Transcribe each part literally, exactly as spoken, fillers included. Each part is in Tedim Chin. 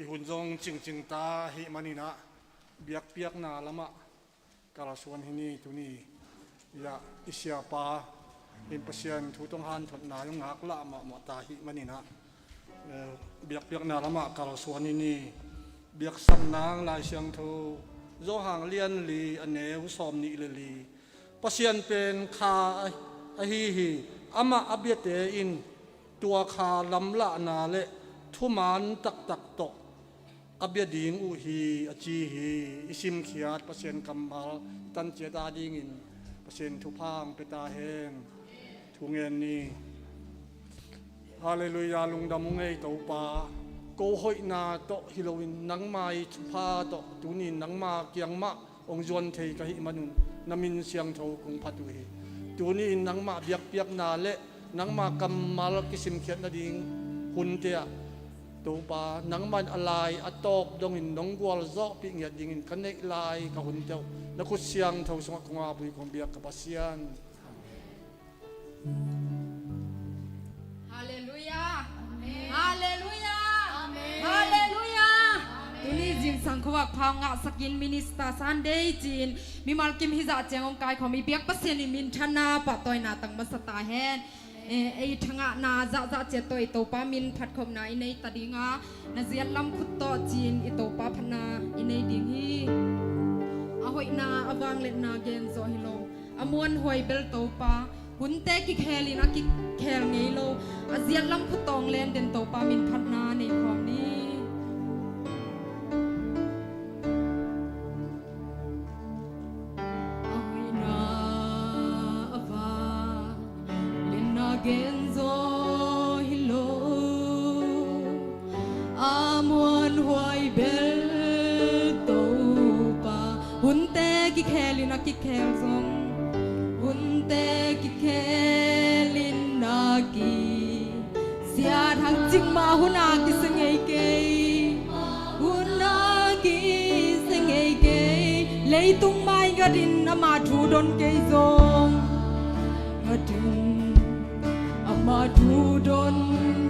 I hun zong cingcing ta ahih manin ah, biakpiakna lamah kalsuan hi ni. Tuni ah i siapa in Pasian thu tawh hanthotna zong ngaklah mahmah ta ahih manin ah, eh, biakpiakna lamah kalsuan hi ni. Biaksamna Lai Siangtho Johan lian li a neu sawmnih le li. Pasian pen kha ahi hi. Amah a biate in tua kha lamlahna le thuman taktak tawh a bia ding uh hi, a ci hi. I simkhiat Pasian kammal tan ciat a dingin Pasian thupha hong pia ta hen. Thu ngen ni. Halleluiah, lungdam ung ei Topa. Ko hoihna tawh hi loin nangma i thupha tawh tuni in nangma kiang mah hong zuan thei ka hih manun na min siangtho kong phat uh hi. Tuni in nangmah biakpiakna le nangma kammal kisimkhiat nading hunte ah Topa, nangmah in a lai a tawp dongin nong gualzawhpih ngiat dingin ka neih lai ka hunte uh na khut siangtho sungah kong ap uh hi, kong biak ka Pasian. Halleluiah. Amen. Halleluiah. Amen. Halleluiah. Amen. Tuni zingsang khuavak pha ngahsakin Minister Sunday ci-in mimal kim hizah ciang hong kaikhawm i biak Pasian i minthanna pahtawina tang masa ta hen. Eh, ei thangahna zahzah ciat tawh i Topa min phatkhopna i nei ta dinga, na ziatlam khut tawh ci-in i Topa phatna i nei ding hi. A hoihna a vangliatna gen zawh hi lo. A muanhuai bel Topa, hunte kikhelin a kikhel ngei lo, a ziatlam khut tawh hong len den Topa min phatna nei khawm ni. A hoihna a vangliatna gen zawh hi lo. A muanhuai bel Topa, hunte kikhelin a kikhel zong, hunte kikhelin a kisiat hang cik mah hun a kisia ngei kei, hun a kisia ngei kei. Leitung maingah in ama thu don kei zong, ngah in ama thu don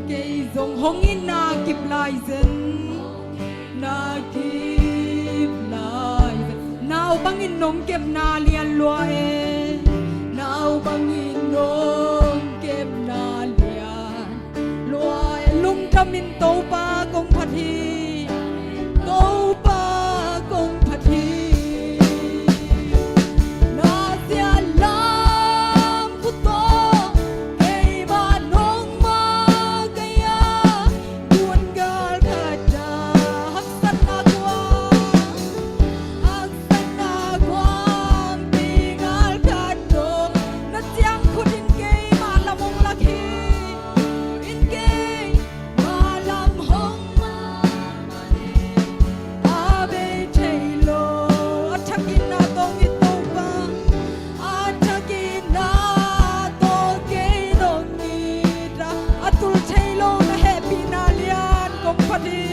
kei zong, hong in na kip lai zen, na kip lai zen. Nau bangin nong kepna lian lua e, nau bangin nong kepna lian lua e. Lungdamin Topa kong phat hi, Topa kong phat hi. Na ziatlam khut tawh keimah nong makaih a, gun gal khat a haksatna kuang, haksatna kuang pi ngal khat dong, na ciang khut in keimah lam hong lak hi. In keimah lam hong lak hi. A bei thei lo, a thakin na tawng hi Topa. A thakin na tawng kei nong it a, a tul thei lo na hehpihna lian kong phat hi.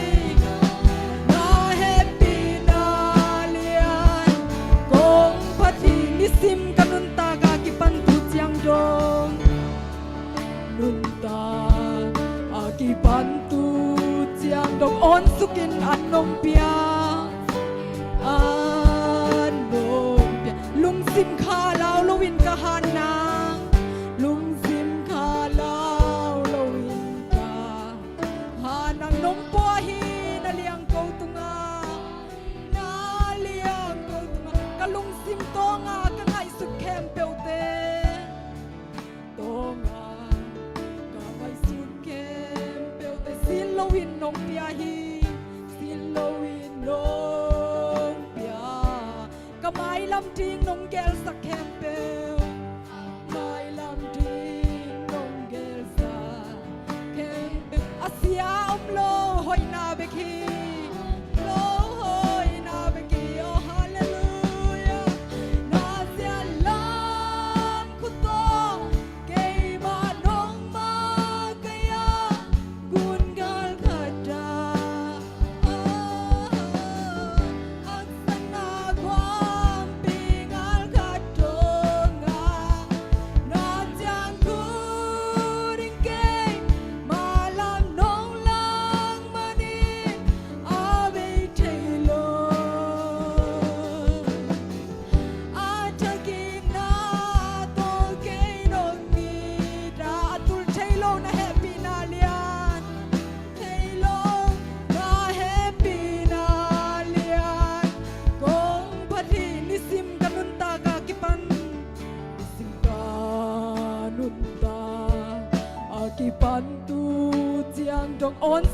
Na hehpihna lian kong phat hi. Nisim ka nuntak a kipan tu ciang dong, nuntak a kipan tu ciang dong, awn sukin an nong pia, an nong pia. Lungsim kha lau loin ka han nang, lungsim kha lau loin ka han nang. Nong pua hi, na liang ko tungah, na liang ko tungah, ka lungsim tawnga ka ngaihsut khempeuhte tawnga ka ngaihsut khempeuhte silh loin nong pia hi, silh loin nong pia. Ka mailam ding nong gelsak khempeuh, mailam ding nong gelsak khempeuh. A sia om lo, hoihna bek hi, lo hoihna bek hi. Oh, halleluiah. Na ziatlam khut tawh keimah nong makaih a, gun gal khat a, haksatna kuang pi ngal khat dong.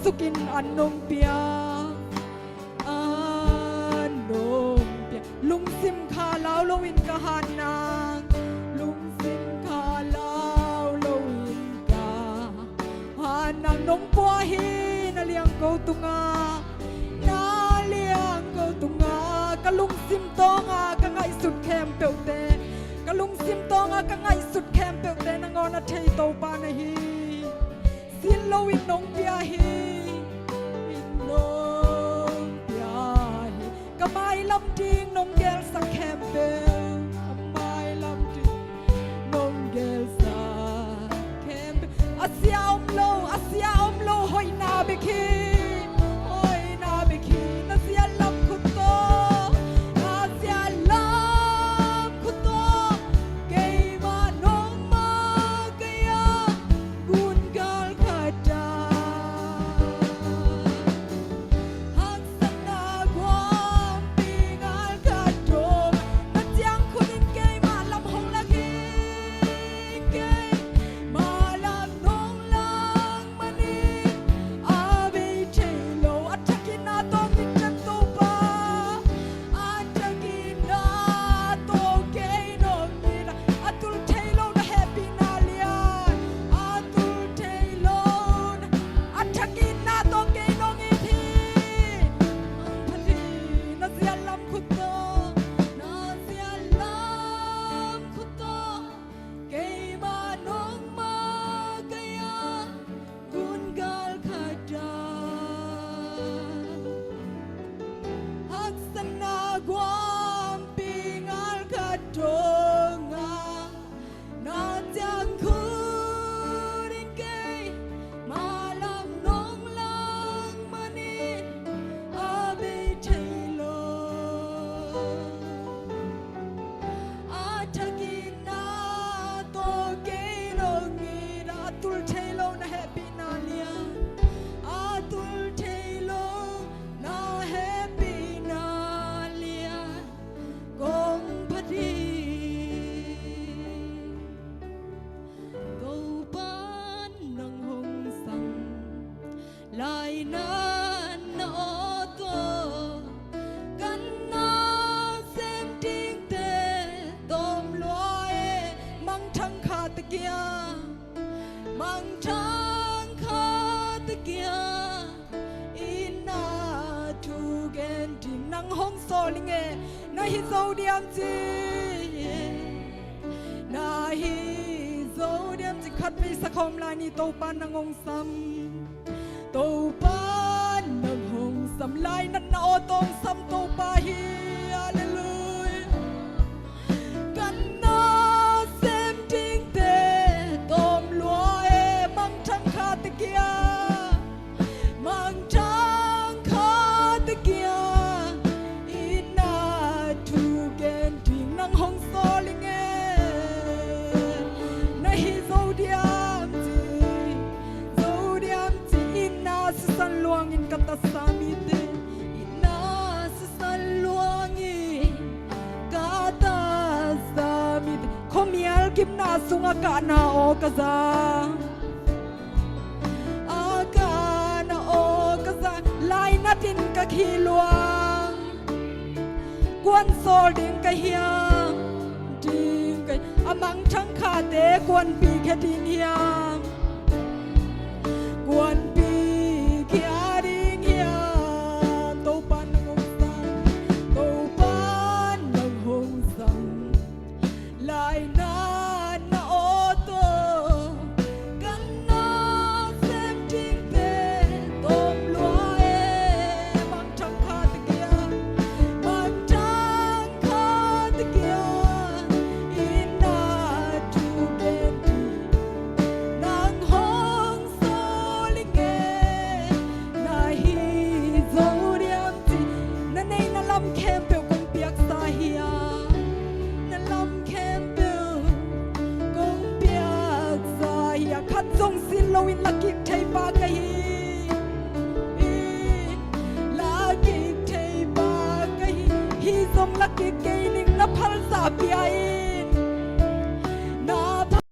Sukin an nong pia, an nong pia. Lungsim kha lau loin ka hat nang, lungsim kha lau loin ka hat nang nong pua hi. Na liang ko tunga, na liang ko tunga, ka lungsim tawnga ka ngaihsut khempeuhte, ka lungsim tawnga ka ngaihsut khempeuhte nangawn a thei Topa na hi. Sin loin nong pia hi, in nong pia hi. Ka mailam ding nong gelsak khempeuh, ka mailam ding nong gelsak khempeuh. A sia om lo, a sia om lo, hoihna bek hi, hoihna bek hi. Na ziat lam khut tawh, na ziat lam khut tawh, keimah nong makaih a, gun gal khat a, haksatna guampi ngal khat dong. Na ciang khut in keimah lam hong lak hi. Keimah lam nong lak manin a bei thei lo, a thakin na tawh ngit den Topa. A thakin na tawh kei nong ngit a, a tul thei lo na hehpihna lian, a tul thei lo na, a thakin na tawh kei nong ngit hi. Phat hi. Na ziat lam khut tawh, na ziat lam khut tawh, keimah nong makaih a, gun gal khat a, haksatna guampi ngal khat dong a, na ciang khut in keimah lam nong lak manin a bei thei lo, a thakin na tawh kei nong ngit a, a tul thei lo na hehpihna lian, a tul thei lo na hehpihna lian kong phat hi. Topa nang hong sam, lainatna aw tawh, kan nasem dingte tawm lua e. Mangthang kha ta kia, mangthang kha ta kia, itna thu gen ding nang hong sawl ing e. Na hi zo diam ci, na hi zo diam ci. Khat vei sa khawm lai ni. Topa nang hong sam, Topa nang hong sam, lainatna aw tawh hong sam Topa hi. Halleluiah. Kan nasem dingte tawm lua e. Mangthang kha ta kia, mangthang kha ta kia, itna thu gen ding nang hong sawl ing e. Na hi zo diam ci, zo diam ci. Itna sisan luangin ka tasa mite, itna sisan luangin ka tasa mite, khuamial gimna sungah kahna aw ka za, a kahna aw ka za. Lainat in ka khi luang, kuan sawl ding ka hiam, ding ka, a mangthang khate kuanpi khia ding hiam, kuanpi khia ding hiam. Topa nang hong sam, Topa nang hong sam, lainatna aw tawh, kan nasem dingte tawm lua e. Mangthang kha ta kia, mangthang kha ta kia, itna thu gen ding nang hong sawl ing e. Na hi zo diam ci. Na neih na lam khempeuh kong piaksa hi a, na lam khempeuh kong piaksa hi a. Khat zong sin loin la kik thei pa ka hi, la kik thei pa ka hi. Hi zong la kik kei ning. Na phalzah pia in, na phal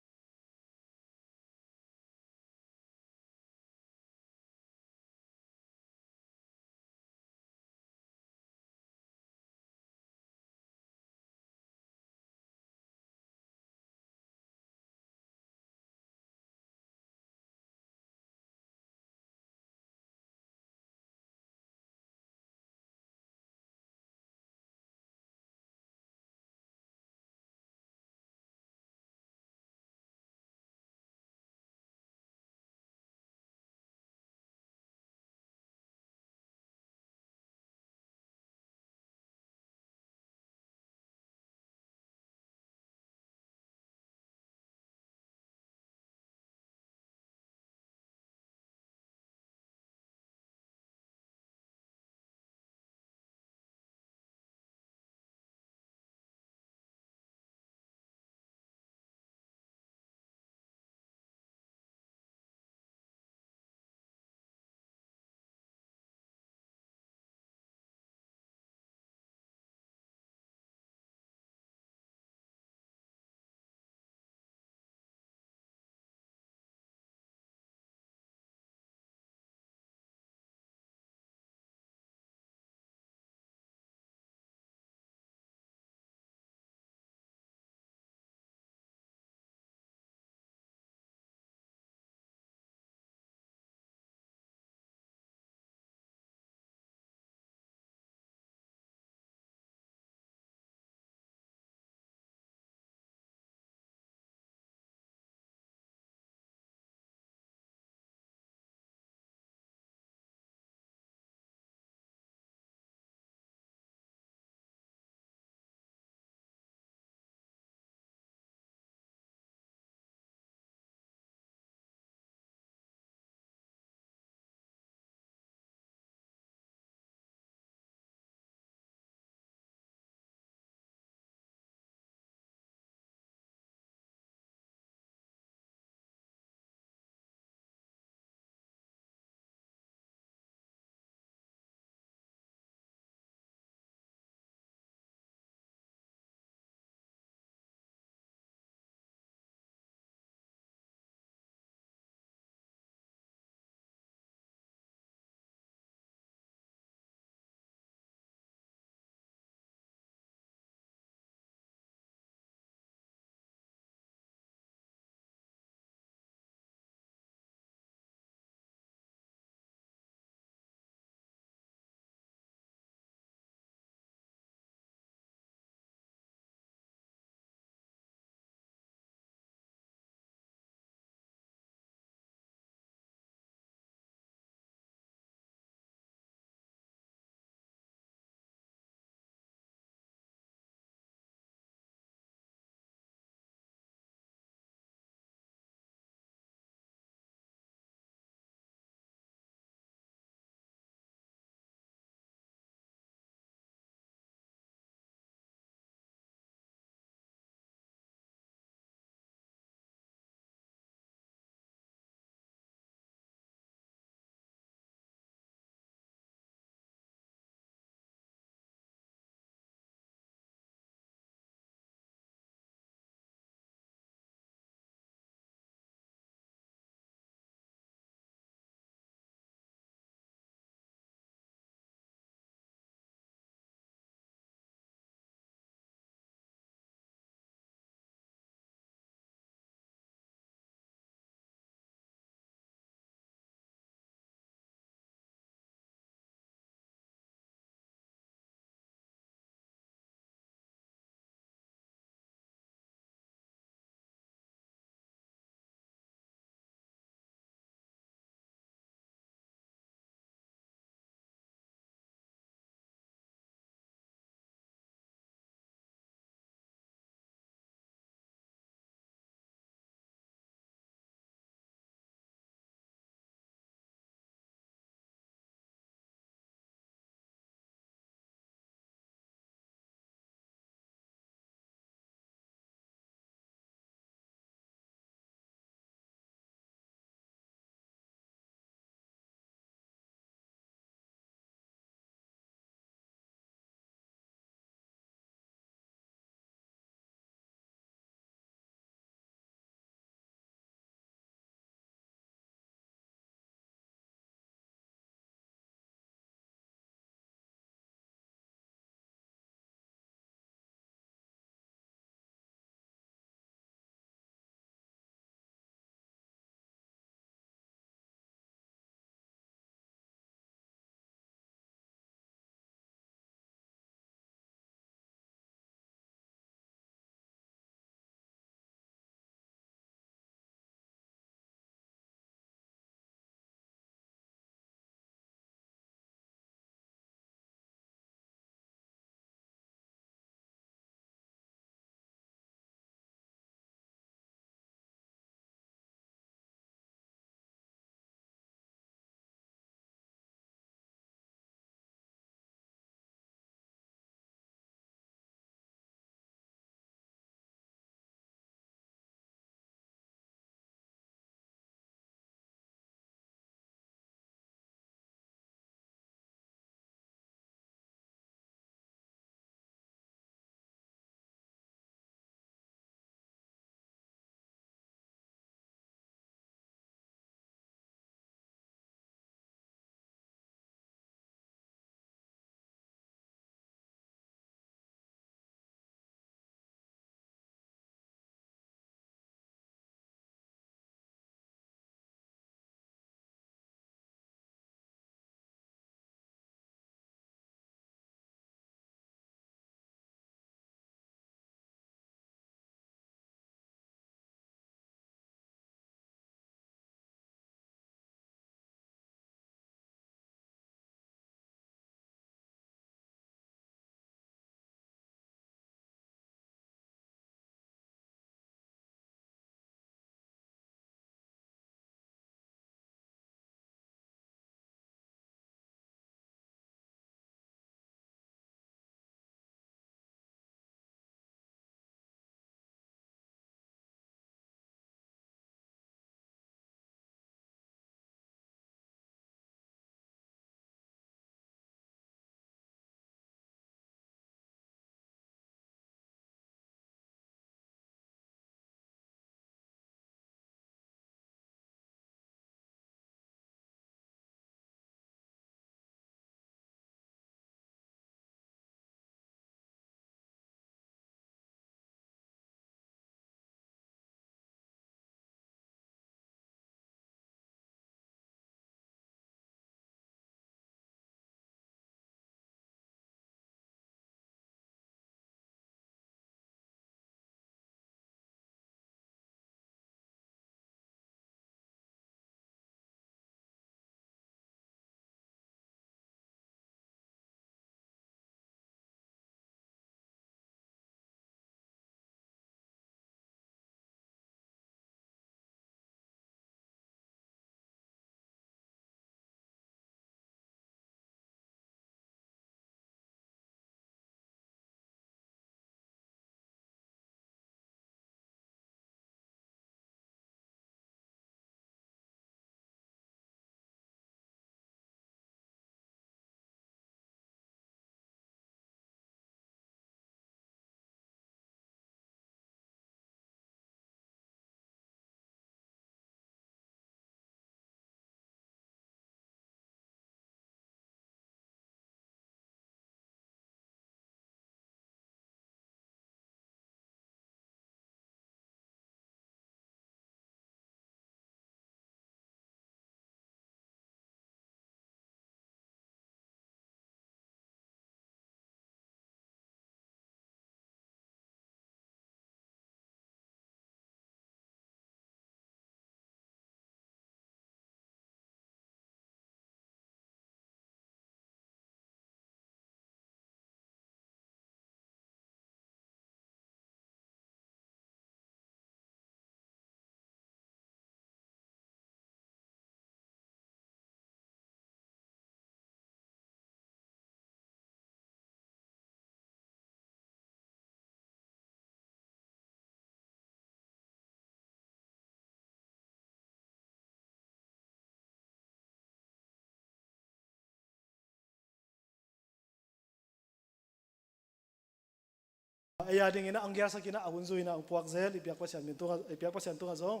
Ei a dingin ah hong gelsak in ah, a hun zui in ah hong puak zel i biak Pasian min tungah, i biak Pasian tungah zong,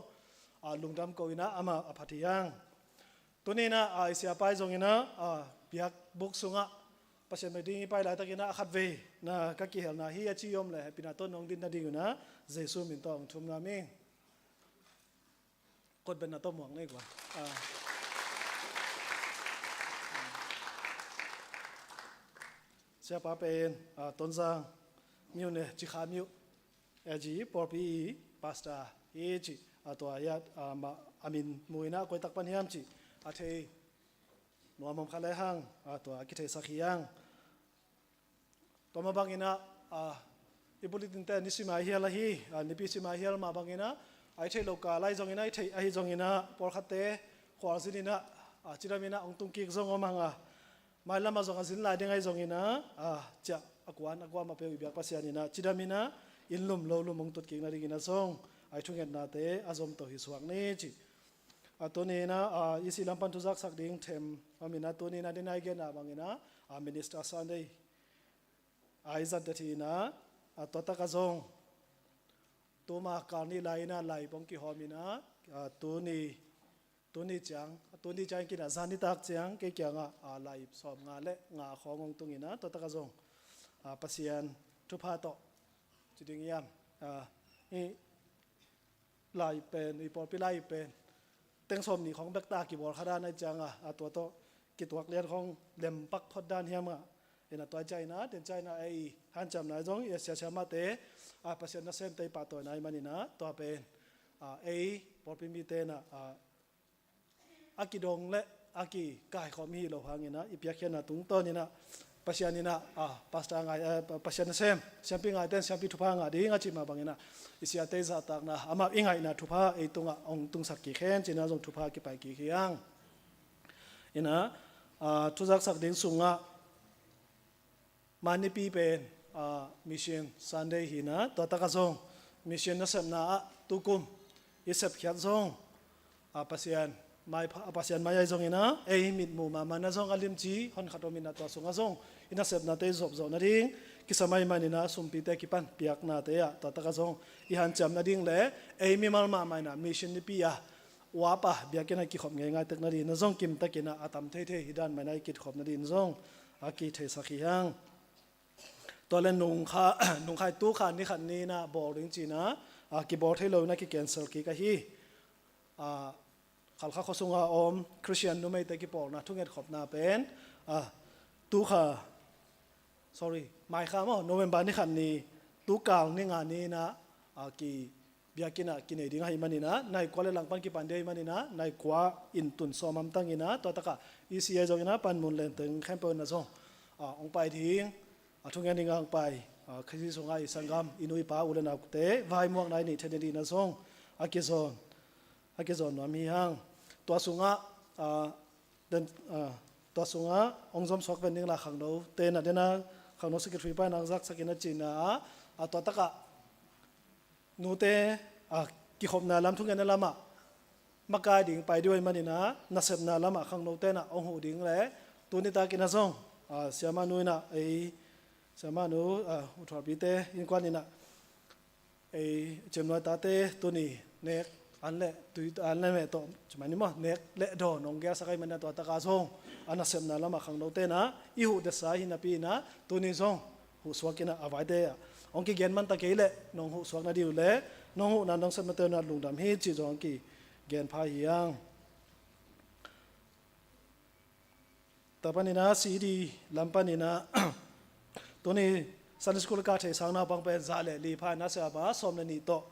ah, lungdam ko in ah amah a phat hi hang. Tuni in ah, ah, i siapa i zong in ah, ah, biakbuk sungah Pasian bia ding i pai laitak in ah a khatvei na ka kihelna hi a ci om leh hehpihna tawh nong din nading un ah Jesu min tawh hong thum nuam ing. Kotbenna tawh muang nei kua. Ah. Siapa pen, ah, Tonzang Myo ne, Cikha Myo, A G pawlpi i pastor hi ci. Ah, tua hi a, ah, mah a min mu in ah koi tak pan hiam cih a thei nuam om kha lehang, ah, tua a kitheisak hi hang. Tua mah bangin ah, ah, i bulletin te nisim a hial ahi, ah, nipi sim a hial mah bangin ah, a i theih loh kal ahi zongin ah, i theih ahi zongin ah, pawlkhatte khualzin in ah, ah, cidam in ah hong tung kik zong om hang a, mailam ah zong a zin lai ding ahi zongin ah, ah, ciah a kuan a kuamah peuh i biak Pasian in ah cidam in ah, inn lum lo lum hong tut kik nadingin ah zong a i thungetnate a zom to hi suak ni ci. Ah, tuni in ah, ah, E C lam pan thuzaksak ding them om in ah, tuni in ah den a i genna bangin ah, ah, Minister Sunday a i zat det hi in ah, ah, tua tak ah zong tuma kal nih lai in ah laip hong kihawm in ah, ah, tuni, tuni ciang, tuni ciang kei in ah zan nitak ciang kei kiangah, ah, laip sawmnga le nga khawng hong tung in ah, tua tak ah zong, ah, Pasian thupha tawh ci ding hiam, ah, i laip pen, i pawlpi laip pen teng sawmnih khawng bek ta kibawl kha dan ahi ciangah, ah, tua tawh kituak lian khawng lempak phot dan hiam ah, in ah tua ciang in ah, den ciang in ah ei hanciamna zong, i siasia mahte, ah, Pasian nasemte i pahtawina ahih manin ah, tua pen, ah, ei pawlpi mite in ah, ah, a kidong le a kikaikhawm hi lo hangin ah, i piakkhiatna tungtawn in ah, Pasian in ah, ah, pastor ngai, ah, Pa-, Pasian nasem, siampi ngaite in siampi thupha ngah ding a cih mah bangin ah, i siate i zahtakna, amah i ngaihna thupha ei tungah hong tungsak kik hen ci in ah zong thupha kipai kik hi hang. In ah, ah, thuzaksak ding sungah, Mai nipi pen, ah, Mission Sunday hi in ah, tua tak ah zong mission nasepna ah tukum i sepkhiat zong, ah, Pasian mai pha-, ah, Pasian mai ahi zongin ah, ei mitmuh mahmah in ah zong a limci honkhat om in ah, tua sungah zong i nasepnate i zop zawh nading kisam ahih manin ah, sumpite kipan piaknate ah tua tak ah zong i hanciam nading le ei mimal mahmah in ah mission nipi ah uap a biakinn ah kikhop ngeingai tek nading in ah zong kimtakin ah a tam theithei hi dan mah in ah i kitkhop nading in zong a kitheisak hi hang. Tua le nungkha-, nungkhai tukha ni khat ni in ah bawl ding ci in ah, a, kibawl thei lo in ah ki-cancel kik ahi. A, Khalkha khua sungah a om Christian numeite kipawlna thungetkhopna pen, a, tukha, sorry, maikha maw, November ni khat ni, tukal ni nga ni in ah, a, ki biakinn ah kinei ding ahih manin ah, nai kua le langpan kipan ding ahih manin ah, nai kua in tun sawm hamtang in ah, tua tak ah E C ahi zongin ah panmun lenteng khempeuh in ah zong, ah, hong pai ding, a, thungen ding ah hong pai, ah, Khazih sungah i sanggam, i nu i pa, u le naute vaimuakna i neih theih nading in ah zong a kizawn, a kizawn nuam hi hang. Tua sungah, ah, den, ah, tua sungah hong zom suak ven ding la khangnote in ah, den a khangno secretary pa in ah hong zaksak in ah ci in ah, a, tua tak ah nute, a, kikhopna lam, thungetna lamah makai ding pai ding ahih manin ah, nasepna lamah khangnote in ah hong huh ding le, tuni takin ah zong, a, siamah nu in ah, ei, siamah nu, a, U Thualpite innkuan in ah, ei, ciamnuai tate tuni nek an le tui, an le meh tawh, ci mai ni maw, nek le dawn hong gelsak ahih manin ah, tua tak ah zong a nasepna lamah khangnote in ah i huh detsa hi napi in ah, tuni zong huh suak in ah, a vaite ah hong kigen man ta kei leh nong huh suak nading uh le nong huhna nong sepnate uh in ah lungdam hi cih zong hong kigen pha hi hang. Tua panin ah C D lam panin ah, tuni Sunday school kah theih sang naupang pen za le li pha in ah, siapa sawm le nih tawh,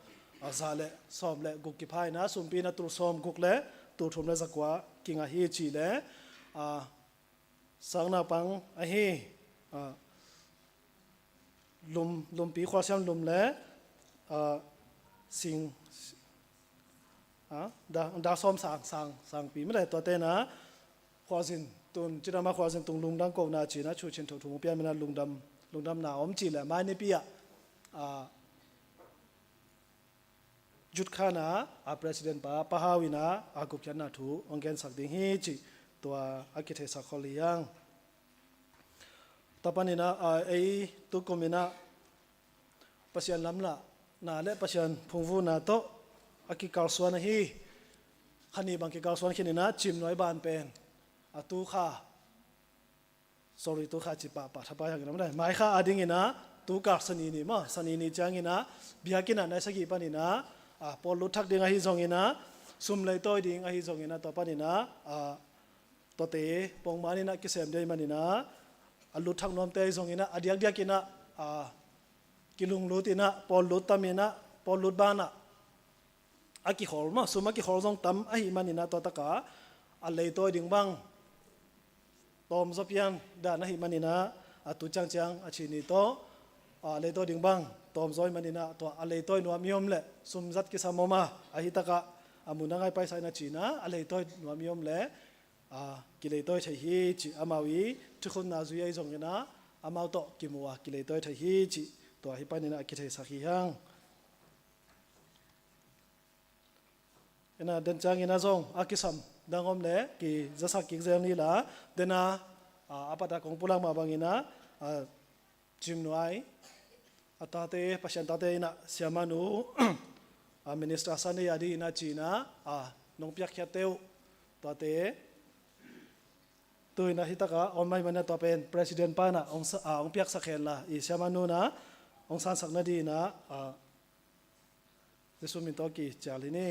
a, za le sawm le guk kipha in ah, sumpi in ah tul sawm guk le tul thum le za kua kingah hi cih le, a, sang naupang ahi, a, lum, lumpi khualsiam lum le, a, sing, a, da, da sawm sang, sang, sangpi mah le, tuate in ah khualzin tun, cidam ah khualzin tung lungdam kohna ci in ah, Cu Cin Tho thu hong pia in ah, lungdam, lungdamna om cih le, mai nipi ah, a, Youth Khana, a, President pa, Pa Hau in ah, a, gupkhiatna thu hong gensak ding hi cih tua a kitheisak khol hi hang. Tua panin ah, a, ei tukum in ah Pasian lamlahna le Pasian phungvuhna tawh a kikalsuan ahi. Kha nih bang kikalsuan khin inah Cimnuai ban pen a tu kha, sorry, tu kha ci pahpah thapai hang inah, mai kha a ding inah tu kal Sani ni maw, Sani ni ciang inah biakinn ah nai sagih pan inah, a, pawl lut thak ding ahi zong inah, sum leitawi ding ahi zong inah, tua pan inah, a, tuate pongman inah kisem ding ahih man inah, a lut thak nuamte ahi zong inah, a diakdiak inah, a, kilunglut inah, pawl lut tam inah, pawl lut banah a kikhol maw, sum a kikhol zong tam ahih man inah, tua takah a leitawi ding bang tawmzaw pian dan ahih man inah, a tu ciangciang a ci ni tawh, a, leitawi ding bang tawmzaw ahih man inah, tua a leitawi nuam i om leh sum zat kisam om a, ahi takah a mun a ngai paisa inah ci inah, a leitawi nuam i om leh, a, kileitawi thei hi cih, amau i thukhunna zui ahi zong inah, amau tawh kimu a kileitawi thei hi cih, tua hi pan inah a kitheisak hi hang. Inah den ciang inah zong a kisam dang om leh kizasak kik zel ni la, den a, a, a pat a kong pulak mah bang inah, a, Cimnuai a tate, Pasian tate inah siamanu, a, Minister Sunday a ding inah ci inah, a, nong piakkhiatte uh, tuate tu inah hi takah om ahih man inah, tua pen President pa inah hong sa-, a, hong piaksak hen la, i siamanu inah hong sansak nading inah, a, Jesu min tawh kicial hi ni.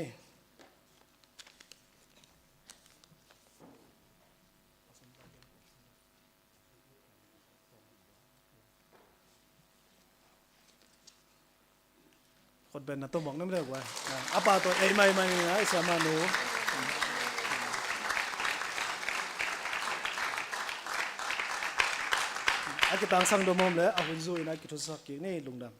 Khutbetna tawh mawk nem deuh guai. A pa tawh ei maimai ni a, i siamanu. A kitangsang dom om leh a hun zu inah kithusak kik ni, lungdam.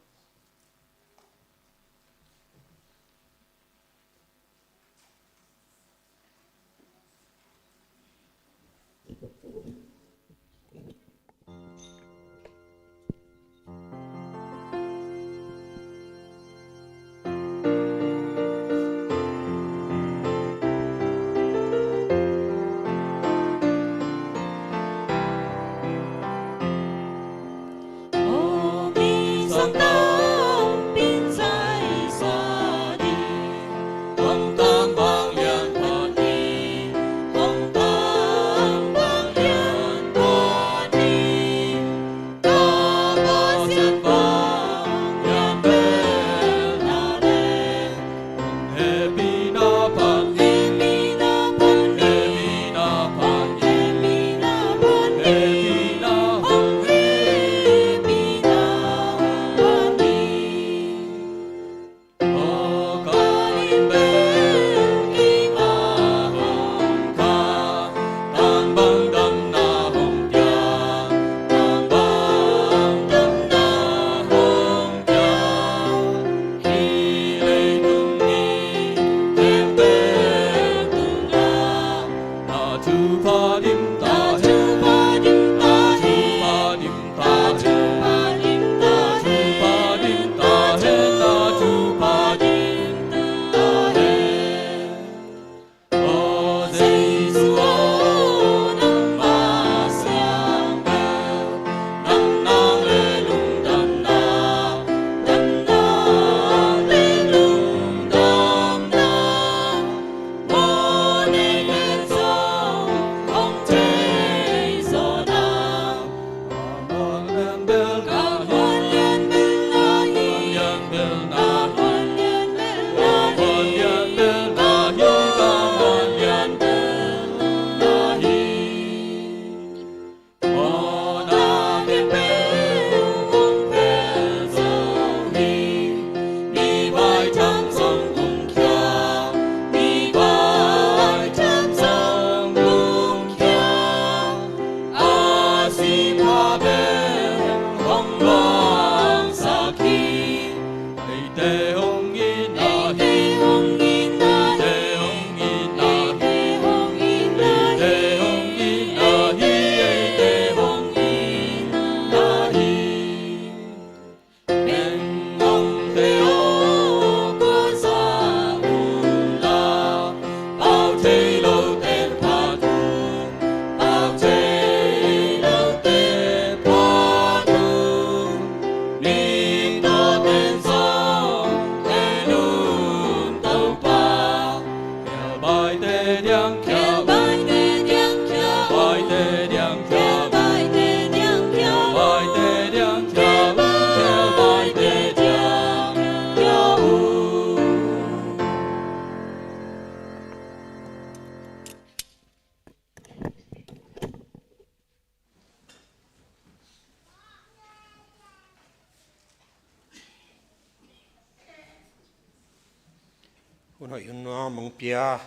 Hoih un nuam hong pia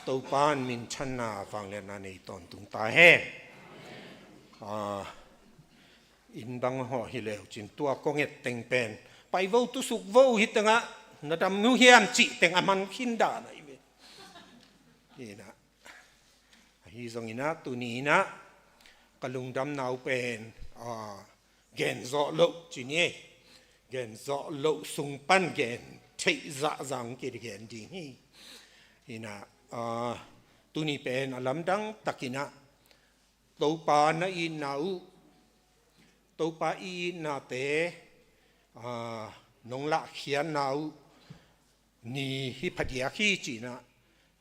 Topa'n minthanna vangliatna nei tawntung ta hen. Ah, inn bang hawh hi leu cin tua kong et teng pen pai vo, tusuk vo, hi tengah na dam uh hiam cih teng a man khin dan ahi ve. Hi na. Ahi zongin ah tuni in ah ka lungdamna uh pen, ah, gen zawh loh ci ni ei. Gen zawh loh sung pan gen theih zahzah hong kigen ding hi. Hi na, ah, tuni pen a lamdang takin ah Topa na itna uh, Topa i itnate, ah, nong lahkhiatna uh ni hi phadiak hi ci-in ah,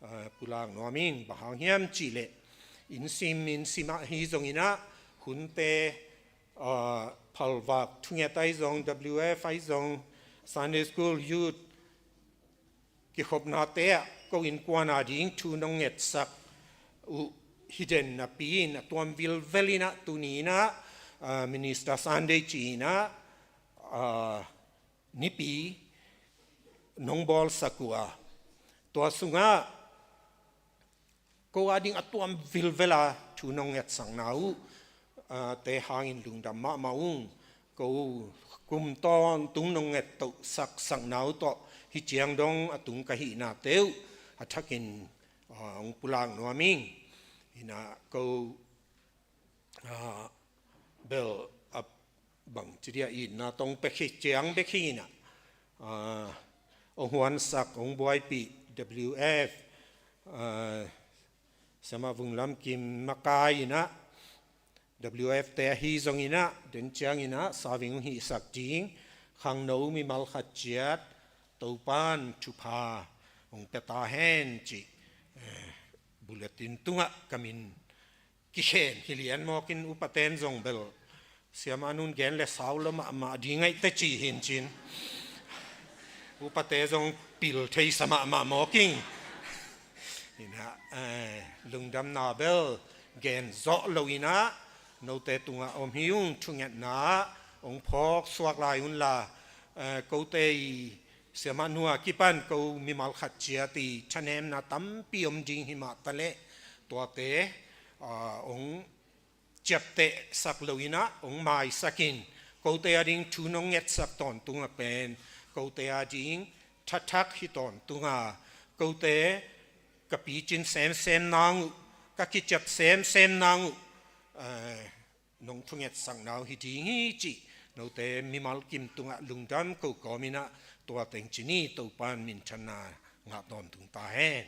ah, pulak nuam ing. Bang hang hiam cih leh inn sim, inn sim ah hi zongin ah hunte, ah, phalvak thunget ahi zong, W F ahi zong, Sunday School, Youth, kikhopnate ah ko innkuan a ding thu nong ngetsak uh hi den napi in a tuam vilvel in ah tuni in ah, ah, Minister Sunday ci-in ah, ah, nipi nong bawlsak uh a, tua sungah ko a ding a tuam vilvel a thu nong ngetsakna uh, ah, te hangin lungdam mahmah ung. Ko kum tawntung nong ngettohsak sakna uh tawh hi ciang dong a tung ka hihnate uh a thakin, ah, hong pulak nuam ing. Hi na, ko, ah, bel a bang ci dia, itna tawh hong pia khit ciang bek hi na, ah, hong huansak, hong buaipih W F, ah, Siamah Vung Lam Kim makai in ah W F te ahi zongin ah den ciangin ah saving hong hihsak ding khangno mimal khat ciat Topa'n thupha hong pia ta hen cih, eh, bulletin tungah ka min kikhen hi lian mawk in, upate'n zong bel Siamah Nu'n gen leh sau lo mahmah ding ahi teh ci hi in cin. Upate zong pil thei sa mahmah mawk ing. Hi na, eh, lungdamna bel gen zawh lo in ah note tungah om hi ung. Thungetna ah hong phawk suak lai un la, eh, kote i Siamah Nu a kipan ko mimal khat ciat i thanemna tampi om ding hi mah ta leh tuate, ah, hong ciaptehsak lo in ah hong maisak in, kote a ding thu nong ngetsak tawntung a pen kote a ding thathak hi tawntung a, kote ka picin semsem nang uh, ka kiciap semsem nang uh, eh, nong thungetsakna uh hi ding hi cih note mimal kim tungah lungdam ko kawm in ah tua teng ci ni. Topa'n minthanna ngah tawntung ta hen.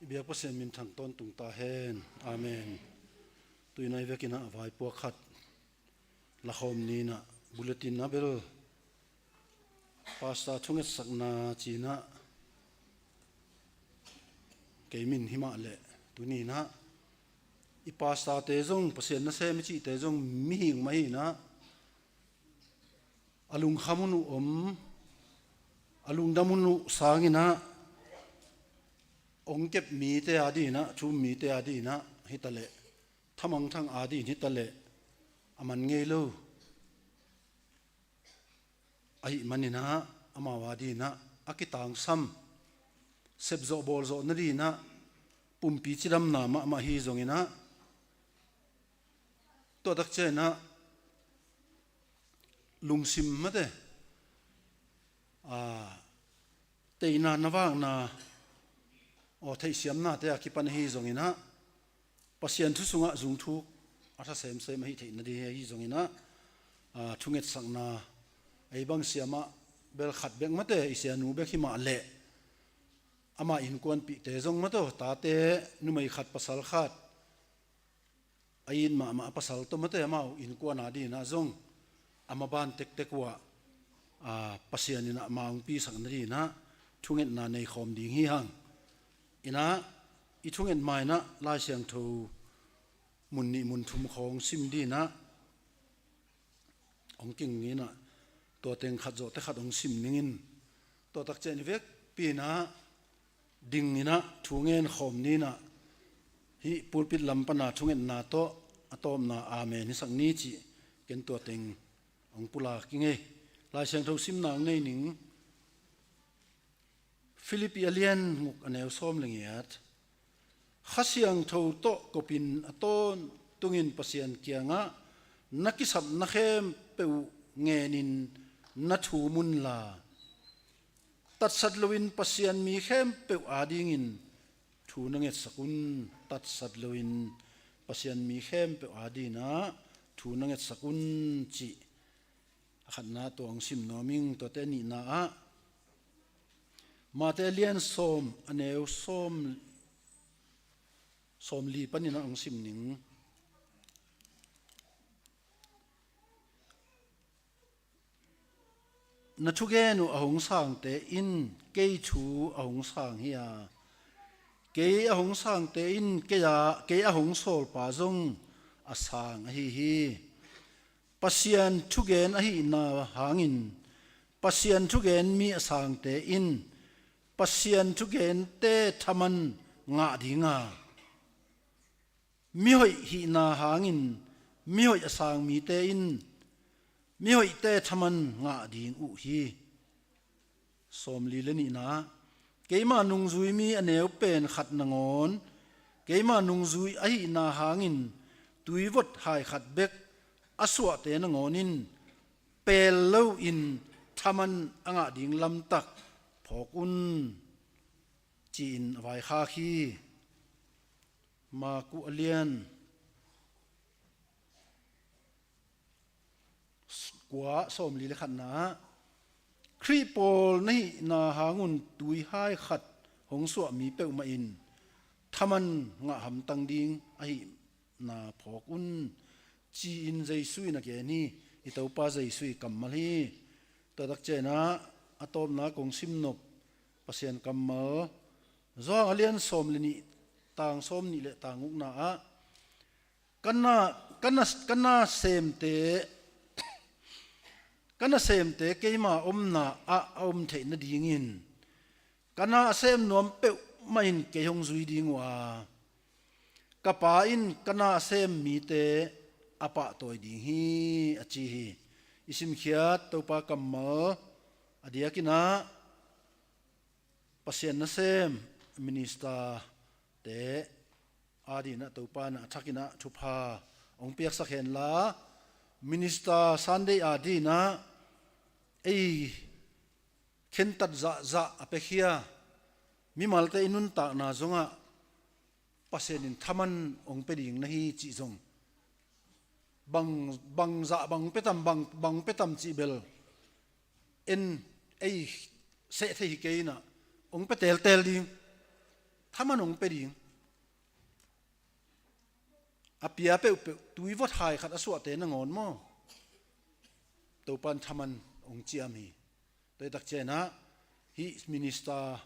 I biak Pasian minthang tawntung ta hen. Amen. Tu-in ah i vekin ah vaipuak khat lakhawm ni in ah, bulletin ah bel pastor thungetsakna ci-in ah kei min hi mah leh tuni in ah i pastorte zong, Pasian nasem i cihte zong mihing mah hi in ah, a lungkham hun uh om, a lungdam hun uh sangin ah hong kep mite a ding in ah, thu um mite a ding in ah hi ta leh, thamangthang a ding hi ta leh a man ngei lo. Ahih manin ah amau a ding in ah a kitangsam, sepzawh bawlzawh nading in ah pumpi cidamna mahmah hi zongin ah, tua tak ciangin ah lungsim mate, ah, teina, na vakna, aw, theihsiamnate a kipan ahi zongin ah Pasian thu sungah zungthuk a tha semsem ahi theih nading ahi zongin ah, ah, thungetsakna, ei bang siamah bel khat bek mate, i sianu bek hi mah leh ama innkuanpihte zong mate, tate numei khat pasal khat, a it mahmah a pasal tawh mate, amau innkuan a ding in ah zong a maban tektek uh ah, a, Pasian in ah ama hong pisak nading in ah thungetna nei khawm ding hi hang. In ah i thunget ma in ah Lai Siangtho mun nih mun thum khawng sim ding in ah hong king in ah, tua teng khat zawh teh khat hong sim ning in, tua tak ciang i vekpi in ah ding in ah thu ngen khawm ni in ah, Hih pulpit lam pana thungetna tawh a tawpna amen hisak ni cih ken tua teng hong pulak ing ei. Lai Siangtho simna hong nei ning. Filippi a lian guk a neu sawm le giat. Kha Siangtho tawh kopin a tawntungin Pasian kiangah na kisapna khempeuh uh ngenin na thum unla, tatsat loin Pasian mi khempeuh adingin thu na ngetsak un. Tatsat loin Pasian mi khempeuh adingin thu na ngetsak un, cih a khatna tua hong sim nuam ing. Tuate a nihna ah Mate a lian sawm a neu sawm, sawmli panin ah hong sim ning. Na thugen uh a hong sangte in kei thu a hong sang hi a, kei a hong sangte in kei a, kei a hong sawlpa zong a sang ahi hi. Pasian thugen ahihna hangin Pasian thugen mi a sangte in Pasian thugente thaman ngah dinga, mihoih hihna hangin mihoih a sang mite in mihoihte thaman ngah ding uh hi. Sawmli le nihna. Keima nungzui mi a neu pen khat nangawn, keima nungzui ahihna hangin tuivot hai khat bek a suahte nangawn in pel loin thaman a ngah ding lamtak phawk un, ci-in a vaikhak hi. Marku a lian kua sawmli le khatna ah, Khrih pawl na hihna hangun tuihai khat hong suah mi peuhmah in thaman ngah hamtang ding ahihna phawk un, ci-in Jesu in a gen hi. I Topa Jesu i kammal hi. Tua tak ciangin ah a tawpna kong simnop Pasian kammal, Johan a lian sawm le nih, tang sawm nih le tang gukna ah, ka na, ka na, ka nasemte, ka nasemte keima omna ah a om theih nadingin ka na a sem nuam peuhmah in kei hong zui ding uh a, ka Pa in ka na a sem mite a pahtawi ding hi, a ci hi. I simkhiat Topa kammal a diakin ah Pasian nasem minister te adingin ah Topa in a thakin ah thupha hong piaksak henla, Minister Sunday adingin ah ei khentat zahzah a pekhia mimalte i nuntakna zongah Pasian in thaman hong pia ding na hi cih zong, bang, bang zah bang hong pia tam, bang, bang hong pia tam cih bel en ei seh thei hi kei in ah, hong pia teltel ding, thaman hong pia ding. A pia peuhpeuh tuivot hai khat a suahte nangawn maw, Topa in thaman hong ciam hi. Tua hi tak ciangin ah hih Minister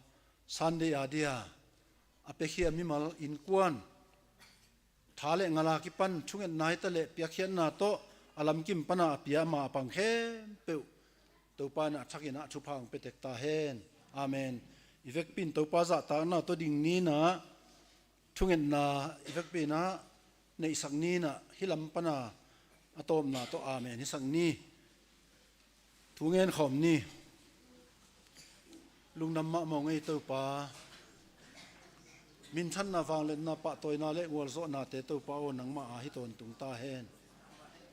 Sunday adia a pekhia mimal innkuan tha le ngal a kipan thungetna hi ta leh piakkhiatna tawh a lamkim pana a pia ama a pang khempeuh Topa in a thakin ah thupha hong pia tek ta hen. Amen. I vekpi in Topa zahtakna tawh ding ni in ah, thungetna i vekpi in ah neihsak ni in ah, hih lam pana a tawpna tawh amen hisak ni. Thu ngen khawm ni. Lungdam mahmah ung ei Topa. Minthanna, vangliatna, pahtawina le gualzawhnate Topa aw, nangmah a hi tawntung ta hen.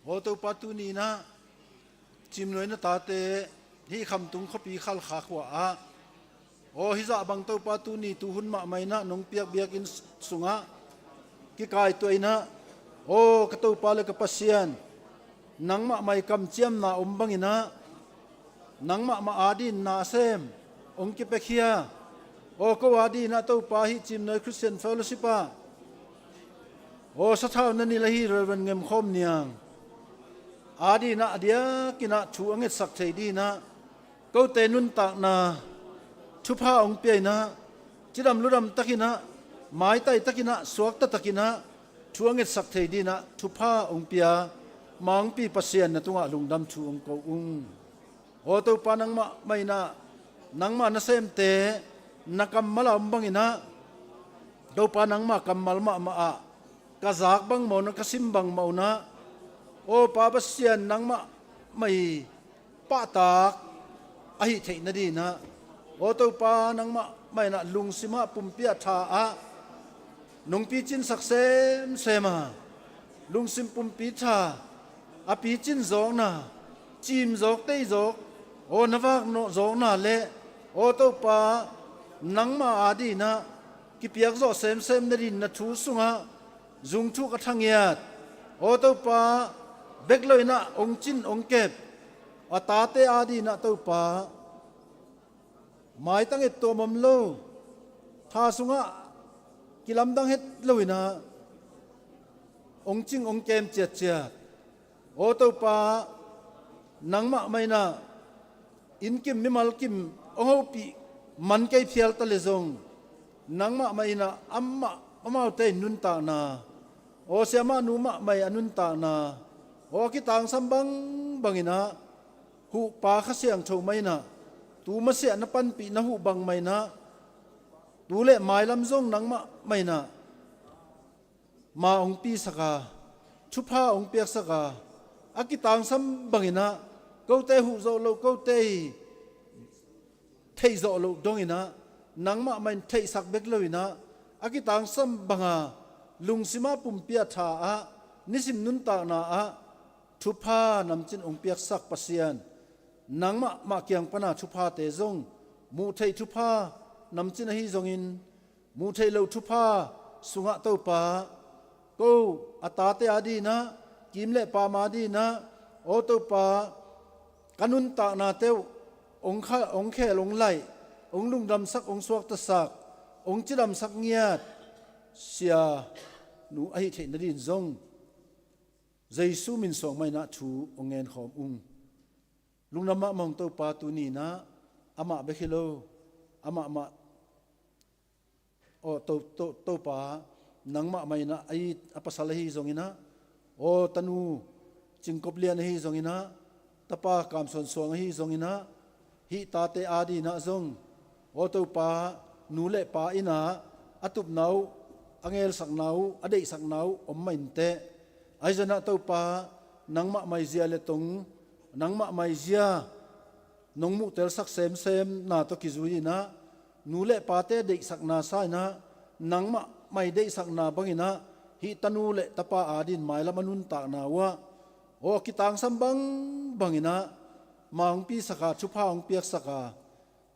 Aw Topa, tuni in ah Cimnuai na tate hih Khamtung khuapi Khalkha khua ah, aw hih zah bang Topa tuni tuhun mahmah in ah nong piak biakinn sungah kikaituah in ah, aw ka Topa le ka Pasian, nangmah mah i kamciamna om bangin ah, nangmah mah adingin na a sem hong kipekhia, aw ko adingin ah Topa, hih Cimnuai Christian Fellowship ah, aw sathau na nilh ahi Reverend Ngem Khawm Niang adingin ah a diakin ah thu a ngetsak thei dingin ah, kote nuntakna thupha hong pia in ah, cidam ludam takin ah, maitai takin ah, suakta takin ah thu a ngetsak thei dingin ah thupha hong pia Mangpi Pasian na tungah lungdam thu hong ko ung. Aw Topa, nangmah mah in ah, nangmah nasemte na kammal a om bangin ah, Topa, nangmah kammal mahmah ah ka zak bangmah un ah, ka sim bangmah un ah, aw Pa Pasian, nangmah mah i pahtak ahi theih nadinah, aw Topa, nangmah mah inah lungsimah pumpi ah tha ah nong picin sak semsem a, lungsim pumpi tha a picin zawkna, cim zawk, tei zawk, aw na vak nawh zawkna le, aw Topa, nangmah adinah kipiak zawh semsem nadin na thu sungah zungthuk a thangiat, aw Topa, bek lo inah ong cin ong kep a tate adinah Topa, maitang et tuam om lo, tha sungah kilamdang het lo inah ong cing ong kem ciatciat, aw Topa, nangmah mah inah innkim mimal kim ong hopih man kei phial ta le zong, nangmah mah inah amah amaute in nuntakna, aw siamahnu mahmah i a nuntakna, aw a kitangsam bangbang inah, huhpa Kha Siangtho mah inah tu masiah na panpih na huh bangmah inah, tu le mailam zong nangmah mah inah ma ong pisak a, thupha ong piaksak a, a kitangsam bang inah, kote huh zawh loh, kote i theih zawh loh dong inah, nangmah mah in theihsak bek lo inah, a kitangsam banga lungsimah pumpi ah tha ah, nisim nuntakna ah thupha namcin ong piaksak Pasian, nangmah mah kiang pana thuphate zong, muh theih thupha namcin ahi zongin, muh theih loh thupha sungah Topa, ko a tate adinah, kim le pam adinah, aw Topa, ka nuntaknate uh ong kha-, ong khel, ong laih, ong lungdamsak, ong suaktasak, ong cidamsak ngiat sianu ahi theih nadin zong, Jesu min suang mah inah thu ong ngen khawm ung. Lungdam mahmah ung Topa, tuni inah amah bek hi lo, amah mah, aw To, To, Topa, nangmah mah inah a it a pasal ahi zong inah, aw tanu Cingkop Lian ahi zong inah, tapa Kam Suan Suang ahi zong inah, hih tate adinah zong, aw Topa, nu le pa inah a tupna uh, a ngelsakna uh, a deihsakna uh om mah inteh, ahi zong inah Topa, nangmah mah i zia le tong, nangmah mah i zia nong muhtelsak semsemna tawh kizui inah, nu le pate deihsakna sa inah, nangmah mah i deihsakna bang inah, hih tanu le tapa adin mailam a nuntakna uh ah, aw a kitangsam bangbang inah ma ong pisak a, thupha ong piaksak a,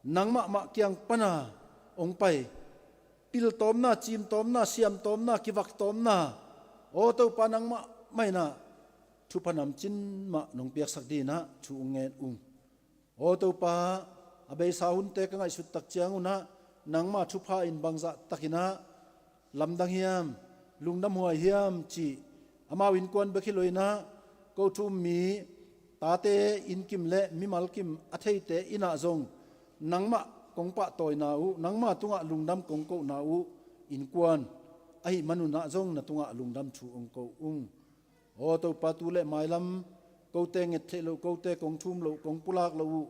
nangmah mah kiang pana ong pai piltawmna, cimtawmna, siamtawmna, kivaktomna, aw Topa, nangmah mah inah thupha namcin mah nong piaksak dinah thu ong ngen ung. Aw Topa, a beisa hunte ka ngaihsut tak ciangun ah, nangma thupha in bangzah takin ah lamdang hiam, lungdam huai hiam cih, amau innkuan bek hi lo-in ah, ko thu um mi, tate, innkim le mimal kim a theite in ah zong nangmah kong pahtawina uh, nangma tungah lungdam kong kohna uh, innkuan ahih manun ah zong na tungah lungdam thu ong ko ung. Aw Topa, tu le mailam kote nget theih loh, kote kong thum loh, kong pulak loh uh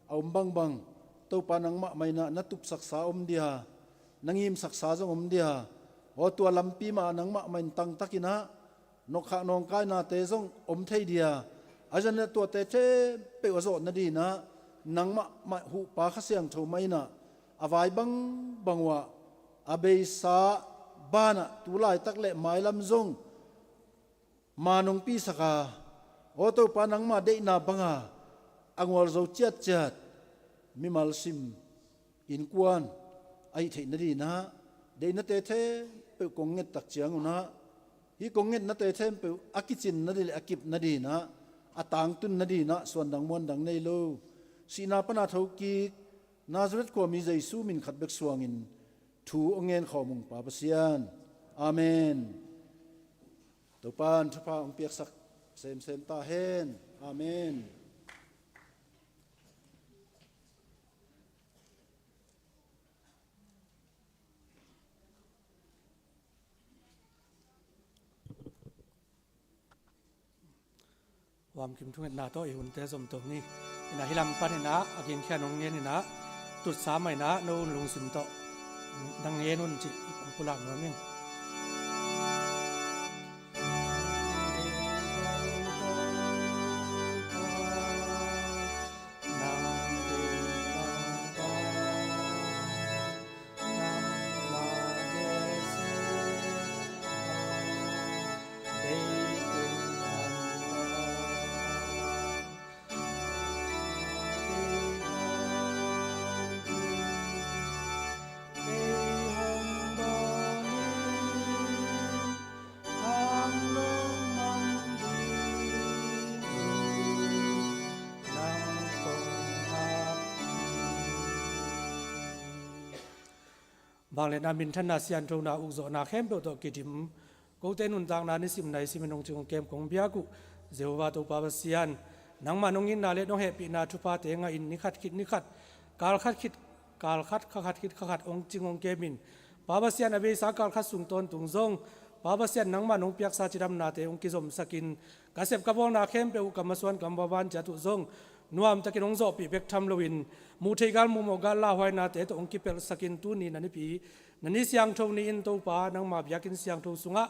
a om bangbang, Topa, nangmah mah in ah na tupsaksa om dia, na ngimsaksa zong om dia. Aw tua lampi mah nangmah mah in tangtakin ah, nawkkhak nawngkainate zong om thei dia. A zan ah tuate thempeuh a zawh nadin ah, nangmah mah huhpa Kha Siangtho mah in ah a vai bangbang uh ah, a beisa banah tu laitak le mailam zong ma nong pisak a, aw Topa, nangma deihna banga a ngualzo ciatciat mimal, sim, innkuan ahih theih nadin ah, deihnate thempeuh kong nget tak ciangun ah, hih kong ngetnate thempeuh a kicin nading le a kip nadin ah, a tangtun nadin ah suandang muandang nei lo, sihna pana thokik Nazareth khuami Jesu min khat bek suangin thu ong ngen khawm ung, Pa Pasian. Amen. Topa in thupha ong piaksak semsem ta hen. Amen. Huamkim thungetna tawh i hunte zom to ni. In ah hih lam panin ah a gingkhian ong ngen in ah, tutsa mah in ah no un lungsim tawh nang ngen un cih ong Pulak nuam ing. Vangliatna, minthanna, sianthona, ukzawhna khempeuh tawh kidim, kote nuntakna nisim naisim in hong cing hong kem kong biak uh Jehovah Topa Pasian, nangmah nong itna le nong hehpihna thuphate ngahin ni khat khit ni khat, kal khat khit kal khat, kha khat khit kha khat hong cing hong kem in, Pa Pasian, a beisa kal khat sung tawntung zong Pa Pasian, nangmah nong piaksa cidamnate hong kizomsakin, ka sep ka bawlna khempeuh uh, ka masuan ka maban ciat uh zong nuamtakin hong zawhpih bek tham loin, muh theih gal, muh mawh gal lauhuainate tawh hong kipelhsakin, tuni na nipi, na ni siangtho ni-in Topa, nangma biakinn siangtho sungah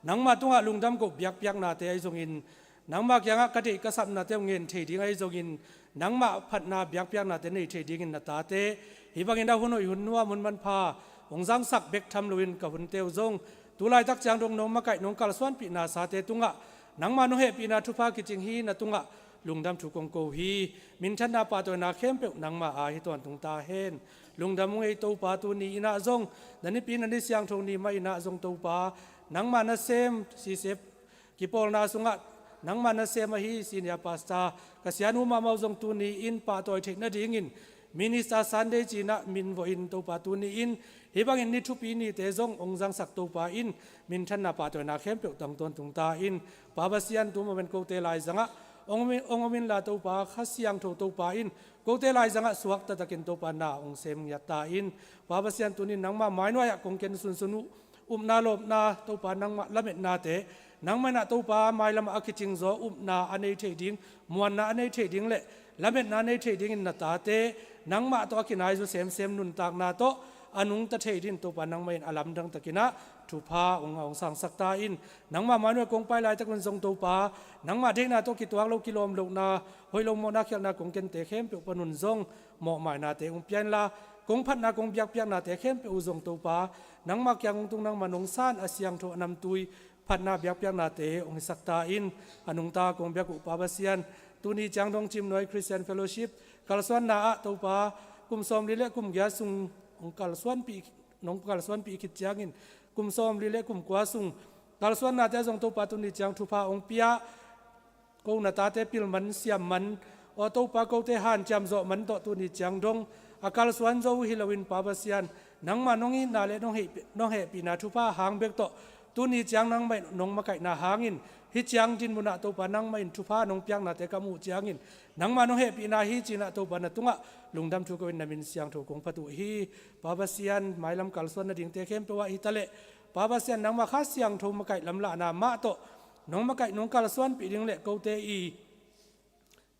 nangma tungah lungdam koh biakpiaknate ahi zongin, nangma kiangah ka deih ka sapnate hong ngen thei ding ahi zongin, nangmah phatna biakpiaknate nei thei dingin na tate hih bangin a hun hoih, hun nuam, hun manpha hong zangsak bek tham loin, ka hunte uh zong tu laitak ciang dong nong makaih, nong kalsuanpih nasate tungah nangma nong hehpihna thupha kicing hi. Na tungah lungdam thu kong ko hi. Minthanna, pahtawina khempeuh nangma aa hi tawntung ta hen. Lungdam ung ei Topa, tuni in ah zong, na nipi na ni siangtho ni mah in ah zong Topa, nangma nasem sisep kipawlna sungah nangma nasem ahi senior pastor, ka sianu mahmah uh zong tuni in pahtawi theih nadingin Minister Sunday ci-in ah min vawhin, Topa, tuni in hih bangin ni thupi nite zong hong zangsak Topa in, minthanna, pahtawina khempeuh tang tawntung ta in. Pa Pasian, tu moment kote laizangah hong om in, hong om inla Topa, Kha Siangtho Topa in kote laizangah suakta takin Topa na hong sem ngiat ta in. Pa Pasian, tuni in nangma mainuai-ah kong ken sunsun uh upna lawpna, Topa, nangmah lametnate, nangmah in ah Topa mailamah a kicingzaw upna a nei thei ding, muanna a nei thei ding le lametna a nei thei dingin na tate nangmah tawh a kinaizaw semsem nuntakna tawh a nungta thei dingin Topa nangmah in a lamdang takin ah thupha hong, hong sangsak ta in. Nangmah mainuai kong pai laitak un zong Topa, nangmah deihna tawh kituak lo, kilawm lohna, hoih lo mawhna khialhna kong kente khempeuh panun zong mawhmainate hong pia inla, kong phatna, kong biakpiaknate khempeuh uh zong Topa, nangmah kiang hong tung, nangmah nong san a siangtho, a namtui phatna biakpiaknate hong hisak ta in. A nungta kong biak uh Pa Pasian, tuni ciang dong Cimnuai Christian Fellowship kalsuanna ah Topa, kum sawmli le kum giat sung hong kalsuanpih, nong kalsuanpih khit ciangin kum sawmli le kum kua sung kalsuannate ah zong Topa, tuni ciang thupha hong pia, ko na tate pil man, siam man, aw Topa, kote hanciam zawh man tawh tuni ciang dong a kalsuan zo uh hi loin Pa Pasian, nangmah nong itna le nong hehpih, nong hehpihna thupha hang bek tawh tuni ciang nangmah in nong makaihna hangin hih ciang dinmun ah Topa, nangmah in thupha nong piaknate ka muh ciangin nangmah nong hehpihna hi ci-in ah Topa na tungah lungdam thu ko-in na min siangtho kong phat uh hi. Pa Pasian, mailam kalsuan nadingte khempeuh ah hi ta leh, Pa Pasian, nangmah Kha Siangtho makaih lamlahna mah tawh nong makaih, nong kalsuanpih ding le kote i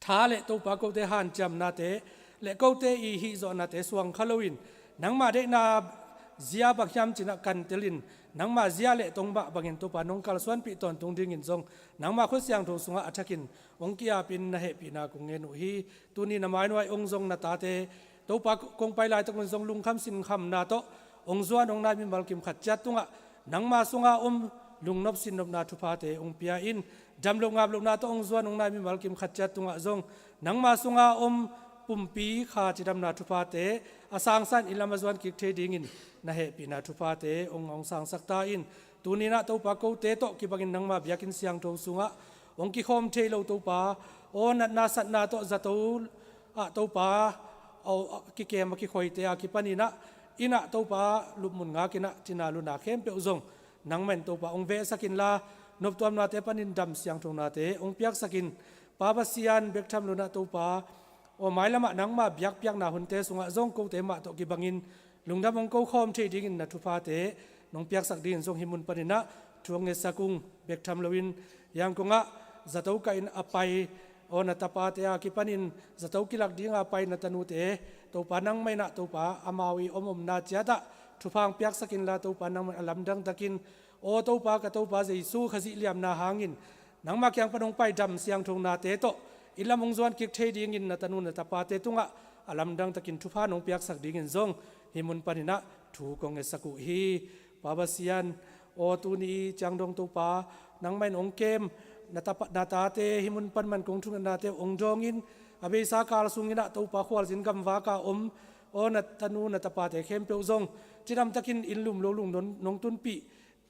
tha le Topa, kote hanciamnate le kote i hihzawhnate suang kha loin, nangmah deihna zia bang hiam ci-in ah kantelin, nangmah zia le tong mah bangin Topa nong kalsuanpih tawntung dingin zong nangmah khut siangtho sungah a thakin hong ki-apin na hehpihna kong ngen uh hi. Tuni na mainuai hong zong na tate Topa, kong pai laitak un zong lungkham sinkhamna tawh hong zuan hong nai mimal kim khat ciat tungah nangma sunga om lungnop sinnopna thuphate hong pia in. Damloh ngaplohna tawh hong zuan hong nai mimal kim khat ciat tungah zong nangma sunga om pumpi kha cidamna thuphate a sangsan i lam a zuan kik thei dingin na hehpihna thuphate hong, hong sangsak ta in. Tuni in ah Topa, kote tawh kibangin nangma biakinn siangtho sungah hong kikhawm thei lo Topa, aw natna satna tawh zato ah Topa, aw kikem a kikhoite a kipanin ah, inn ah Topa lupmun ngakin ah, cina luna khempeuh zong nangmah in Topa hong vehsak inla, noptuamnate panin dam siangthonate hong piaksak in. Pa Pasian, bek tham loin ah Topa, aw mailamah nangma biakpiakna hunte sungah zong kote mah tawh kibangin lungdam hong ko khawm thei dingin na thuphate nong piaksak dingin zong hih mun panin ah thu hong ngetsak ung. Bek tham loin Yangon ah zato kah in a pai, aw na tapate a kipanin zato kilak dinga pai na tanute, Topa nangmah in ah Topa amau i om omna ciat ah thupha hong piaksak inla Topa nangman a lamdang takin, aw Topa ka Topa Jesu Khazih liamna hangin nangma kiang pan hong pai dam siangtho nate tawh inn lam hong zuan kik thei dingin na tanu na tapate tungah a lamdang takin thupha nong piaksak dingin zong hih mun paninah thu kong ngetsak uh hi. Pa Pasian, aw tuni ciang dong Topa nangmah in hong kem na tapa na tate hih mun pan man kong thungetnate hong dawngin a beisa kal sunginah Topa khualzin gamvaka om aw na tanu na tapate khempeuh zong cidamtakin inn lum lo lum nong tunpih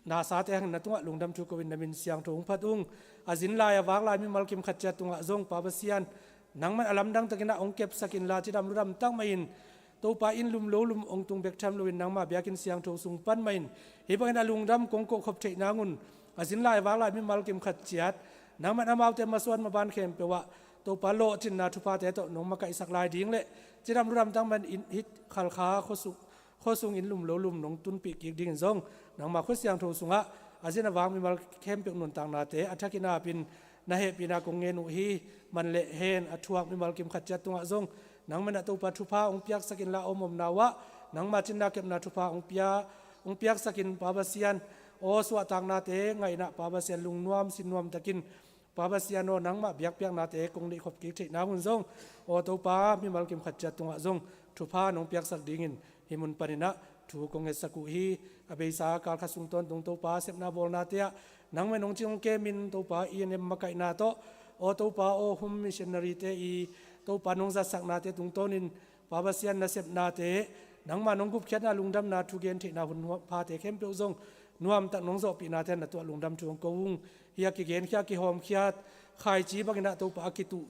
nasate hangin na tungah lungdam thu ko-in na min siangtho hong phat ung. A zin lai a vak lai mimal kim khat ciat tungah zong Pa Pasian nangman a lamdang takinah hong kepsak inla cidam ludam tak mahin Topa inn lum lo lum hong tung bek tham loin nangma biakinn siangtho sung pan mahin hih bangin a lungdam kong kohkhop theih nangun a zin lai a vak lai mimal kim khat ciat nangman amaute masuan maban khempeuh ah Topa lawhcinna thuphate tawh nong makaihsak lai ding le cidam ludam tak mahin hih Khalkha khuasung khuasung inn lum lo lum nong tunpih kik dingin zong nangma khut siangtho sungah a zin a vak mimal khempeuh nuntaknate a thakin apin na hehpihna kong ngen uh hi. Man le hen a thuak mimal kim khat ciat tungah zong nangman a Topa thupha hong piaksak inla a om omna uhah nangma cinna kepna thupha hong pia hong piaksakin Pa Pasian aw suahtaknate ngahinah Pa Pasian lungnuam sinnuam takin Pa Pasian aw nangmah biakpiaknate kong neihkhop kik theihna hun zong aw Topa mimal kim khat ciat tungah zong thupha nong piaksak dingin hih mun paninah thu kong ngetsak uh hi. A beisa kal khat sung tawntung Topa sepna bawlnate ah nangmah in hong cing hong kemin Topa i nem makaihna tawh aw Topa aw hum missionary te i Topa nong zatsaknate tungtawnin Pa Pasian nasepnate nangmah nong gupkhiatna lungdamna thugen theihna hun phate khempeuh zong nuamtak nong zawhpihnate na tuah lungdam thu hong ko ung. Hih a kigenkhia a kihawmkhiat khaici banginah Topa a kituh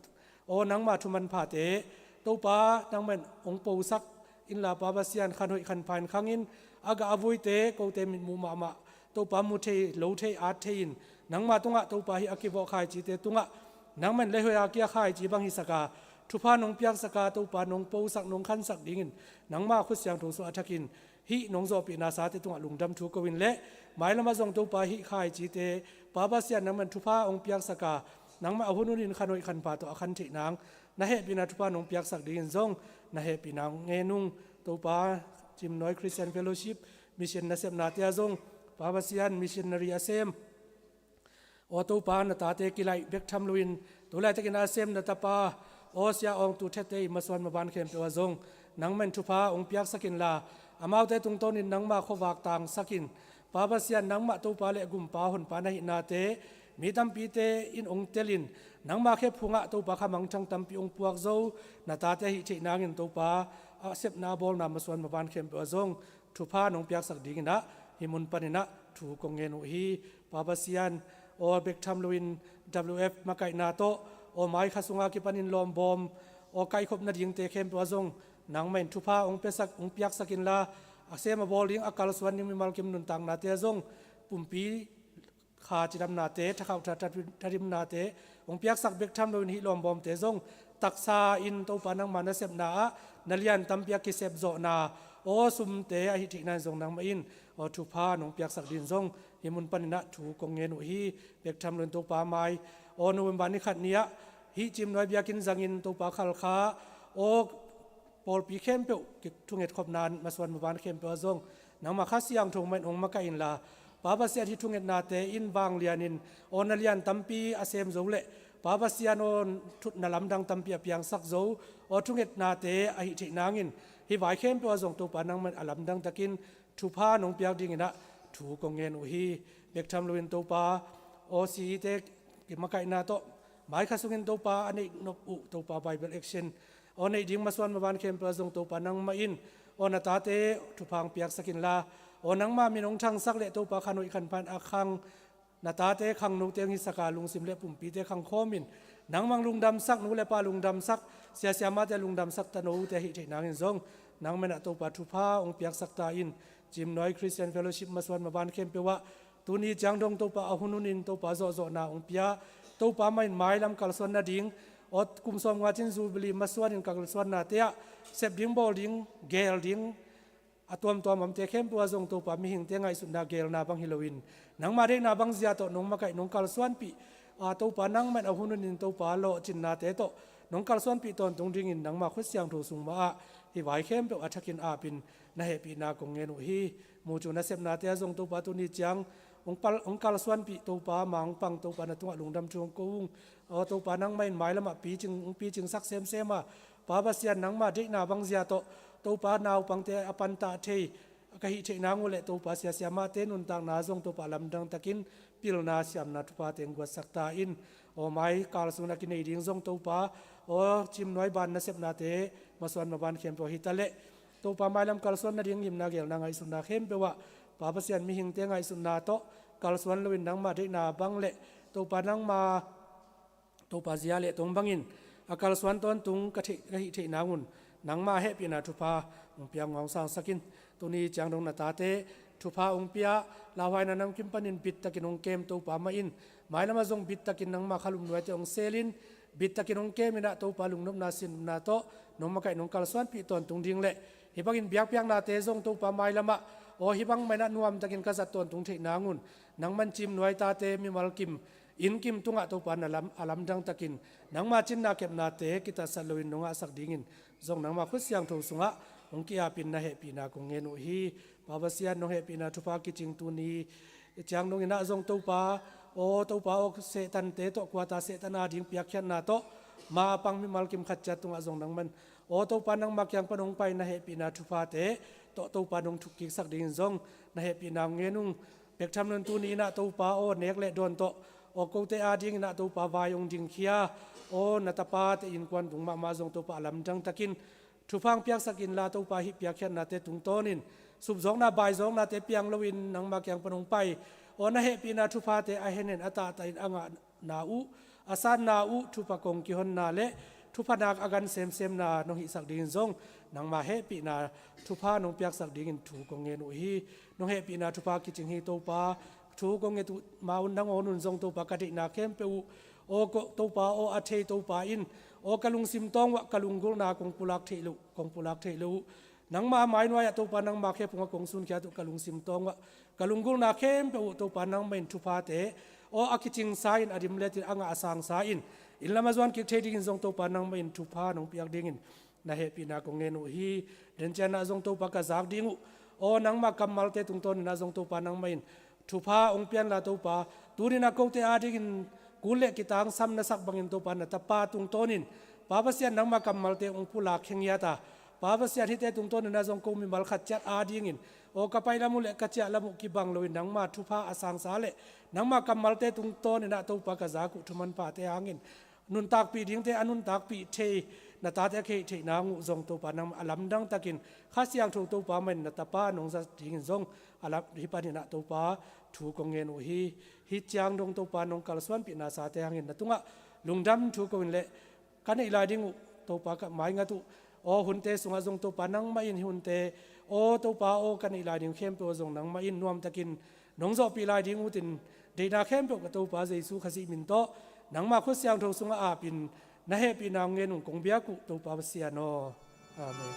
aw nangma thuman phate Topa nangmah in hong posak inla Pa Pasian khanhoih khanpha in khangin a gah a vuite kote mitmuh mahmah Topa mu thei lo thei at thei in nangma tungah Topa hih a kivawh khaicite tungah nangmah in leihoih a kia khaici bang hisaka thupha nong piaksaka Topa nong posak nong khansak dingin nangma khut siangtho sung a thakin hih nong zawhpihna sate tungah lungdam thu ko-in le mailamah zong Topa hih khaicite Pa Pasian nangmah in thupha hong piaksaka nangmah a hun hunin khanhoih khanpha tawh a khan theih nang na hehpihna thupha nong piaksak dingin zong na hehpihna hong ngen ung. Topa Cimnuai Christian Fellowship mission nasepnate ah zong Pa Pasian missionary a sem aw Topa na tate kilaih bek tham loin tu laitakin a sem na tapa aw Sia Awng Tu Thete i masuan maban khempeuh ah zong nangmah in thupha hong piaksak inla amaute tungtawnin nangma khuavak tangsakin Pa Pasian nangmah Topa le Gumpa Honpa na hihnate mi tampite in hong telin nangma khe phungah Topa kha mangthang tampi hong puak zo na tate ahih theih nangin Topa a sepna a bawlna masuan maban khempeuh ah zong thupha nong piaksak dinginah hih mun paninah thu kong ngen uh hi. Pa Pasian aw bek tham loin W F makaihna tawh aw mai kha sunga kipanin lawmbawm aw kaihkhop nadingte khempeuh ah zong nangmah in thupha hong piasak hong piaksak inla a sem a bawl ding a kalsuan ding mimal kim nuntaknate ah zong pumpi kha cidamnate thakhauh thathadimnate hong piaksak bek tham loin hih lawmbawmte zong taksa in Topa nangma nasepna ah na lian tampi a kisep zawhna aw sumte ahih theih nangin zong nangmah in aw thupha nong piaksak dingin zong hih mun paninah thu kong ngen uh hi. Bek tham loin Topa mai aw November ni khat ni ah hih Cimnuai biakinn zangin Topa Khalkha aw pawlpi khempeuh kithunget khopna masuan maban khempeuh ah zong nangmah Kha Siangtho mah in hong makaih inla Pa Pasian hih thungetnate in vanglianin aw na lian tampi a sem zo le Pa Pasian aw thutna lamdang tampi a piangsak zo aw thungetnate ahih theih nangin hih vai khempeuh ah zong Topa nangmah in a lamdang takin thupha nong piak dinginah thu kong ngen uh hi. Bek tham loin Topa aw C E te kimakaihna tawh mai kha sungin Topa a neih nop uh Topa Bible action aw neih ding masuan maban khempeuh ah zong Topa nangmah in aw na tate thupha hong piaksak inla aw nangma min hong thangsak le Topa khanhoih khanpha in a khang na tate khangnote hong hisaka lungsim le pumpite khangkhawmin nangmah lungdamsak nu le pa lungdamsak sia siamate lungdamsak tanote ahih theih nangin zong nangmah inah Topa thupha hong piaksak ta in. Cimnuai Christian Fellowship masuan maban khempeuh ah tuni ciang dong Topa a hun hunin Topa zawhzawhna hong pia Topa mah in mailam kalsuan nading aw kum sawmnga cin Jubilee masuanin kalsuannate ah sep ding bawl ding geel ding a tuamtuam omte khempeuh ah zong Topa mihingte ngaihsutna geelna bang hi loin nangma deihna bang zia tawh nong makaih nong kalsuanpih a Topa nangmah in a hun hunin Topa lawhcinnate tawh nong kalsuanpih tawntung dingin nangma khut siangtho sung mah ah hih vai khempeuh a thakin apin na hehpihna kong ngen uh hi. Mucu nasepnate ah zong Topa tuni ciang hong pal-, hong kalsuanpih Topa, ma hong pang Topa na tungah lungdam thu hong ko ung. Aw Topa nangmah in mailamah picing, hong picingsak semsem a, Pa Pasian nangma deihna bangzia tawh Topa naupangte a pantah thei ka hih theih nang uh leh Topa siasia mahte nuntakna zong Topa lamdang takin pilna siamna thuphate hong guatsak ta in. Aw mai kal sungin a kinei ding zong Topa, aw cimnuai ban nasepnate masuan maban khempeuh hi ta leh Topa mailam kalsuan nading ngimna gelna ngaihsutna khempeuh ah Pa Pasian mihingte ngaihsutna tawh kalsuan loin nangma deihna bang leh Topa nangma Topa zia leh tong bangin a kalsuan tawntung ka theih, ka hih theih nang un nangma hehpihna thupha hong piak ngaung sangsak in. Tuni ciang dong na tate thupha hong pia, lauhuaina namkim panin bittakin hong kem Topa mah in, mailamah zong bittakin nangma khalum nuaite hong selin, bittakin hong kemin ah Topa lungnopna sinnopna tawh nong makaih nong kalsuanpih tawntung ding leh hih bangin biakpiaknate zong Topa mailamah aw hih bang mah in ah nuamtakin ka zat tawntung theih nang un nangman cimnuai tate mimal kim inn kim tungah Topa na lam, a lamdang takin nangma cinna kepnate kitatsat loin nong ngahsak dingin zong nangma khut siangtho sungah hong ki-apin na hehpihna kong ngen uh hi. Pa Pasian nong hehpihna thupha kicing tuni ciang dongin ah zong Topa, aw Topa aw Sehtante tawh kuata Sehtan ading piakkhiatna tawh ma a pang mimal kim khat ciat tungah zong nangman aw Topa nangma kiang pan hong pai na hehpihna thuphate tawh Topa nong thukkiksak dingin zong na hehpihna hong ngen ung. Pektham nun tuni in ah Topa aw nek leh dawn tawh aw kote adingin ah Topa vai hong dingkhia, aw na tapate innkuan tung mahmah zong Topa a lamdang takin thupha hong piaksak inla Topa hih piakkhiatnate tungtawnin supzawkna baizawknate piang loin nangma kiang pan hong pai aw na hehpihna thuphate a hennen a tahtahin a ngah na uh, a sanna uh thupha kong kihonna leh thupha nak a gan semsemna nong hihsak dingin zong nangma hehpihna thupha nong piaksak dingin thu kong ngen uh hi. Nong hehpihna thupha kicing hi Topa, thu kong nget uh ma un nangawn un zong Topa ka deihna khempeuh uh aw ko, Topa aw a thei Topa in aw ka lungsim tawng uah ka lunggulhna kong pulak theih loh, kong pulak theih loh uh nangma mainuai ah Topa nangma khephung ah kong sunkhiat uh ka lungsim tawng uah ka lunggulhna khempeuh uh Topa nangmah in thuphate aw a kicingsa in a dimletin a ngah a sangsa in inn lam a zuan kik thei dingin zong Topa nangmah in thupha nong piak dingin na hehpihna kong ngen uh hi. Dencian ah zong Topa ka zak ding uh aw nangma kammalte tungtawnin ah zong Topa nangmah in thupha hong pianla Topa, tunin ah kote adingin kul leh kitang sam na sak bangin Topa na tapa tungtawnin Pa Pasian nangma kammalte hong pulak khengiat a, Pa Pasian hihte tungtawnin ah zong ko mimal khat ciat adingin aw ka pai lam uh leh ka ciah lam uh kibang loin nangma thupha a sangsa leh nangma kammalte tungtawnin ah Topa ka zak uh thu manphate hangin nuntakpih dingte a nuntakpih thei na tate a kheih theih nang uh zong Topa nang a lamdang takin Kha Siangtho Topa mah in na tapa nong zat dingin zong a lam, hih panin ah Topa thu kong ngen uh hi. Hih ciang dong Topa nong kalsuanpihna sate hangin na tungah lungdam thu ko in leh ka neih lai ding uh Topa ka maingat uh aw hunte sungah zong Topa nangmah in hih hunte aw Topa aw ka neih lai ding khempeuh zong nangmah in nuamtakin nong zawhpih lai ding uh tin deihna khempeuh ka Topa Jesu Khazih min tawh nangma khut siangtho sungah apin na hehpihna hong ngen ung kong biak uh Topa Pasian aw. Amen.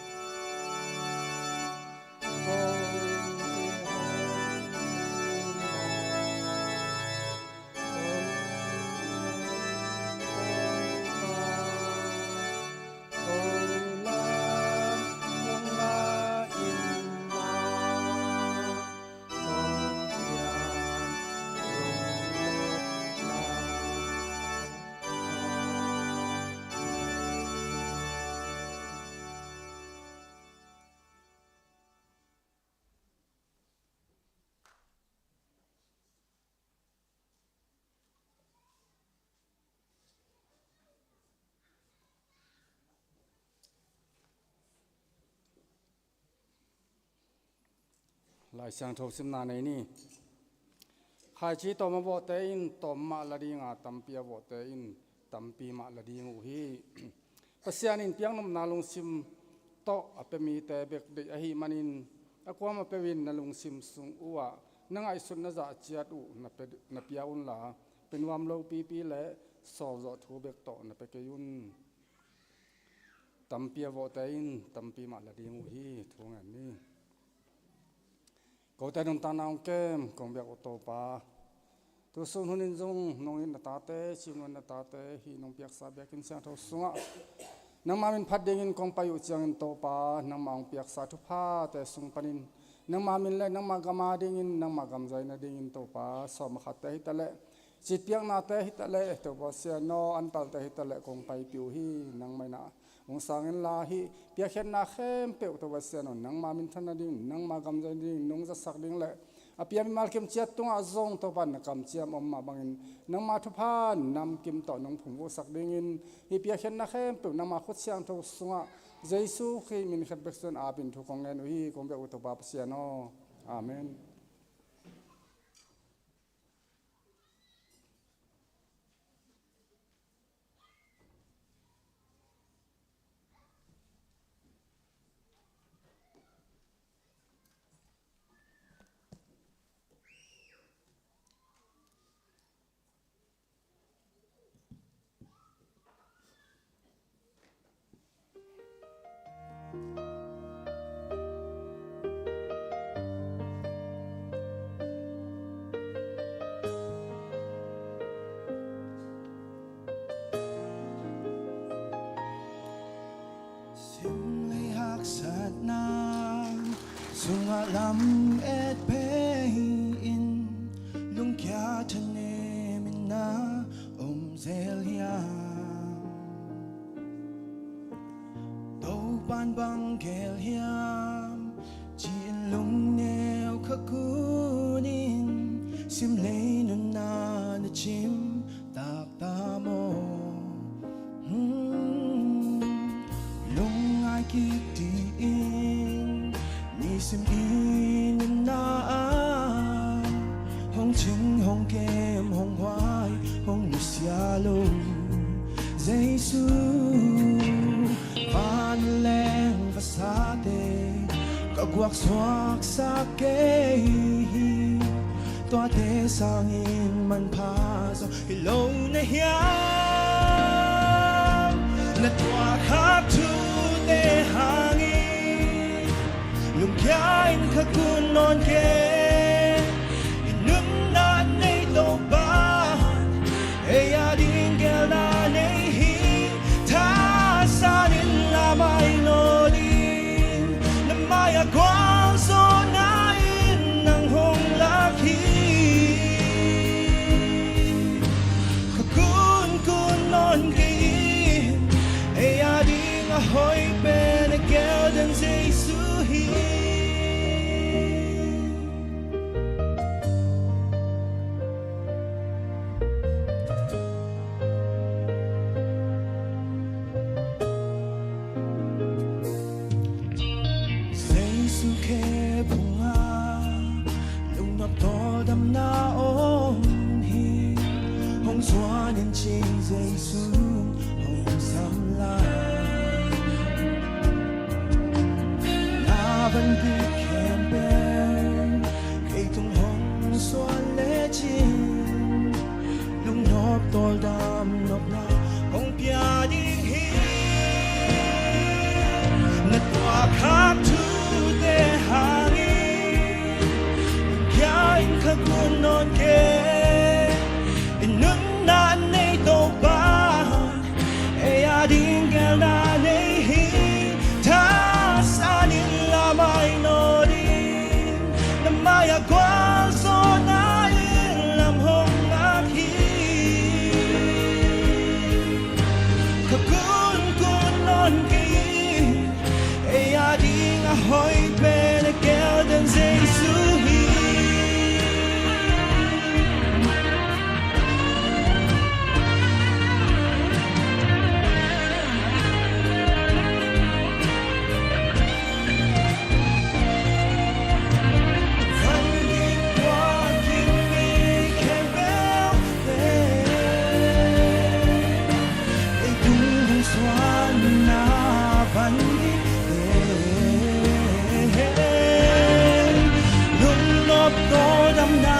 Lai Siangtho simna nei ni. Khaici tawm a vawhte in tawm mah la dinga, tampi a vawhte in tampi mah la ding uh hi. Pasian in piaknopna lungsim tawh a pia mite bek deih ahih manin a kuamah peuhin na lungsim sung uhah na ngaihsutna zah ciat uh na pia, na pia unla, pia nuam lopipi le sawlzawh thu bek tawh na pia kei un. Tampi a vawhte in tampi mah la ding uh hi. Thu ngen ni. Kote nuntakna hong kem kong biak uh Topa, Tu sun hunin zong nong it na tate, cimnuam na tate, hih nong piaksa biakinn siangtho sungah nangma min phat dingin kong pai uh ciangin Topa, nangma hong piaksa thuphate sung panin nangma min le nangma gam a dingin, nangma gam zai nadingin Topa, sawm a khatte hi taleh, citpiaknate hi taleh, Topa Pasian aw, antalte hi taleh kong paipih uh hi. Nangmah in ah hong sang inla, hih piakkhiatna khempeuh Topa Pasian aw, nangma minthan nading, nangma gam zai nading nong zatsak ding le a pia mimal kim ciat tungah zong Topa na kamciam om mah bangin nangma thupha namkim tawh nong phungvuhsak dingin, hih piakkhiatna khempeuh nangma khut siangtho sungah Jesu Khrih min khat bek suang apin thu kong ngen uh hi, kong biak uh Topa Pasian aw. Amen. Simlei haksatna sungah lam et pei in, lungkia thanem in na om zel hiam? Topan bang gel hiam? Ci-in lungneu kha kunin, simlei nunna na cim taktak maw? Hmm. Lungngai kik dih in, nisim i nunna ah hong cing hong kem, hong huai, hong nusia lo Jesu. Van leng vasate ka guak suaksak kei hi. Tuate sangin manpha zong hi lo na hiam? Na tuahkhak thute hangin lungkia in kha kun nawn kei. I nunna nei Topa, ei a ding gelna nei hi. Thasan in lamai nawn in, na mai-ah gualzawhna in nang hong lak hi. Ka kunkun nawn kei in, ei a ding a hoih pen a gelden Jesu hi. Jesu khe phungah lungnop tawldamna om hi. Hong zuan in cih Jesu hong sam lai. Na van dik khempeuh kei tung hong suan lecin, lungnop tawldam nopna hong pia ding hi. Na tuahkhak thute hangin lungkia in kha kun nawn kei. I nunna nei Topa, ei a ding gelna nei hi. Thasan in lamai nawn in, na mai-ah gualzawhna in lam hong ngak hi. Ka kunkun nawn kei in, ei a ding a hoih pen a gelden Jesu hi. Lungnop tawldamna,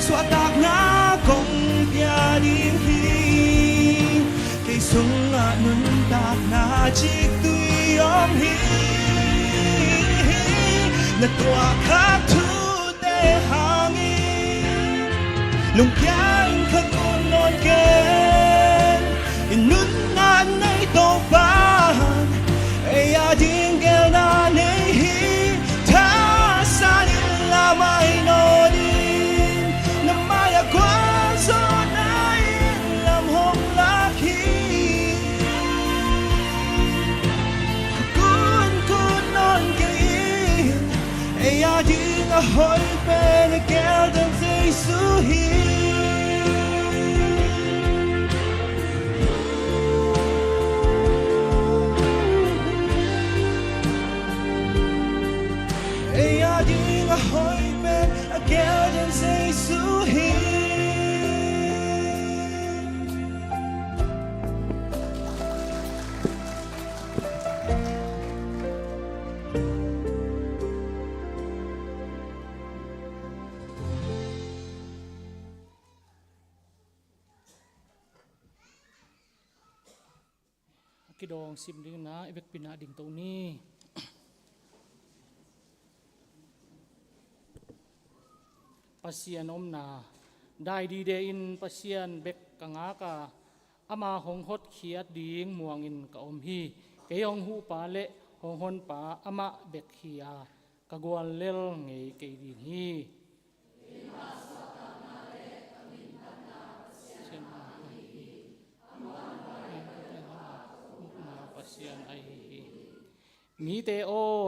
suahtakna kong pia ding hi. Kei sungah nuntakna ciktui om hi. Na tuahkhak thute hangin Lungkia in ka kun nawn keng, i nunna nei Topa, ei a ding gelna nei hi. Thasan in la mai nawn in, na mai-ah gualzawhna in lam hong lak hi. Ka kun kun nawn keng, ei a ding a hoih pen a gelden Jesu hi. Ei a ding a hoih pen a gelden Jesu hi. A kidawng sim dingin ah i vekpi-in ah dingto ni. Pasian omna. Dai dide-in Pasian bek ka ngak a, ama hong hotkhiat ding muangin ka om hi. Kei hong huhpa le hong honpa amah bek hi a, ka guallel ngei kei ding hi. Pasian ahi hi. Mite aw,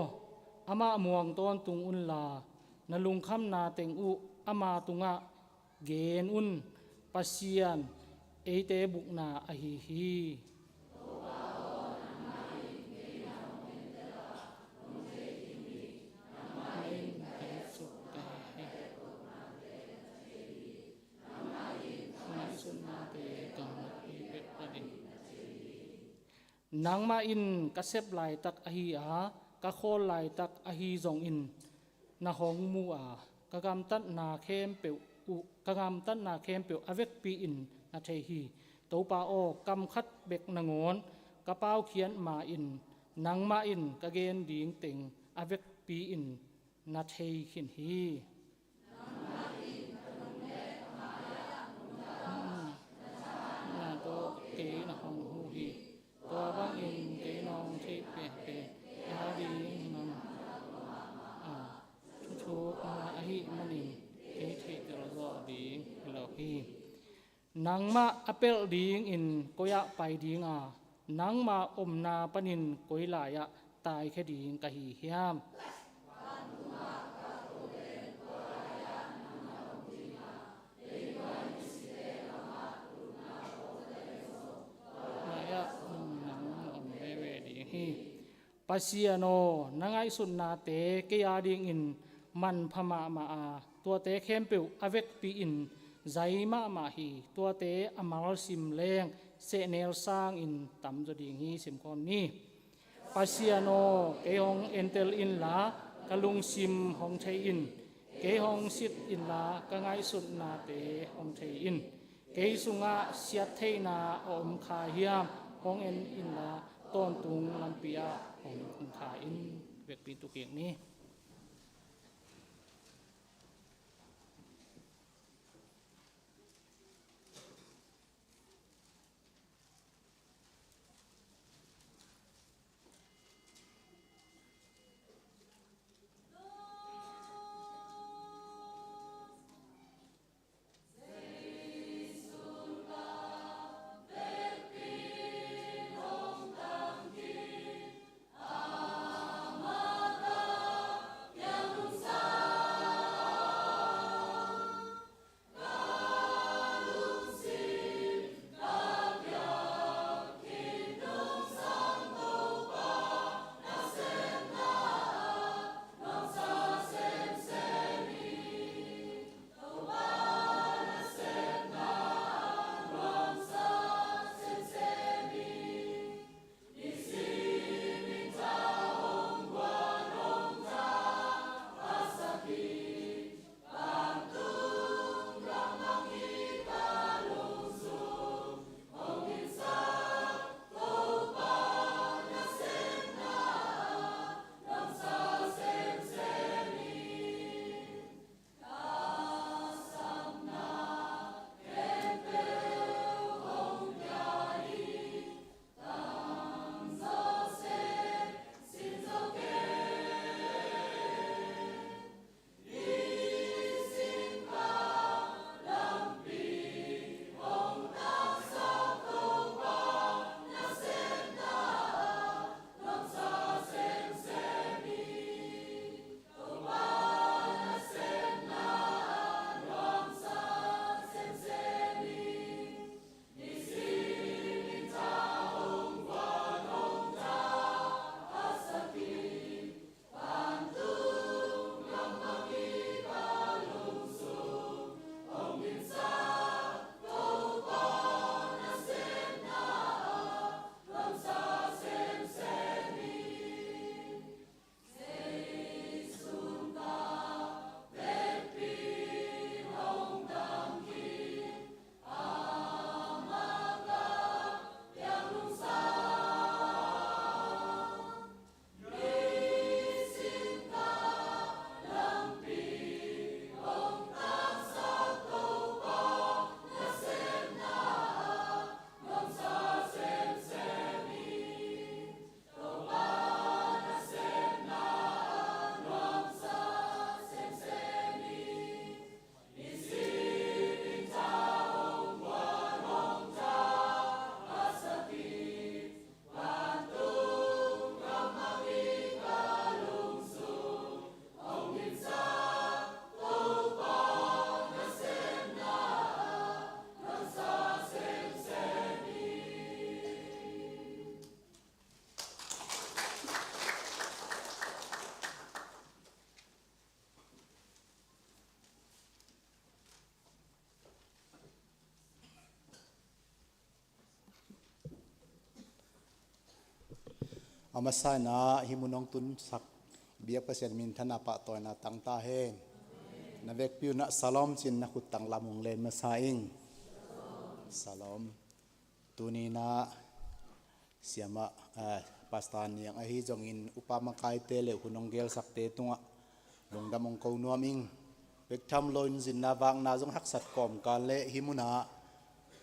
amah muang tawntung unla, na lungkhamna teng uh ama tungah gen un. Pasian eite bukna ahi hi. Nangmah in ka sep laitak ahi a, ka khawl laitak ahi zongin na hong mu a, ka gamtatna khempeuh uh, ka gamtatna khempeuh a vekpi-in na thei hi. Topa aw, kam khat bek nangawn ka paukhiat ma-in, nangmah in ka gen ding teng a vekpi-in na thei khin hi. Na tawh kei na hong huh hi. Tua bangin kei nong theih peuhpeuh a ding nang a, thuthukna ahih manin kei theihtel zawh ding hi lo hi. Nangmah a pelh dingin koi-ah pai ding a, nangma omna panin koi lai-ah taikhia ding ka hi hiam? Lai-ah nang om veve ding hi. Pasian aw, na ngaihsutnate kei a dingin manpha mahmah a, tuate khempeuh a vekpi-in zai mahmah hi. Tuate a malsim leng sehnel sangin tamzaw ding hi. Simkhawm ni. Pasian aw, kei hong entel inla, ka lungsim hong thei in. Kei hong sit inla, ka ngaihsutnate hong thei in. Kei sungah siattheihna a om kha hiam, hong en inla, tawntung lampi ah hong tung kha in. Vekpi-in tu kik ni. A masa in ah hih mun hong tunsak biak Pasian minthanna pahtawina tang ta hen. Na vekpi un ah shalom ci-in na khut tang lam hong len masa ing. Shalom. Tuni in ah siamah, eh, Pastor Niang ahi zongin upa makaite le hun hong gelsakte tungah lungdam hong ko nuam ing. Bek tham loin zinna vakna zong haksat kawmkal le hih mun ah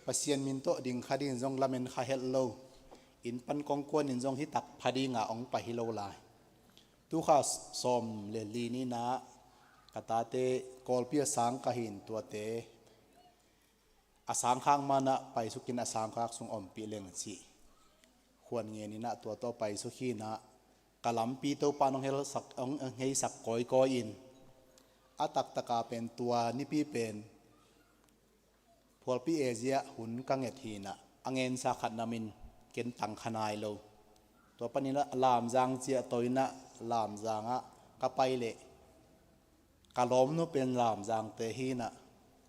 Pasian min tawh ding kha dingin zong lamen kha het lo. Inn pan kong kuanin zong hih tak pha dinga hong pai hi lo lai. Tukha sawm le li ni-in ah ka tate Kawlpi a sang ka hi in tuate a sang khak man ah paisukin a sang khak sung ompih leng cih khuan ngen in ah tua tawh paisuk hi in ah ka lampi Topa in hong helsak, hong heisak kawikawi in a taktaka pen tua nipi pen Phualpi A Z ah hun ka nget hi in ah a ngensa khat namin ken tang kha nai lo. Tua panin ah Lamzang ciah tawh in ah Lamzang ah ka pai leh ka lawmnu pen Lamzangte hi in ah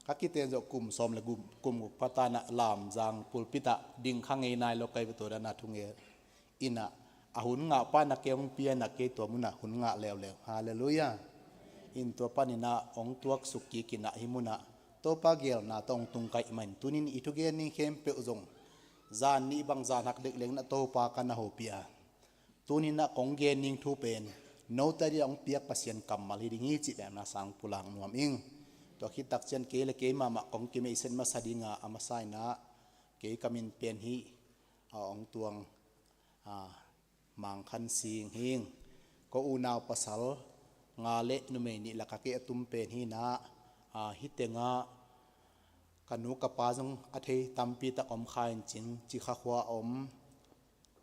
ka kiten zawh kum sawm le kum, kum guk pha-in ah Lamzang pulpit ah ding kha ngei nai lo ka hi ve. Tua dan a thunget in ah a hun ngah pa in ah kei hong pia in ah kei tua mun ah hun ngah leuleu. Halleluiah. In tua panin ah hong tuaksuk kik in ah hih mun ah Topa geelna tawh hong tung ka hih manin tunin i thugen ding khempeuh zong zan nih bang zan hak dek leng in ah Topa ka na hopih a, tunin ah kong gen ding thu pen note adingin hong piak Pasian kammal hi ding hi cih bek na sang pulak nuam ing. Tua khit tak ciang kei le kei mahmah kong kimeihset masa dinga a masa in ah kei ka min pen hih a hong tuang, a, Mang Khan Sing hi ing. Ko unau pasal nga le numei nih lakah kei a tum pen hi in ah, a, hih tengah ka nu ka pa zong a thei tampi tak om kha in cin, Cikha khua a om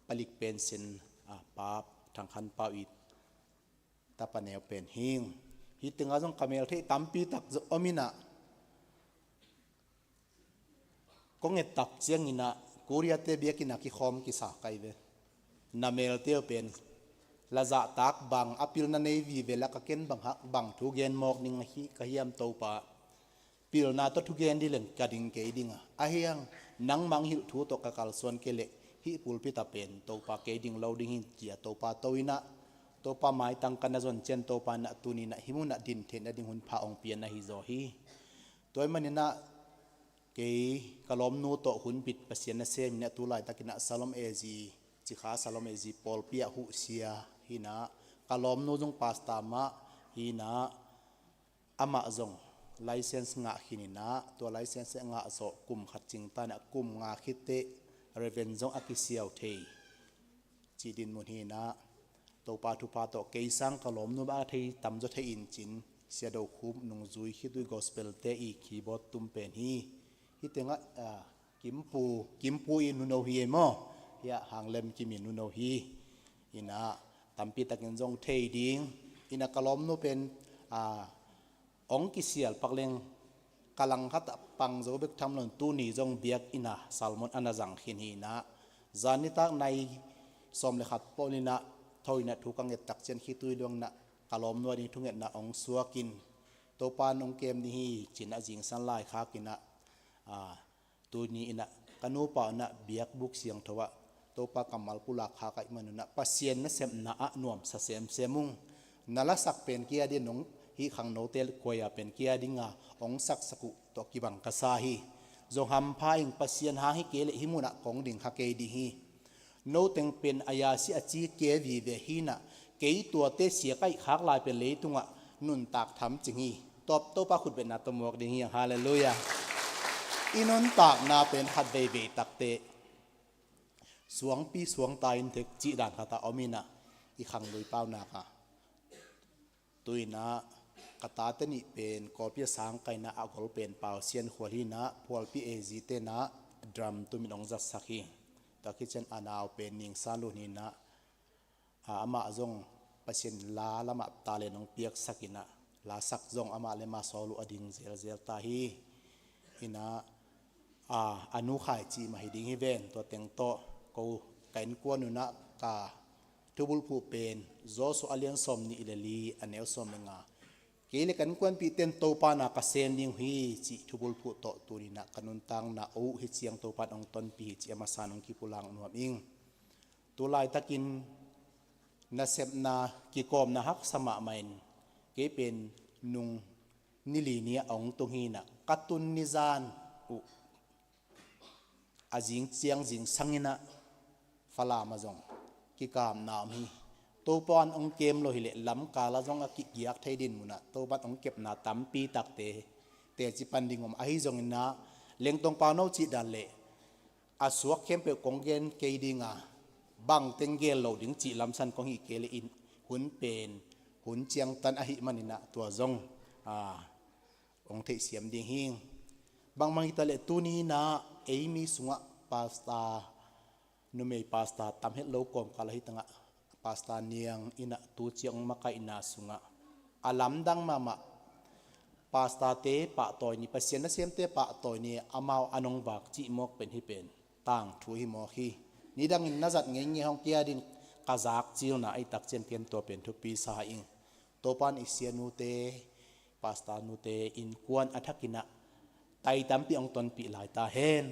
palik pen sin, a, Pa Thang Khan Pau i tapa neu pen hi ing. Hih tengah zong ka mel theih tampi tak zong om in ah kong et tak ciangin ah Korea-te biakinn ah kikhawm kisa ka hi ve. Na melte uh pen la zahtak bang a pilna nei vive lak a ken bang hak bang thu gen mawk ding ahi ka hiam Topa. Pilna tawh thugen ding leng ka ding kei ding a, ahi hang nangmah hong hilh thu tawh ka kalsuan kei leh hih pulpit ah pen Topa kei ding lo ding hi ci-a Topa to in ah Topa maitang ka na zon ciang Topa in ah tuni in ah hih mun ah din theihna ding hun pha hong pia na hi zaw hi. Tua ahih manin ah kei ka lawmnu tawh hun bit Pasian nasem in ah tu laitakin ah Shalom A Z, Cikha Shalom A Z pawlpi ah huhsia hi in ah ka lawmnu zong pastor mah hi in ah amah zong license ngah khin in ah tua license a ngah zawh kum khat cing ta in ah kum nga khit teh Reverend zong a kisiau thei cih dinmun hi in ah Topa thupha tawh kei sang ka lawmnu mah a thei tamzaw thei in cin Sia Do Khup nungzui khitui gospel-te i keyboard tum pen hi. Hih tengah, ah, Kimpu, Kimpu i nuno hi ei maw? Hiah Hanglem Kim i nuno hi. In ah tampi takin zong thei ding in ah ka lawmnu pen, ah, hong kisial pak leng ka langkhat ah pang zo bek tham loin tuni zong biakinn ah sermon a na zang khin hi in ah zan nitak nai sawm le khat pawl in ah tho in ah thu ka nget tak ciang khitui luang in ah ka lawmnu a ding thungetna hong suak in Topa in hong kem ding hi ci-in ah zingsang laikhak in ah, ah, tuni in ah ka nupa in ah biakbuk siangtho ah Topa kammal pulak khak ahih manun ah Pasian nasepna ah nuamsa semsem ung. Na lasak pen kei a ding, nong hih khangnote kuai a pen kei a dinga hong saksak uh tawh kibang ka sa hi. Zong hampha ing, Pasian hang hi kei leh hih munah kong ding kha kei ding hi. Noteng pen a yasi a ci ke vive hi in ah kei tuate sia ka hih khak lai pen leitungah nuntak tham cing hi. Tawp Topa khutbetna tawh muak ding hi hang. Halleluiah. I nuntakna pen khat veivei takteh suangpi suangta in thek cih dan khatah om in ah i khanglui paunak ah tu in ah ka tate nih pen Kawlpi a sang ka in ah a gol pen Pau Sian Khual hi in ah Phualpi A Z te in ah drum tumin hong zatsak hi. Tua khit ciang a nau pen Ningsan Lun hi in ah, a, amah zong Pasian la lamah talent hong piaksak in ah lasak zong amah le amah sawl uh a ding zelzel ta hi. In ah, a, a nu Khai Ci mah hi ding hi ven. Tua teng tawh ko ka innkuan un ah ka thubulphuh pen Joshua a lian sawm nih le li a neu sawm le nga. Kei le ka innkuanpihte in Topa na ka sem ding uh hi cih thubulphuh tawh tuni in ah ka nuntakna uh hi ciang Topa in hong tonpih hi cih a masa in hong kipulak nuam ing. Tu laitakin Nasepna kikawmna haksa mahmah in, kei pen nung ni li ni a hong tung hi in ah, ka tun ni zan uh a zing ciang zingsang in ah Falam ah zong kikapna om hi. Topa'n hong kem lo hileh lamkal ah zong a kigiak thei dinmun ah Topa'n hong kepna tampi takte teci pan ding om. Ahi zongin ah Lengtong Pauno cih dan leh a suak khempeuh kong gen kei ding a, bang teng gel lo ding cih lamsan kong hih kei leh in, hun pen hun ciangtan ahih manin ah tua zong, a, hong theihsiam ding hi. Bangmah hi ta leh tuni in ah ei mi sungah pastor, numei pastor tam het lo kawmkal ahi tangah Pastor Niang in ah tu ciang hong makaihna sungah a lamdang mahmah, pastorte pahtawi ni, Pasian nasemte pahtawi ni, amau an hong vak cih mawk pen hih pen tangthu hi mawk hi. Nidangin na zat ngeingei hong kia din ka zak cilna ahi tak ciang ken tua pen thupi sa ing. Topa'n i sianute, pastor nute innkuan a thakin ah tai tampi hong tonpih lai ta hen.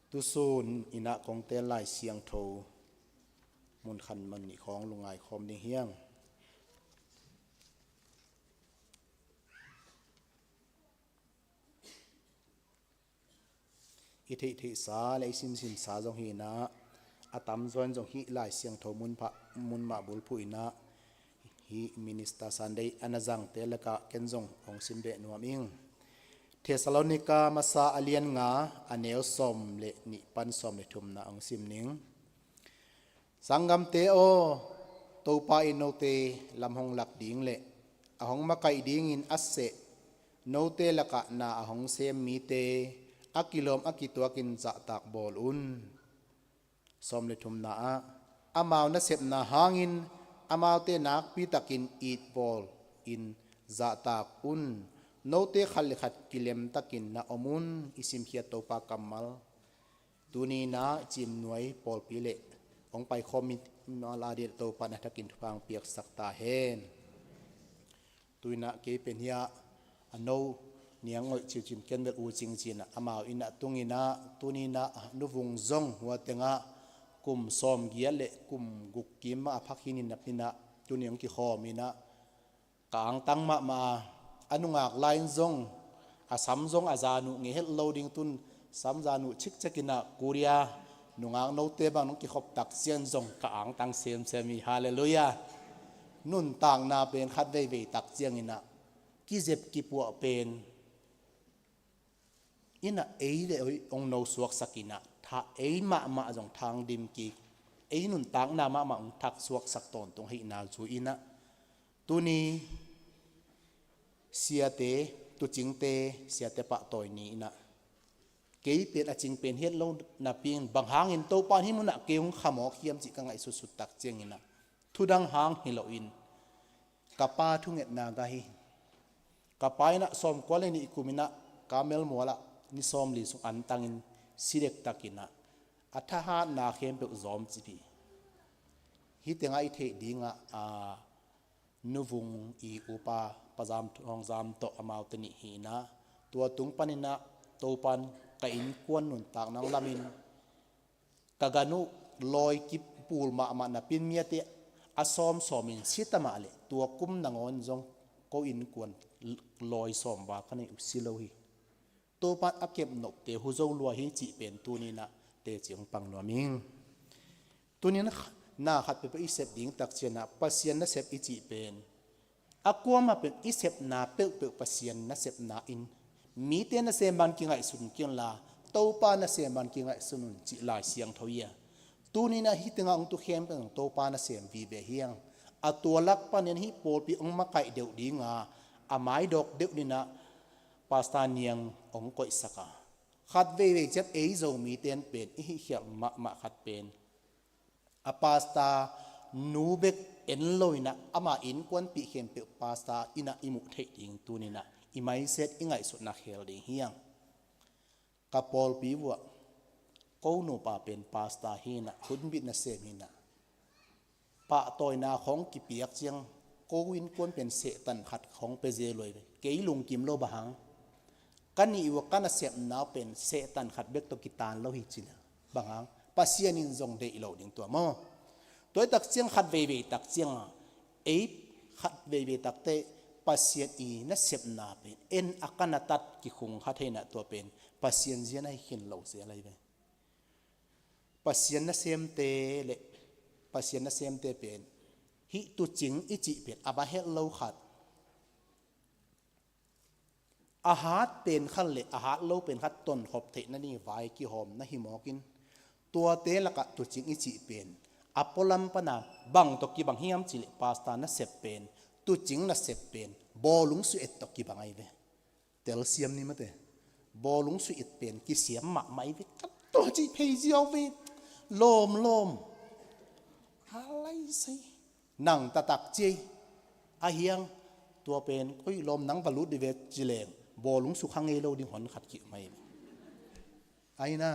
Tusun in ah kong teel Lai Siangtho mun khat mun nih khawng lungngai khawm ding hi hang. I theihtheihsa leh i simsimsa zong hi in ah, a tamzaw in zong hih Lai Siangtho mun pha, mun mah bulphuh in ah, hih Minister Sunday a na zangte lakah ken zong hong sim beh nuam ing. Thessalonika masa a lian nga, a neu sawm leh nih pan sawm leh thumna hong sim ning. Sanggamte aw, Topa in note lam hong lak ding leh a hong makaih dingin a seh, note lakah na a hong sem mite a kilawm a kituakin zahtak bawl un. Sawm leh thumna ah, amau nasepna hangin amaute nakpi takin it bawl in zahtak un. Note khat leh khat kilemtakin na om un. I simkhiat Topa kammal tuni in ah Ciimnuai pawlpi leh hong paikhawm mi, mi mah la ding Topa'n a thakin thupha hong piaksak ta hen. Tu in ah kei pen hih a no Niang Ngoih Ciu Cin, ken bel U Cing ci in ah amau in ah tung in ah, tuni in ah Nu Vung zong hua tengah kum sawmgiat leh kum guk kim mah a phak hi in ah, tuni hong kikhawm in ah, ka angtang mahmah a, a nungak lai in zong a sam zong a zan uh ngei het lo ding, tun sam zan uh cikcek in ah Korea nungak note bang nong kikhop tak ciang zong ka angtang semsem hi. Halleluiah. Nuntakna pen khat veivei tak ciangin ah kizep kipuah pen in ah ei leh ei hong nosuaksak in ah, tha ei mahmah zong thang dim kik, ei nuntakna mahmah hong thaksuaksak tawntung ahihna zui in ah, tuni siate, tuucingte, siate pahtawi ni in ah, kei pen a cing pen het lo napi in, bang hangin Topa'n hih munah kei hong khamawk hiam cih ka ngaihsutsut tak ciangin ah, thudang hang hi loin ka pa thungetna gah hi. Ka pa in ah sawmkua leh nih kum in ah Kamel mual ah ni sawmli sung antangin si dektak in ah, a thahatna khempeuh zawmcip hi. Hih tengah i theih dingah, a, Nu Vung i upa Pa Zam, Thawng Zam tawh amaute nih hi in ah, tua tung panin ah Topa'n ka innkuan nuntakna hong lamin, ka gan uh lawi kipul mahmah napi in, miate a sawmsawm in si ta mah leh tua kum nangawn zong ko innkuan lawi sawm val ka nei uh si lo hi. Topa'n a kepnopte hu zo lua hi cih pen tuni in ah teci hong pang nuam ing. Tuni in ah na khat peuhpeuh i sep ding tak ciangin ah Pasian nasep i cih pen a kuamah pen i sepna peuhpeuh Pasian nasepna in, mite nasem bang kingaihsun kei un la, Topa nasem bang kingaihsun un cih Lai Siangtho hi a, tuni in ah hih tengah hong tu khempeuh Topa nasem vive hi hang. A tua lak panin hih pawlpi hong makaih deuh ding a, a maidawk deuh dingin ah Pastor Niang hong koihsak a, khat veivei ciang ei Zomite in pen i hihkhialh mahmah khat pen a pastor nu bek en lo in ah, ama innkuanpih khempeuh pastor in ah i muh theih ding tuni in ah i mindset, i ngaihsutna khel ding hi hang. Ka pawlpi vuah ko nupa pen pastor hi in ah, hunbit nasem hi in ah, pahtawina khawng kipiak ciang ko innkuan pen Satan khat khawng pia zel uh hi ve. Kei lungkim lo bang hang, ka nih uh a ka nasepna uh pen Satan khat bek tawh kitan lo hi ci leh bang hang, Pasian in zong deih lo ding tua maw? Tua hi tak ciang khat veivei tak ciang a, ei khat veivei takte Pasian i nasepna pen en a ka natat kikhung kha thei na tua pen Pasian zia na hi khin lo zel ahi ve. Pasian nasemte le Pasian nasemte pen hih tuucing i cih pen a va helh lo khat. A hat pen khat le a hat lo pen khat tonkhop theihna ding vai kihawmna hi mawkin, tuate lakah tuucing i cih pen a pualam pana bang tawh kibang hiam cih leh pastor nasep pen, tuucing nasep pen bawlung sui et tawh kibang ahi ve. Telsiam ni mate. Bawlung sui et pen kisiam mahmah ahi ve. Ka tua cih phei ziau ve. Lawm lawm. Halai sei. Nang taktak ciai. A hiang, tua pen koi lawm nang va lut di ve ci leng bawlung sukha ngei lo ding hon khat kih mai. Aina.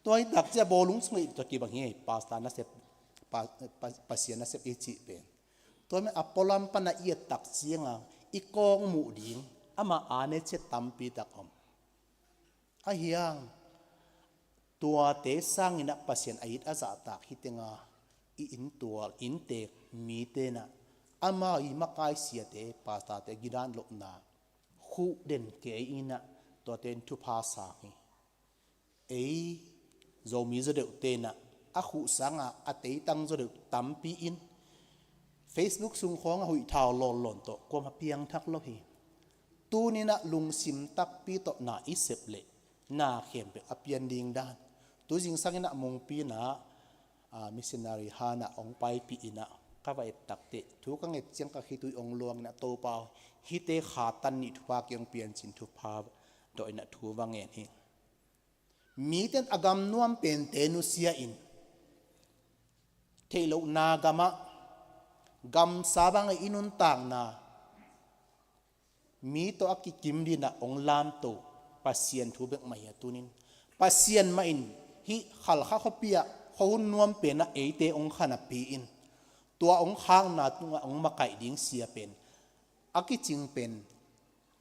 Tua hi tak cia bawlung sukha i tua kibang hi, pastor nasep, pa, pa, Pasian nasep i cih pen. Tua mah a pualam pana i et tak cianga i kawng muh ding ama a ne ciat tampi tak om. A hiang, tuate sangin ah Pasian a it a zahtak hi tenga i inntual, inntek mite nah ama i makai siate, pastorte gidan lohna khuh den kei inah tuate in thupha sang hi. Ei Zomi zaw deuhte nah a khuh sanga a teitang zaw deuh tampi in Facebook sung khawng a huih thau lawnlawn tawh kuama piangthak lo hi. Tuninah lungsim takpi tawh na i sep leh na khempeuh a pian ding dan. Tuzing sanginah mungpinah, ah, missionary hanah hong paipih inah ka va et takteh thu ka nget ciang ka khitui hong luanginah Topa aw, hihte khatan nih thupha kei hong piancin thupha dawh inah thu va ngen hi. Miten a gam nuam pente nusia in theih lohna gamah gamsa bangah i nuntakna mi tawh a kikim dinah hong lamto Pasian thu bek mah hi a tunin Pasian mah in hih Khalkha khuapi ah khuahun nuam penah eite hong kha napi in tua hong khakna tungah hong makaih ding sia pen a kicing pen,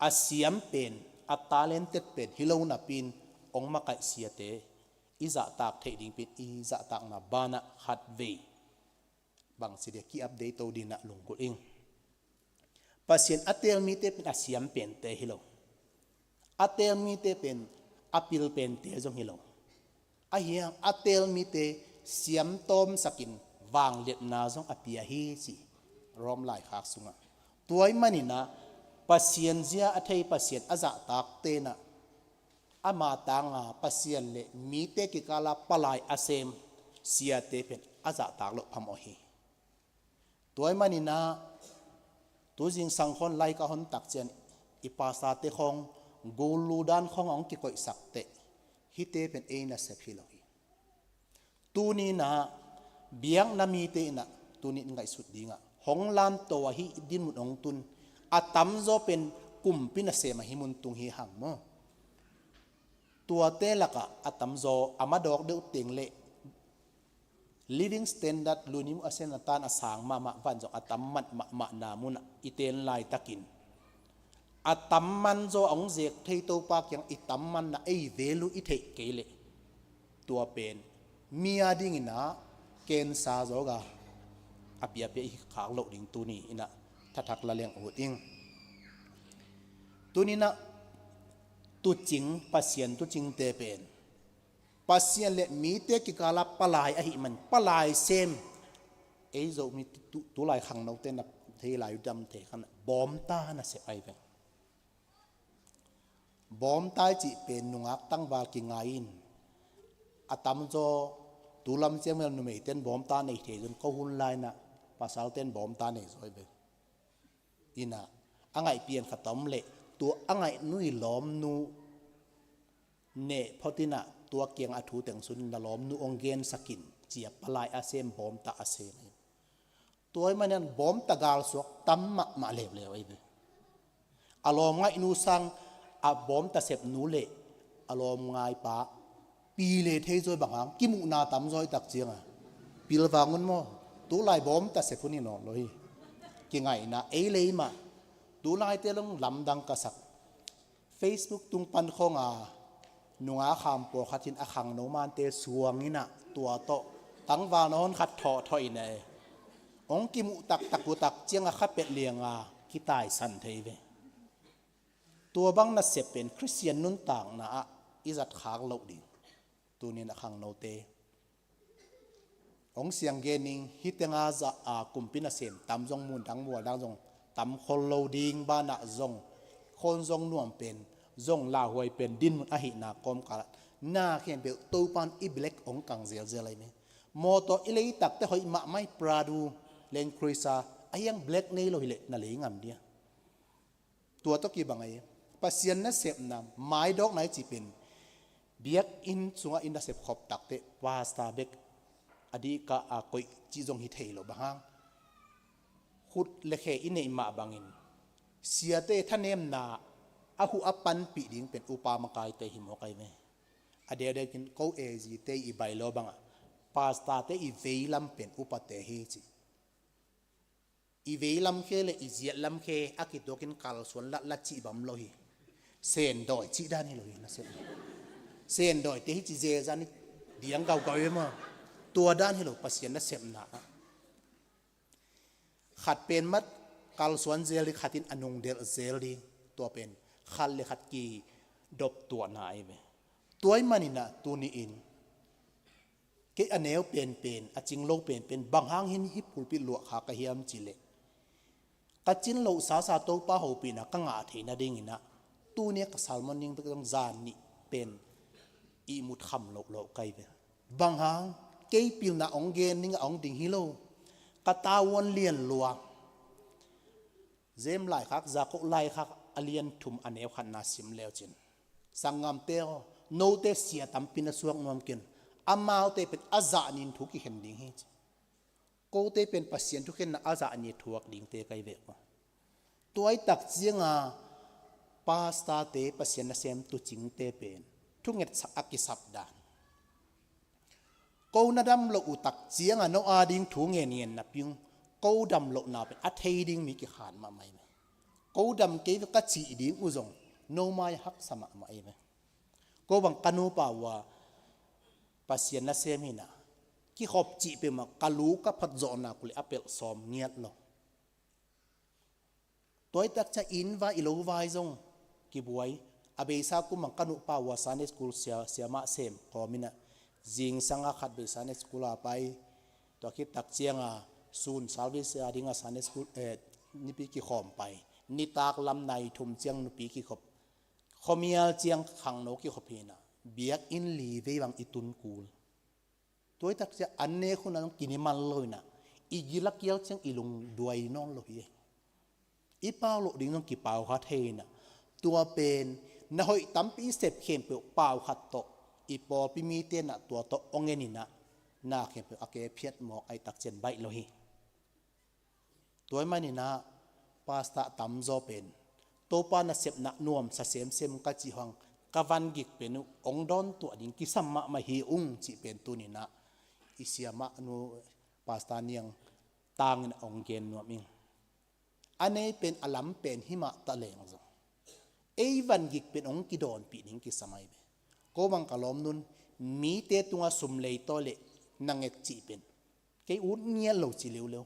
a siam pen, a talented pen hi lo napi in hong makaih siate i zahtak theih ding pen i zahtakna banah khat vei bangci dia ki-update to dinah lunggulh ing. Pasian a teel mite pen a siam pente hi lo. A teel mite pen a pil pente zong hi lo. A hiang a teel mite siamtawmsakin vangliatna zong a pia hi ci Rom laikhak sungah. Tua ahih maninah Pasian zia a thei, Pasian a zahtak tenah ama tanga Pasian le mite kikala palai a sem siate pen a zahtak loh phamawh hi. Tua ahih maninah tuzing sang khawng lai ka hon tak cian i pastorte khawng gulu dan khawng a hong kikoihsak teh hihte pen ei nasep hi lo hi. Tuninah biakna mite inah tunin ngaihsut dingah hong lamto ahi dinmun hong tun a tamzaw pen kumpi nasem ahi mun tung hi hang maw? Tuate lakah a tamzaw a madawk deuh teng le living standard lunim a sen a tan a sang mahmah van zong a tam man mahmahna munah i ten laitakin a tam man zaw a hong zek thei Topa kiang i tam manna ei velu i theih kei leh tua pen mi a dinginah kensa zawga a piapia i khak loh ding tuni inah thathak la leng ut ing. Tuninah tucing, Pasian tucingte pen Pasian le mite kikala palai ahih man palai sem. Ei Zomi tu, tu, tulai khangnote na thei lai uh dam thei khan bawmta nasep ahi veng. Bawmta i cih pen nungak tangval kingai in a tamzaw tulam ciang mel numeiten bawmta nei thei zun ko hun lainah pasalten bawmta nei zaw ahi veng. Inah a ngaih pian khat a om leh tua a ngaihnu i lawmnu neh phot inah tua kiang a thu teng sun na lawmnu hong gensakin cia palai a sem bawmta a sem hi. Tua ahih manin bawmta galsuak tam mahmah leuleu ahi ve. A lawm ngaihnu sang a bawmta sepnu le a lawm ngaipa pi le thei zaw bang hang kimuhna tam zaw i tak cianga pilvang un maw? Tulai bawmta sep hun hi nawn lo hi. Kingaihna ei lei mah tulaite long lamdang ka sak. Facebook tung pan khong a nunga kham pawlkhat in a khangno mante suang in ah tua tawh tangval na hon khat thawhthawh in ah e, hong kimuh taktak uh tak ciang a khapet liang a kitaisan thei ve. Tua bang nasep pen Khristian nuntakna ah i zat khak loh ding. Tunin a khangnote hong siang genin hih tenga zah a kumpi nasem tam zong, mundang mualdang zong tam khol lo ding, banah zong khon zong nuam pen, zong lauhuai pen dinmun ahihna kawmkal ah na khempeuh Topan i black hong kang zelzel ahi me. Mawtaw i leitakte hoih mahmah hi, Prado, Land Cruiser, a hiang black nei lo hileh na lei ngam dia? Tua tawh kibang ahi. Pasian nasepna maidawkna i cih pen biakinn sungah i nasep khop takteh pastor bek a dihkah a koih cih zong hi thei lo. Bang hang? Khut le khe i neih mah bangin siate thanemna a huh a panpih ding pen upa makaite hi mawk ahi ve. A deuhdeuh in ko A G te i bylaw bangah pastorte i veilam pen upate hi ci. I veilam khe le i ziatlam khe a kituakin kalsuan latla cih bang lo hi. Sendawi cih dan hi lo hi nasep. Sendawite hi ci zezan i diang gaugau hi maw? Tua dan hi lo Pasian nasepna ah. Khat pen mat kalsuan zel ding, khat in a nungdelh zel ding. Tua pen khat le khat kidop tuahna ahi ve. Tua ahih manin ah tuni-in kei a neu penpen, a cing lo penpen, bang hang hin hih pulpit luah kha ka hiam cih leh, ka cin loh sasa Topa hopihna ka ngah theih nadingin ah tuni a ka sermon ding bek zong zan nih pen ihmut kham lohloh ka hi ve. Bang hang? Kei pilna hong gen ding a hong ding hi lo. Ka tavuan lian lua. James laikhak, Jakob laikhak a lian thum a neu khatna sim leu cin, sanggamte aw, note sia tampi na suak nuam ken. Amaute pen a zah nin thu kikhen ding hi ci. Kote pen Pasian thukhenna a zah ni thuak dingte ka hi ve uh. Tua i tak cianga pastorte, Pasian nasem tuucingte pen thungetsak a kisap dan. Ko na dam loh uh tak cianga no ading thu ngen ngen napi ung, ko dam lohna pen a thei ding mi kikhan mahmah hi ve. Ko dam kei ve ka cih ding uh zong no mai a haksa mahmah hi ve. Ko bang ka nupa uh a Pasian nasem hi na, kikhop cih peuhmah ka lu ka phat zawhna uh leh a pelh sawm ngiat lo. Tua i tak ciang inn vai, i lo vai zong kibuai. A beisa kum bang ka nupa uh a Sunday school sia, siamah sem kawm in ah, zingsang a khat vei Sunday school a pai. Tua khit tak cianga sun service a dinga Sunday school, eh, nipi kikhawm pai. Nitak lam nai thum ciang nupi kikhop. Khuamial ciang khangno kikhop hi na, biakinn li vei bang i tun kul. Tua i tak ciang an nek hun ah zong kinimal lo in ah, i gil a kial ciang i lungduai nawn lo hi. I pau loh ding zong kipau kha thei in ah, tua pen na hoih tampi i sep khempeuh pau khat tawh i pawlpi mite in ah tua tawh hong en in ah, na khempeuh a ke phiat mawk a i tak ciang baih lo hi. Tua ahih manin ah pastor tamzaw pen Topa nasepna nuamsa semsem ka cih hang, ka van gik pen uh hong dawn tuah ding kisam mahmah hi ung cih pen tuni-in ah i siamah nu Pastor Niang Tang in ah hong gen nuam ing. A nei pen a lam pen hi mah ta leng zong, ei van gik pen hong kidawnpih ding kisam ahi ve. Ko bang ka lawmnu in mite tungah sum leitawi leh na nget cih pen kei ut ngiat lo ci leuleu.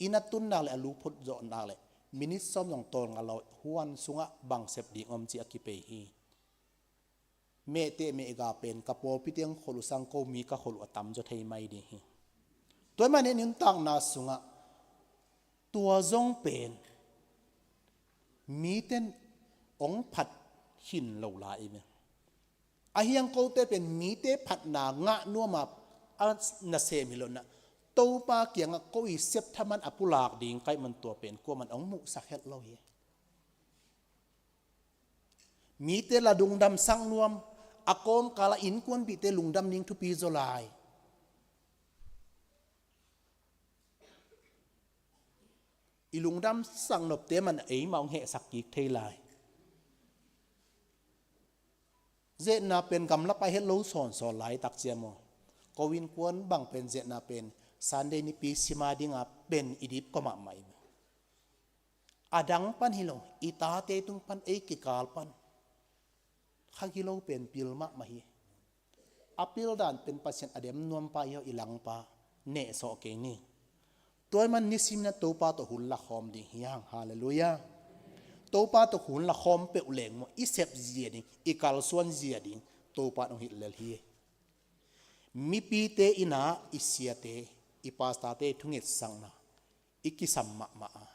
Inn a tun nak leh a lu phut zawh nak leh minute sawm zong tawlnga lo, huan sungah bang sep ding om cih a kipei hi. Mehteh mehga pen ka pawlpi teng kholh uh sang ko mi ka kholh uh a tamzaw thei mai ding hi. Tua ahih manin nuntakna sungah tua zong pen mite in hong phat khin lo lai hi ve. A hiang kote pen mite phatna ngah nuam a nasem hi lo in ah, Topa kiangah ko i sep thaman a pulak ding ka hih man tua pen kuaman hong muhsak het lo hi. Mite la lungdamsak nuam, a kawmkal ah innkuanpihte lungdam ding thupi zaw lai. I lungdamsak nopte man eimah hong hehsak kik thei lai. Ziatna pen gamla pai het lo sawnsawn laitak ciang maw, ko innkuan bang pen ziatna pen Sunday nipi sim a dinga pen i dipkua mahmah hi. A dang pan hi lo, i tate tung pan, ei kikal pan, Kha gilo pen pil mahmah hi. A pil dan pen Pasian a dem nuampa i hawh i langpa nehsawh kei ni. Tua ahih man nisim in ah Topa tawh hun la khawm ding hi hang. Halleluiah. Topa tawh hun la khawm peuh leng maw, i sep zia ding, i kalsuan zia ding Topa in hong hilh lel hi. Mipite in ah i siate, i pastorte thungetsakna i kisam mahmah a,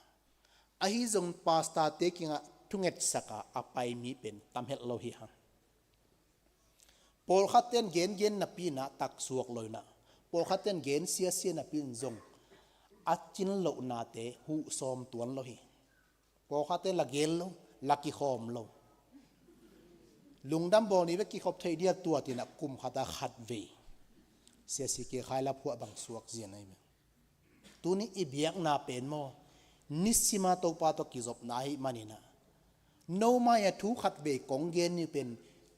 ahi zong pastorte kiangah thungetsak a a pai mi pen tam het lo hi hang. Pawlkhat ten gengen napi in ah taksuak lo in ah, pawlkhat ten gen siasia napi in zong a cin lohnate huh sawm tuan lo hi. Pawlkhat ten la gen lo, la kikhawm lo. Lungdam bawl ni ve, kikhop thei dia tua, ci-in ah kum khat ah khat vei. Siasi ke khai la phuah bang suak zia na hi ve. Tuni i biakna pen maw, nisim a Topa tawh kizopna ahih manin ah, no mai-ah thu khat vei kong gen ni pen,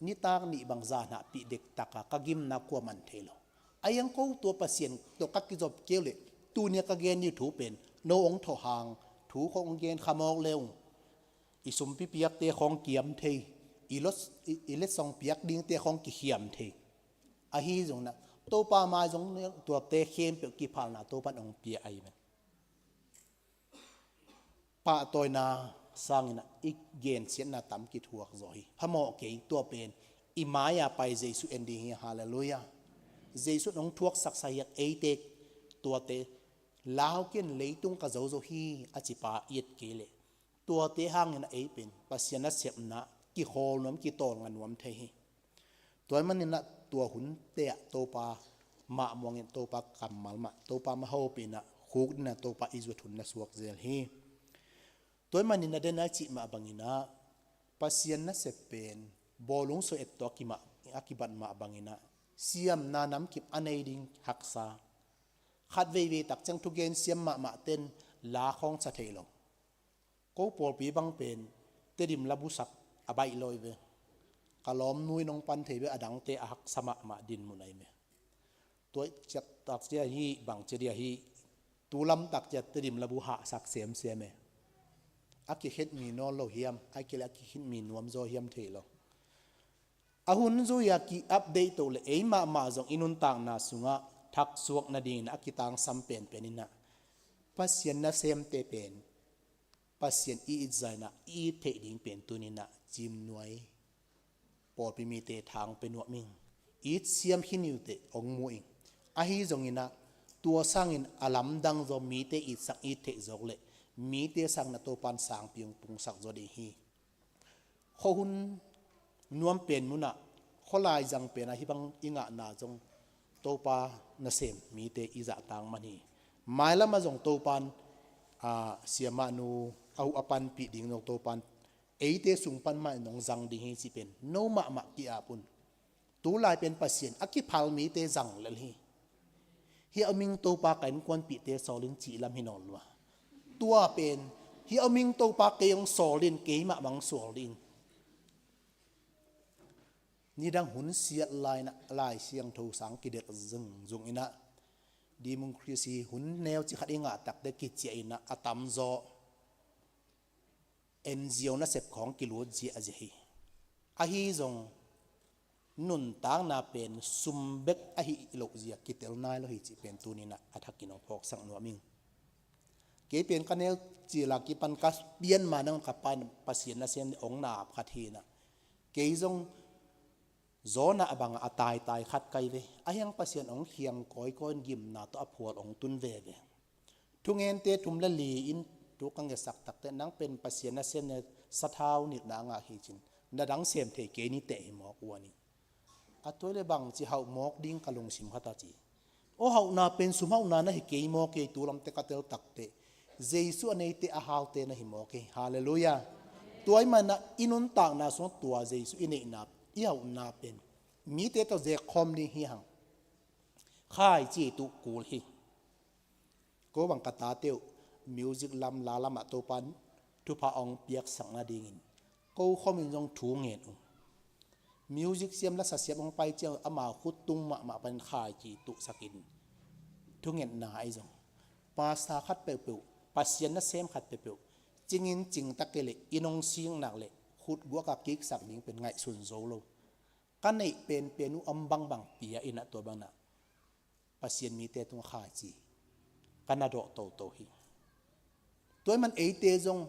nitak nih bang zan hahpih dektak a ka gimna kua man thei lo. A hiang ko tua Pasian tawh ka kizop kei uh leh, tuni a ka gen ni uh thu pen no hong thawh hang, thu khawng hong gen kha mawk le ung, i sumpi piakte khawng kiam thei, i lot, i, i letsong piak dingte khawng kikhiam thei. Ahi zongin ah Topa mai zong tuate khempeuh kiphalna Topa in hong pia ahi ve. Pahtawina sangin ah i gensiatna tam kithuak zaw hi. Phamawh kei, tua pen i mai-a pai Jesu en ding hi. Halleluiah. Jesu in hong thuaksaksa hiak eite, tuate lau ken, leitung ka zo zo hi a cipa i et kei leh, tuate hangin ah ei pen Pasian nasepna kikhawl nuam, kitawlnga nuam thei hi. Tua ahih manin ah tua hunte ah Topa mah muangin, Topa kammal mah, Topa mah hopih in ah khukdin ah Topa i zuat hun na suak zel hi. Tua ahih manin ah den a i cih mah bangin ah Pasian nasep pen bawlung sawh et tawh a kimah, a kibat mah bangin ah siamna namkim a nei ding haksa. Khat veivei tak ciang thugen siam mahmah ten la khawng sa thei lo. Ko pawlpi bang pen Tedim labu sak a baih lo hi ve. Ka lawmnu in hong pan thei ve, a dangte a haksa mahmah dinmun ahi ve. Tua ciat tak cia hi, bang cia dia hi, tu lam tak cia Tedim labu hahsak semsem e. A kikhet mi nawn lo hiam, a kile a kikhet mi nuam zaw hiam thei lo. A hun zui-a ki-update to leh ei mahmah zong i nuntakna sungah thaksuak nadingin a kitangsam penpen in ah Pasian nasemte pen Pasian i it zah in ah i it theih ding pen tuni in ah Cimnuai pawlpi mite thang pia nuam ing. It siam khin uh teh hong mu ing. Ahi zongin ah tua sangin a lamdang zaw, mite itsak it theih zawk leh mite sangin ah Topa in sangpi hong pungsak zaw ding hi. Khuahun nuam pen munah, khualai zang penah hih bang i ngahna zong Topa nasem mite i zahtak man hi. Mailamah zong Topa in, ah, siamahnu a huh a panpih ding zong Topa in eite sung pan mah in hong zang ding hi cih pen no mahmah ki-ap un. Tulai pen Pasian a kiphal mite zang lel hi. Hih a om ing Topa, ka innkuanpihte sawl in cih lam hi nawn lua. Tua pen hih a om ing Topa, kei hong sawl in, keimah bang sawl ding. Nidang hun siat lai-in ah Lai Siangtho sang kidelh zungzung in ah democracy hun neu ci khat i ngah takte kiciah in ah a tamzaw N G O nasep khawng kilut ziahziah hi. Ahi zong nuntakna pen sum bek ahi lohzia kitel nai lo hi cih pen tuni in ah a thakin hong phawksak nuam ing. Kei pen ka neu cil a kipan ka pian ma nang ka Pa in Pasian nasem nih hong na ap khat hi in ah, kei zong zawnah bangah a taitai khat ka hi ve. Ahi hang Pasian hong khiang kawikawi in gimna tawh a phual hong tun veve. Thungente thum le li in thu ka ngetsak takte, nang pen Pasian nasem nih, sathau nilhna a ngah hi cin, na dang sem thei kei ni teh hi mawk ua ni. A tua leh bangci hauh mawk ding ka lungsim khat a ci. Aw, hauhna pen sum hauhna na hi kei mawk ei, tu lamte ka tel takte Jesu a neite a halte na hi mawk ei. Halleluiah. Tua ahih manin ah i nuntakna sungah tua Jesu i neihna, i hauhna pen mite tawh zekkhawm ding hi hang. Khaici tuh kul hi. Ko bang ka tate uh music lam, la lamah Topa in thupha hong piaksak nadingin ko khawm in zong thu ngen uh. Music siam, lasa siam hong pai ciang amau khut tung mahmah panin khaici tuhsak in thungetna ahi zong, pastor khat peuhpeuh, Pasian nasem khat peuhpeuh cingin cingtak kei leh, inn hong sik nak leh ut guak a kiksak ding pen ngaihsun zo lo. Ka neih penpen uh om bangbang pia in ah tua bangin ah Pasian mite tungah khaici ka na dawh toto hi. Tua ahih man eite zong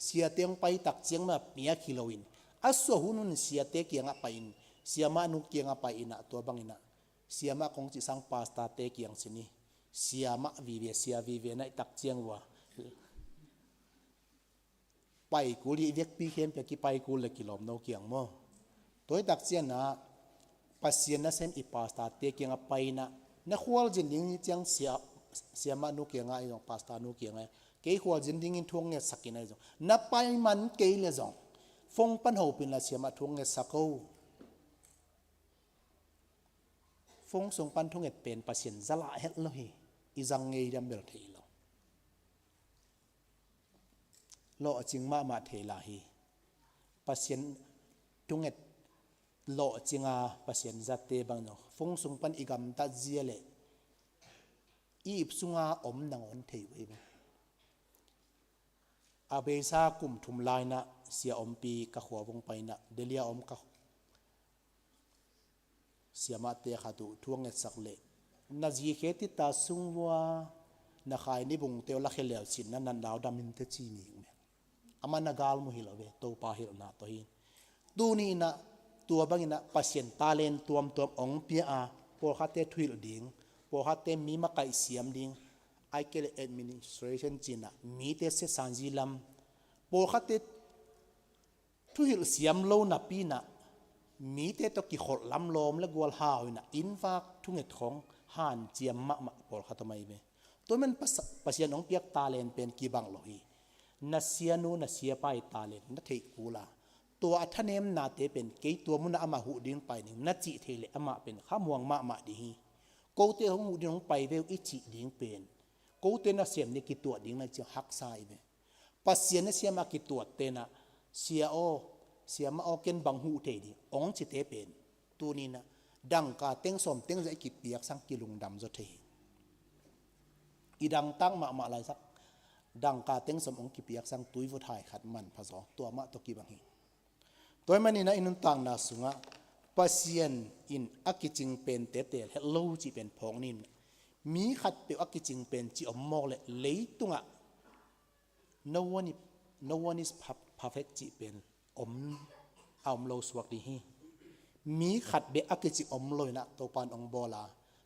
siate hong pai tak ciang mah piak hi loin, a suah hun hun siate kiangah pai-in, siamah nu kiangah pai-in ah tua bangin ah siamah kong cih sang pastor-te kiang sin hi. Siamah vive, sia vive na hih tak ciang uh a pai kul hi, i vekpi khempeuh kipai kul le kilawm no kiang maw. Tua hih tak ciangin ah Pasian nasem i pastor-te kiangah pai-in ah na khualzin ding hi ciang sia, siamah nu kiangah ahi zong, pastor nu kiangah, kei khualzin dingin thu hong ngetsak in ahi zong, na pai man kei leh zong phone pan hopih in la siamah thu hong ngetsak o. Phone sung pan thunget pen Pasian za lah het lo hi. I zang ngei diam bel thei lo. Lawhcing mahmah thei lai hi. Pasian thunget lawhcinga Pasian zate bang zong phone sung pan i gamtat zia leh i ip sunga om nangawn thei uh hi. A beisa kum thum lai-in ah sia ompi ka khua vong pai-in ah Delhi a om ka siamahte khat uh thu a ngetsak leh, na zikhe tita sung vua na khai ni bungte uh lakhia leucin na nat lau dam in teh ci mi uh mel. Amah na galmu hi lo ve, Topa hilhna tawh hi. Tuni in ah tua bangin ah Pasian talent tuamtuam hong pia a, pawlkhatte thuhilh ding, pawlkhatte mi makaih siam ding, ahih kei leh administration ci-in ah mite siasanzi lam, pawlkhatte thuhilh siam lo napi-in ah mite tawh kikholh lam lawm le gual hau in ah inn vak thunget khawng hanciam mahmah pawlkhat om ahi ve. Tua man Pas-, Pasian hong piak talent pen kibang lo hi. Na sianu na siapa i talent na theih kul a, tua a thanemnate pen kei tua munah amah huh ding pai ding na cih theih leh amah pen khamuang mahmah ding hi. Kote hong huh ding hong pai ve uh i cih ding pen, kote nasem ding kituat ding na cih haksa hi ve. Pasian nasem a kituatte in ah, sia aw, siamah aw, ken bang huh thei ding hong cite pen tuni in ah dangka teng sawm teng za i kipiaksang kilungdam zaw thei hi. I dangtak mahmah laitak dangka teng sawm hong kipiaksang tuivut hai khat manpha zaw, tua mah tawh kibang hi. Tua ahih manin ah i nuntakna sungah Pasian in a kicing pente teel het lo cih pen phawk ni. Mi khatpeuh a kicing pen cih om mawk leh leitungah no one is, no one is per-, perfect cih pen om, a om lo suak ding hi. Mi khat bek a kicing om lo in ah Topa in hong bawl a,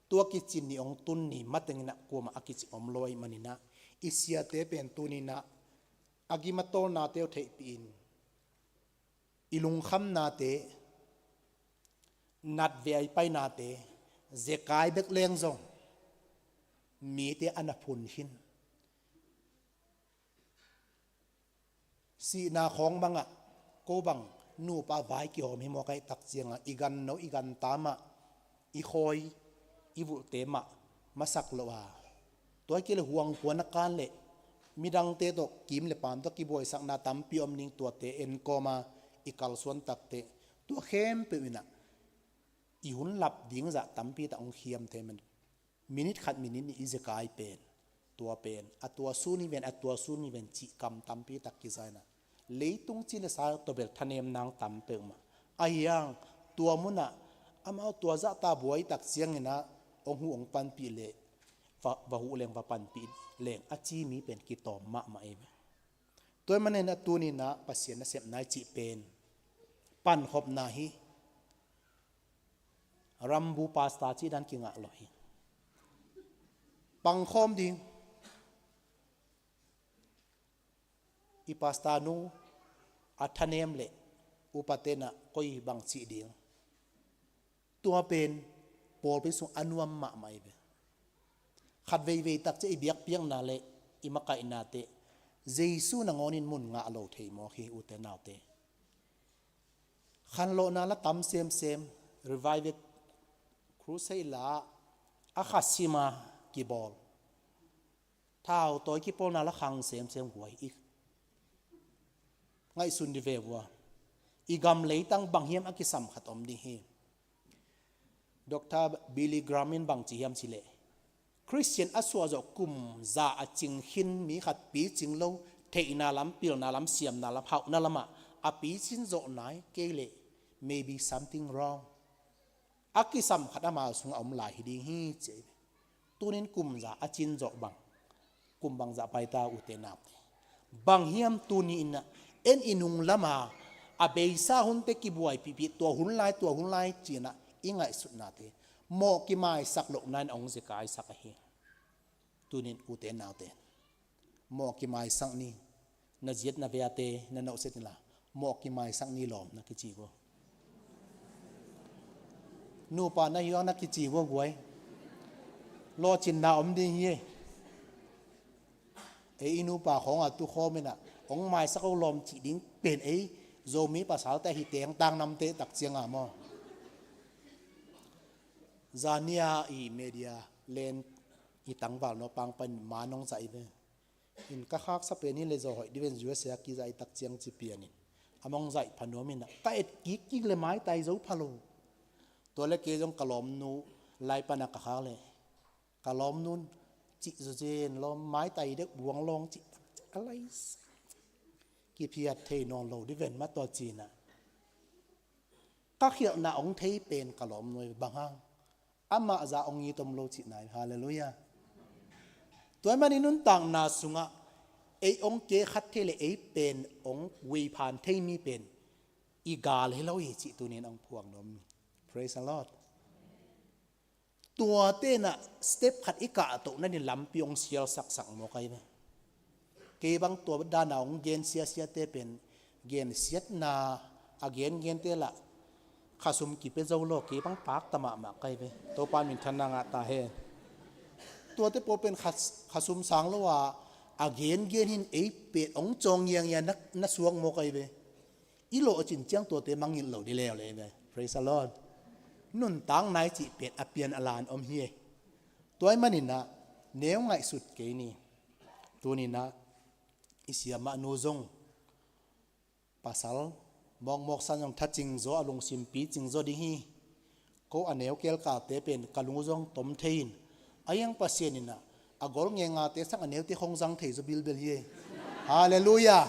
tua kicing ni hong tun ni mateng in ah kuamah a kicing om lo ahih manin ah i siate pen tuni in ah a gim a tawlnate uh theihpih in, i lungkhamnate, nat ve a i painate, zekai bek leng zong mite a na phun khin. Sihna khawng bangah ko bang nupa vai kihawm hi mawk ahih tak ciangah i ganno i ganta mah, i khawi i vulhte mah masak lo a, tua hi kei leh huangkua na kan leh midangte tawh kim le paam tawh kibuaisakna tampi om ding, tuate enkawm a i kalsuan takteh tua khempeuh in ah i hun lap ding zah tampi tak hong khiam thei man. Minit khat minit nih i zekai pen, tua pen a tua sun hi ven, a tua sun hi ven cih kam tampi tak kiza in ah leitung ci le sa tawh bel thanem nang tam peuhmah. Ahi hang tua munah amau tua zahta buai tak ciangin ah hong huh hong panpih leh va, va huh leng va panpih leng a ci mi pen kitawm mahmah ei ve. Tua ahih manin ah tuni in ah Pasian nasepna i cih pen pankhopna hi. Rambu pastor cih dan kingah lo hi. Pangkhawm ding. I pastor nu a thanem leh upate in ah koi bang cih ding. Tua pen pawlpi sung a nuam mahmah hi ve. Khat veivei tak ciang i biakpiakna leh i makaihnate Jesu nangawnin mun ngah lo thei mawk hi, ute naute. Khanlawhna la tam semsem, revival crusade la a kha sima kibawl. Thau tawi kipawlna la khang semsem guai i ngaihsun dih ve vua. I gam leitang bang hiam a kisam khat om ding hi. Doctor Billy Graham in bang ci hiam cih leh, Christian a suahzawh kum za a cing khin mi khat picing lo, theihna lam, pilna lam, siamna lam, hauhna lamah A picin zawh nai kei leh maybe something wrong. A kisam khat amau sungah om lai hi ding hi ci ahi ve. Tunin kum za a cin zawh bang, kum bang zah paita ute naute. Bang hiam tuni inah en i nung lama a beisa hunte kibuaipihpih tua hun lai, tua hun lai cinah i ngaihsutnate mawh kimaisak lohna in hong zia kaisak ahi. Tunin ute naute mawh kimaisak ni. Na ziat na veate na nauhset inla mawh kimaisak ni lawm na kici vua. Nupa na hiang na kici vua guai. Lawhcinna om ding hi e. Ei i nupa khawngah tukhawm inah hong maisak lo lawm cih ding pen ei Zomi pasalte ahi teng tang namte tak cianga maw? Zania i media len i tangval nawpang pan ma nong zah i ve. In ka khaksa pen hi le zaw hoih diven U S A a kizah i tak ciang ci pianin a mong zaih pha nuam inah ka et kikkik le maitai zo pha lo. Tua le kei zong ka lawmnu lai pana ka khak le ka lawmnun cih zawzen lawm maitai deuh buang lawng cih tak ciang a lai kiphiat thei nawn lo diven mah tua cinah ka khialhna hong thei pen ka lawmnu bang hang amah zah hong it om lo cihna hi. Halleluiah. Tua ahih manin nuntakna sungah ei hong kekhat thei le ei pen hong veiphan thei mi pen i gal hi lo hi cih tunin hong phuang nuam hi. Praise the Lord. Tua tenah step khat i kahtoh nadin lampi hong sialsaksak mawk ahi ve. Kei bang tua dana hong gen siasiate pen gen siatna a gengente lah khasum kipia zo lo kei bang pakta mahmah ka hi ve. Topa minthanna ngah ta hen. Tuate pawl pen khas-, khasum sang lo a a gengen hin ei pen hong cawng ngiangngian na, na suak mawk ahi ve. I lawhcin ciang tuate mangngilh lo di leuleu ve. Praise the Lord. Nuntak nai cih pen a pian a lan om hi e. Tua ahih maninah neu ngaihsut kei ni. Tuninah i siamah nu zong pasal mawkmawk san zong thacing zaw a lungsim picing zaw ding hi. Ko a neu kelkalte pen ka lung zong tom thei in a hiang Pasian inah a gol ngengate sang a neute khong zang thei zaw bilbel hi. Halleluiah.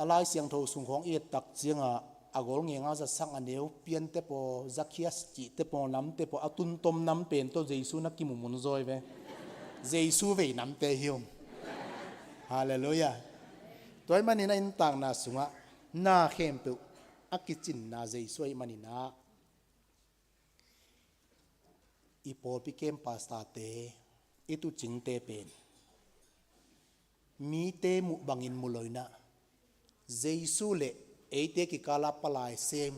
A Lai Siangtho sung khong i et tak ciangah a gol ngenga za sang a neu piante paw Zakhias cihte paw namte paw a tuntom nam pen tawh Jesu na kimumun zaw hi ve. Jesu vei namte hi um. Halleluiah. Tua ahih manin a inntakna sungah na khempeuh a kicinna Jesu ahih maninah i pawlpi kem pastorte i tucingte pen mite muh bangin mu loinah Jesu le eite kikala palai sem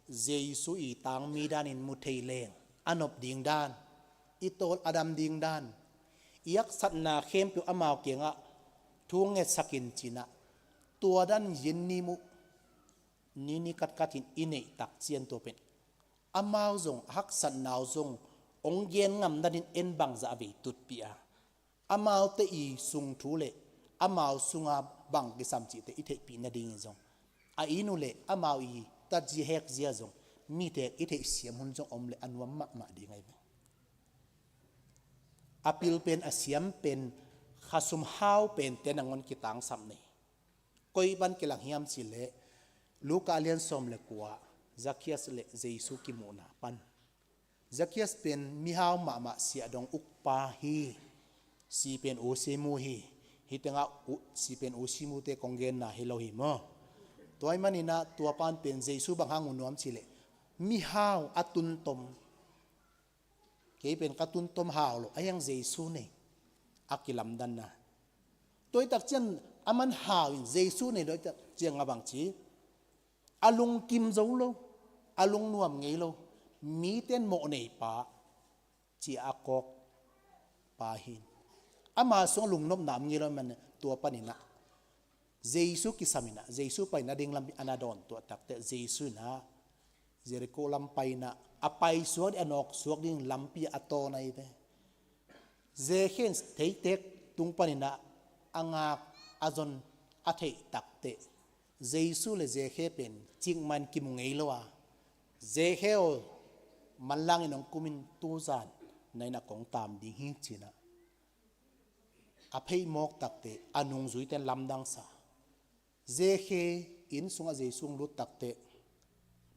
Jesu i tangmi danin mu thei leng a nop ding dan i tawl a dam ding dan i haksatna khempeuh amau kiangah thu ngetsakin cinah tua dan yin ni muh ni ni katkatin i neih tak cian tua pen amau zong a haksatna uh zong hong gen ngam nadin en bangzah a vei tutpih a amaute i sung thu le amau sunga bang kisam cihte i theihpih nadingin zong a inn uh le amau i tatzia hekzia zong mite i theihsiam hun zong om le a nuam mahmah ding ahi ve. A pil pen a siam pen khasum hau pente nangawn kitangsap nei. Koi pan kilang hiam cih leh Luka lian sawm le kua Zakhias le Jesu kimuhna pan. Zakhias pen mihau mahmah siahdong ukpa hi. Si pen usimu hi. Hih tengah u-, si pen usimute kong genna hi lo hi maw? Tua ahih maninah tua pan pen Jesu bang hang uh nuam cih leh mihau a tuntom. Kei pen ka tuntom hau lo a hiang Jesu nei a kilamdanna. Tua i tak cian a man hau in Jesu nei lo i tak cian a bang ci a lungkim zo lo a lungnuam ngei lo miten mawh nei pa ci a kawk pa hin ama sung a lungnopna om ngei lo man tua paninah Jesu kisaminah Jesu paina ding lampi a na dawn tuah takte Jesu inah Jericho lam painah a paisuak ding a nawksuak ding lampi a tawn ahi ve. Zekhe in theitek tung paninah a ngak a zon a theih takte Jesu le Zekhe pen cikman kimu ngei lo a Zekhe aw manlangin hong kumin tuzan na innah kong tam ding hi cinah a pheih mawk takte a nungzuite lamdangsa Zekhe inn sungah Jesu hong lut takteh,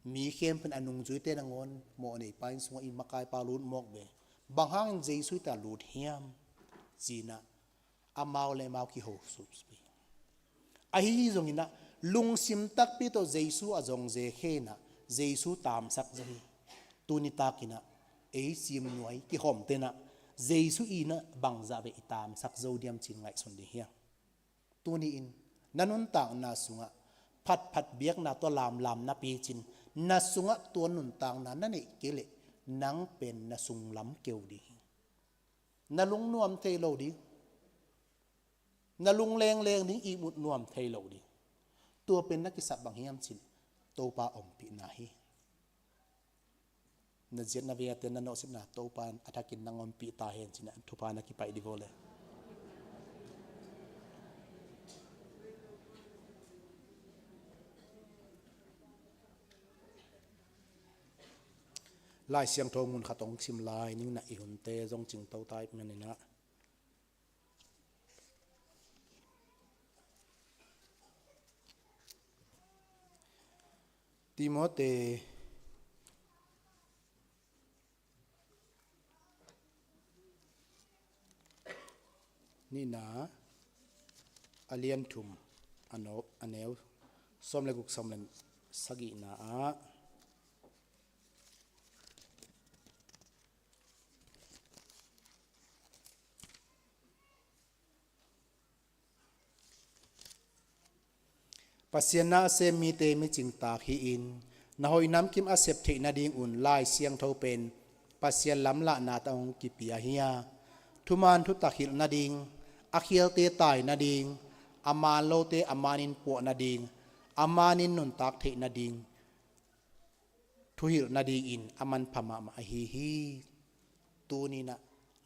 mi khempeuh in a nungzuite nangawn mawhnei pa inn sungah i makaipa lut mawk ve. Bang hangin Jesu hita lut hiam? Ci-in ah amau le amau kiho supsup hi. Ahi hi zongin ah lungsim takpi tawh Jesu a zong Zekhe in ah Jesu taamsak zo hi. Tuni takin ah ei simnuai kihawmte in ah Jesu in ah bangzah vei i taamsak zo diam ci-in ngaihsun ding hi hang. Tuni-in na nuntakna sungah phatphat biakna tawh lamlam na picin, na sungah tua nuntakna na neih kei leh nang pen na sunglam keu ding hi. Na lungnuam thei lo ding, na lunglengleng ding, ihmut nuam thei lo ding. Tua pen na kisap bang hiam cih leh Topa ompihna hi. Na ziatna viate na nawhsitna Topa in a thakin nang ompih ta hen ci-in ah thupha na kipaih dih vo le. Lai Siangtho mun khat hong sim lai ning in ah i hunte zong cingto ta ahih manin ah Timote nihna a lian thum, a no-, a neu sawm le guk, sawm le sagihna ah Pasian na a sem mite micingtak hi-in, na hoih namkim a sep theih nadingun Lai Siangtho pen Pasian lamlahna tawh hong kipia hi a, thuman thutak hilh nading, a khialte tai nading, a man lote a manin puah nading, a manin nuntak theih nading, thuhilh nadingin a manpha mahmah ahi hi. Tuni-in ah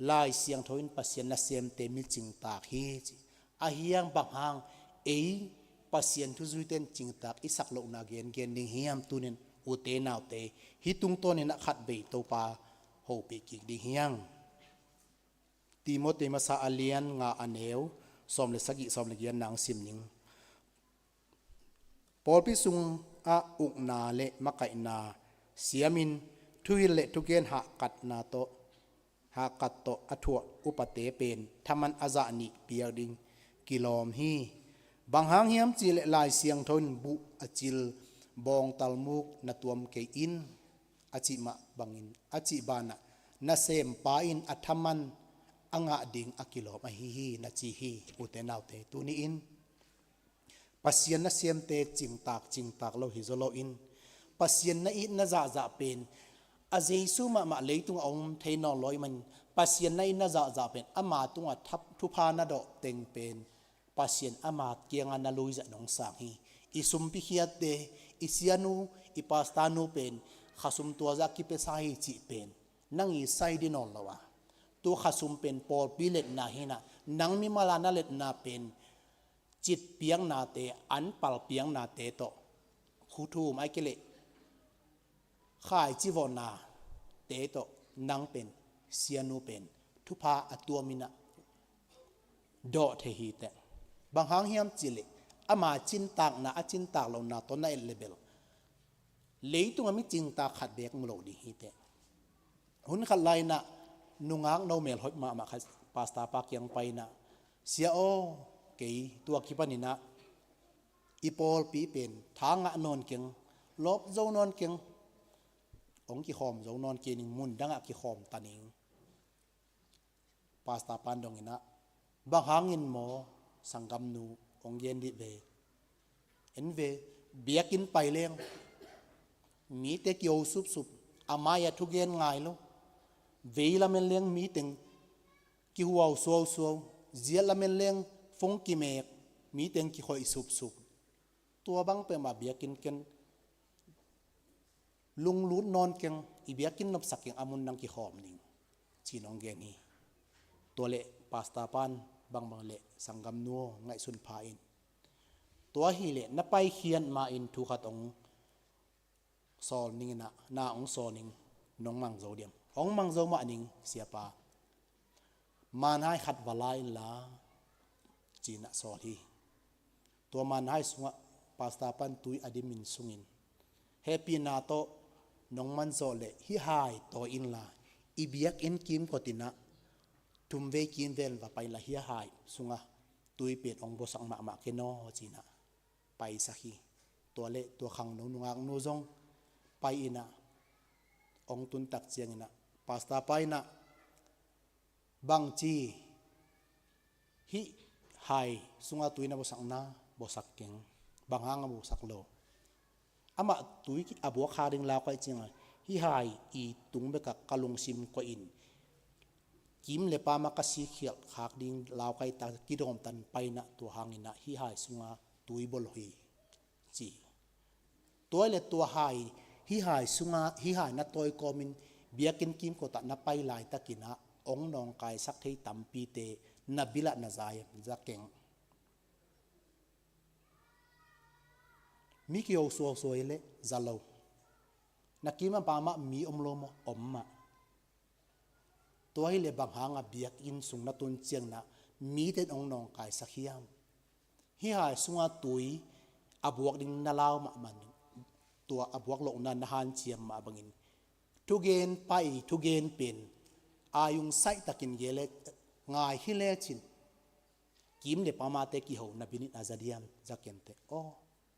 Lai Siangtho in Pasian nasemte micingtak hi ci. Ahi hang bang hang ei Pasian thuzuite in cingtak i sak lohna gengen ding hiam? Tuni-in ute naute hih tungtawnin ah khatvei Topa hopih kik ding hi hang. Timote masa a lian nga a neu sawm le sagih, sawm le giat na hong sim ning. Pawlpi sungah ukna le makaihna siamin, thuhilh le thugen hahkatna tawh, hahkat tawh a thuak upate pen thaman a zah nih piak ding kilawm hi. Bang hang hiam cih leh Lai Siangtho in, "Buh a cil bawngtal muk na tuam kei in," a cih mah bangin, a cih banah, nasempa in a thaman a ngah ding a kilawm ahi hi, na ci hi. Ute naute, tuni-in Pasian nasemte cingtak, cingtak lo hi zaw loin, Pasian na itna zahzah pen a Jesu mahmah leitungah a om thei nawn lo ahih manin, Pasian na itna zahzah pen ama tungah thap-, thupha na dawh teng pen Pasian ama kiangah na luizat nong sang hi. I sumpi khiatte, i sianu, i pastor nu pen khasum tuazah kipia sa hi cih pen nang i sai dih nawn lo a, tua khasum pen pawlpi letna hi-in ah, nang mimal a na letna pen citpiaknate, an palpiaknate tawh, khuthum ahih kei leh khaici vawhnate tawh nang pen, sianu pen thupha a tuam in ah dawh thei hi teh. Bang hang hiam cih leh ama cintakna, a cintak lohna tawh na et leh bel leitungah micingtak khat beek mu lo ding hi teh. Hun khat lai-in ah nungak no melhoih mahmah khat pastor pa kiang pai-in ah, "Sia aw, kei tua kipanin ah i pawlpi pen tha ngah nawn keng, lawp zo nawn keng, hong kikhawm zo nawn kei ning, mun dangah kikhawm ta ning." Pastor pan dong in ah, "Bang hangin maw, sanggamnu?" hong gen dih ve. En ve, biakinn pai leng mite kiho supsup, a mai-ah thugen ngai lo. Vei lamen leng miteng kihuau suausuau, ziat lamen leng phone kimek, miteng kikhoih supsup. Tua bang peuhmah biakinn ken, lunglut nawn keng, i biakinn nopsak keng, a mun dang kikhawm ning, ci-in hong gen hi. Tua leh pastor pan, "Bangbang leh sanggamnu aw, ngaihsun pha in. Tua hileh na paikhiat ma-in thu khat hong sawl ning in ah, na hong sawl ning, nong mang zo diam?" "Hong mang zo mah ning, siapa. Manhai khat va la inla," ci-in ah sawl hi. Tua man hai sungah Pastor pan tui a dimin sungin, hehpihna tawh nong man zawh leh hih hai tawi inla, i biakinn kimkot inah thumvei kimvel va pai inla, hih hai sungah tui pen ong bawsak mahmah ken aw, ci-inah paisak hi. Tua leh tua khangno nungaknu zong pai inah ong tuntak cianginah Pastor pa inah, "Bangci hih hai sungah tui na bawsak na, bawsak keng. Bang hang a bawsak lo?" Amah tui a buak khak ding laukhia ciangah, "Hih hai i tung bekah ka lungsim koihin kim le pam ah ka sikkhialh khak ding laukhia ta, kidawmtan pai inah, tua hang inah hih hai sungah tui bawl lo hi," ci. Tua hi leh tua hai, hih hai sungah, hih hai na tawi kawmin biakinn kimkot ah na pai laitakinah ong nawngkaisak thei tampite na bil ah na za hiam? Za keng. Mi kiho suausuau hi leh za lo. Na kim a pam ah mi om lo maw? Om mah. Tua hi leh bang hang a biakinn sung na tun cianginah mite in ong nawngkaisak hiam? Hih hai sungah tui a buak ding na lau mahmah, tua a buak lohna na hanciam mah bangin, thugen pai, thugen pen a ung saih takin gen leh, ngai hi lecin, kim le pam ah te kiho na bil in a za diam? Za keng teh. "Aw,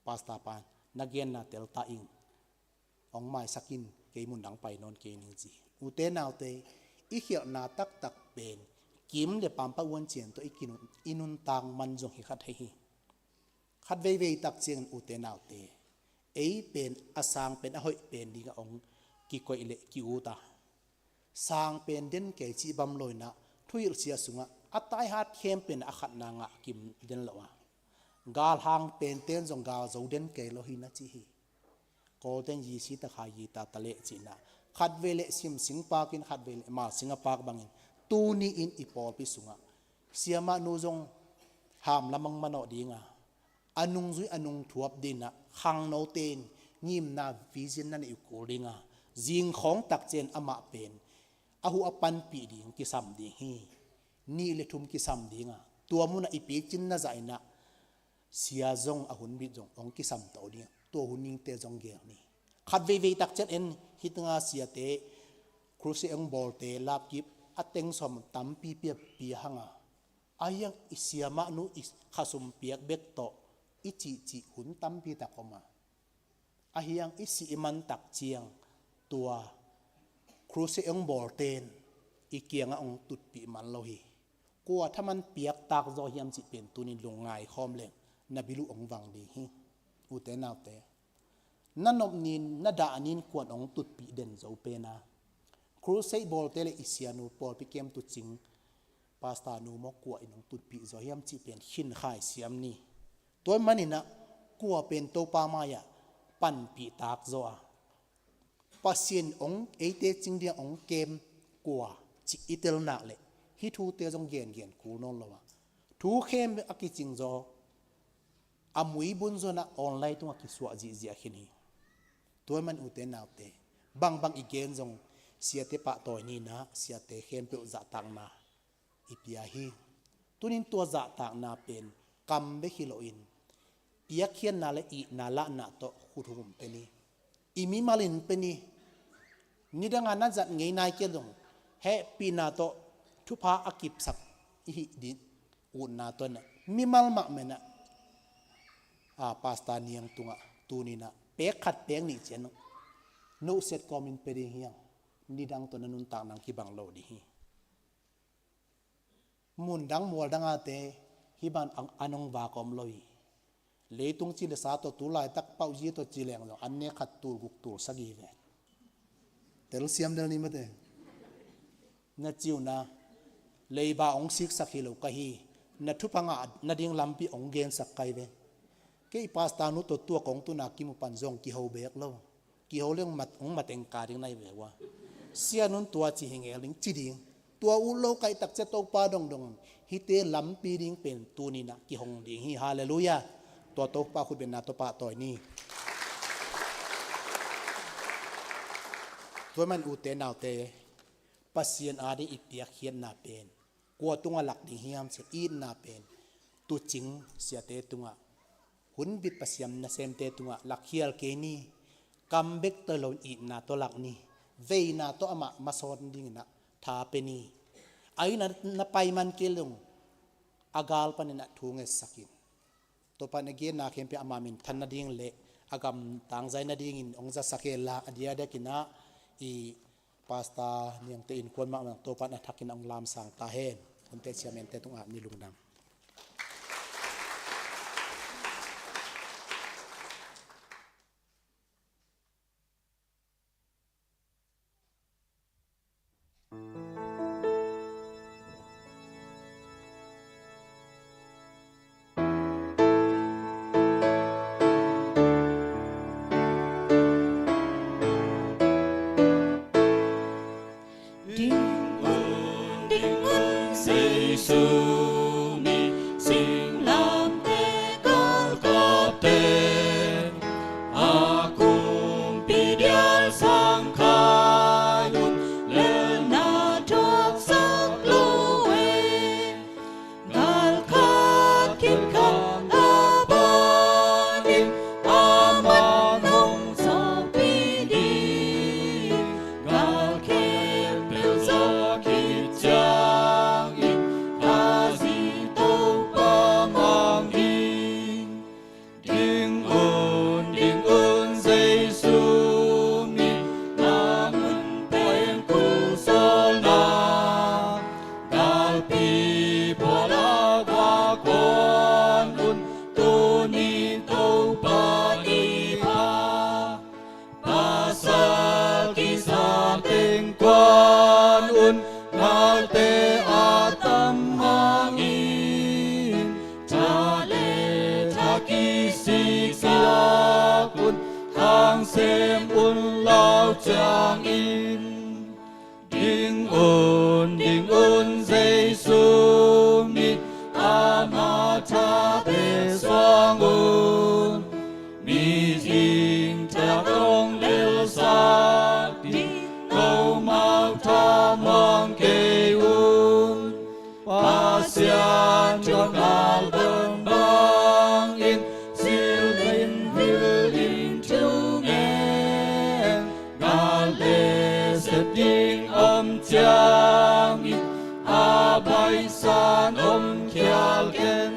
Pastor pa, na genna tel ta ing. Ong maisak in, kei mun dang pai nawn kei ning," ci hi. Ute naute, i khialhna taktak pen kim le pam pan uancian tawh i kinun, i nuntak man zong hi kha thei hi. Khat veivei tak ciangin ute naute, ei pen a sang pen a hoih pen dingah ong kikoih leh ki-ut a, sang pen den kei cih bang lo inah, thuhilh sia sungah a taihat khempeuh in a khatna ngah kim den lo a, galhang pente in zong gal zo den kei lo hi na ci hi. Kawlten yisi takha yi ta ta leh ci-inah, khatvei leh simsing pakin, khatvei leh malsing a pak bangin, tuni-in i pawlpi sungah siamahnu zong ham lam ong manawh dinga, a nungzui a nungthuap dinah, khangnote in ngimna vision na neih uh kul dinga, zingkhawng tak ciang amah pen a huh a panpih ding kisam ding hi. Nih le thum kisam dinga, tua munah i picin na zah inah, sia zong a hun bit zong ong kisam to ding, tua hun ningte zong gel ni. Khat veivei tak ciang en, hih tengah siate, crusade ong bawlte, lapkip a teng sawm tampi pia, pia hang a, ahi hang i siamahnu i khasum piak bek tawh i cihcih hun tampi tak om a, ahi hang i sih i man tak ciang, tua crusade ong bawlte in i kiangah ong tutpih man lo hi. Kua thaman piak tak zaw hiam cih pen tuni lungngai khawm leng na bil uh ong vang ding hi. Ute naute, na nop nin, na dah nin kuan ong tutpih den zo pen a, crusade bawlte le i sianu, pawlpi kem tucing pastor nu maw, kua in ong tutpih zaw hiam cih pen khinkhai siam ni. Tua maninah kua pen Topa mai-ah panpih tak zaw a, Pasian ong eite cing dingah ong kem kua cih i tel nak leh, hih thute zong gengen kul nawn lo a, thu khem a kicing zaw, a muibun zonah online tungah kisuah zihziah khin hi. Tua man ute naute, bangbang i gen zong siate pahtawi ninah, siate khempeuh zahtakna i pia hi. Tunin tua zahtakna pen kam bek hi loin, piakkhiatna le itna lahna tawh khuthum pen hi. I mimal in pen hi. Nidanga na zat ngei nai kei zong, hehpihna tawh thupha a kipsak i hih ding utna tawh inah, mimal mahmah inah, a, pastor niang tungah tuninah pek khat pek nih ciang nohset kawmin pia ding hi hang. Nidang tawh na nuntak nang kibang lo ding hi. Mundang mualdang ate hih ban an ong vak om lo hi. Leitung ci le sa tawh tu laitak pauh zi tawh ci leng zong an ne khat tul guk tul sagih ve. Telsiam del ni mate. Na ciuna leiba ong siksak hi lo ka hi. Na thupha ngah nading lampi ong gensak kai ve. Kei pastor nu tawh tua kong tuna kimu pan zong kiho bek lo. Kiho leng mat, ong mateng ka ding nai ve ua. Sia nun tua ci hi ngel ding ci ding. Tua uh lo kaihtak cia Topa dongdong hite lampi ding pen tuninah kihong ding hi. Halleluiah. Tua Topa khutbetna tawh pahtawi ni. Tua man ute naute, Pasian ading i piakkhiatna pen kua tungah lak ding hiam cih itna pen tucing siate tungah Hun bit Pasian nasemte tungah lakkhial kei ni. Kam bek tawh lo in itna tawh lak ni. Veina tawh amah masawn dingin ah tha pe ni. A inn ah na pai man kei leh zong a gal panin ah thu ngetsak in. Topa in a genna khempeuh ama minthan nading le a gamtang zai nadingin hong zasak hen la, a diakdiakin ah i Pastor Niangte innkuan mahmah Topa in a thakin hong lamsang ta hen. Hunte siamente tungah ni lungdam. Ding un, ding un, Jesu mi singlamteh galkapte a kumpi dial sang khai un, lelna thuaksak lo e. Gal khat khit khat a panin amah hong zawhpih ding. Gal khempeuh zawh khit ciangin Khazih Topa mang ding. Ding un, ding un, Jesu mi nang un pen kul sawlna. Galpi puala va kuan un, tuni Topa i pha. Pasal kisa teng kuan un, nalte a tam hangin, tha le tha kisiksak un, khang sem un lau ciangin. Ding un, ding un, Jesu mi ama tha pe suang un. Mihing tha hong lelsak ding, nomau tha muang kei un. Pasian thuak ngal bangbangin, zil in vil in thu ngen. Gal le sep ding om ciangin, a baihsan om khial ken.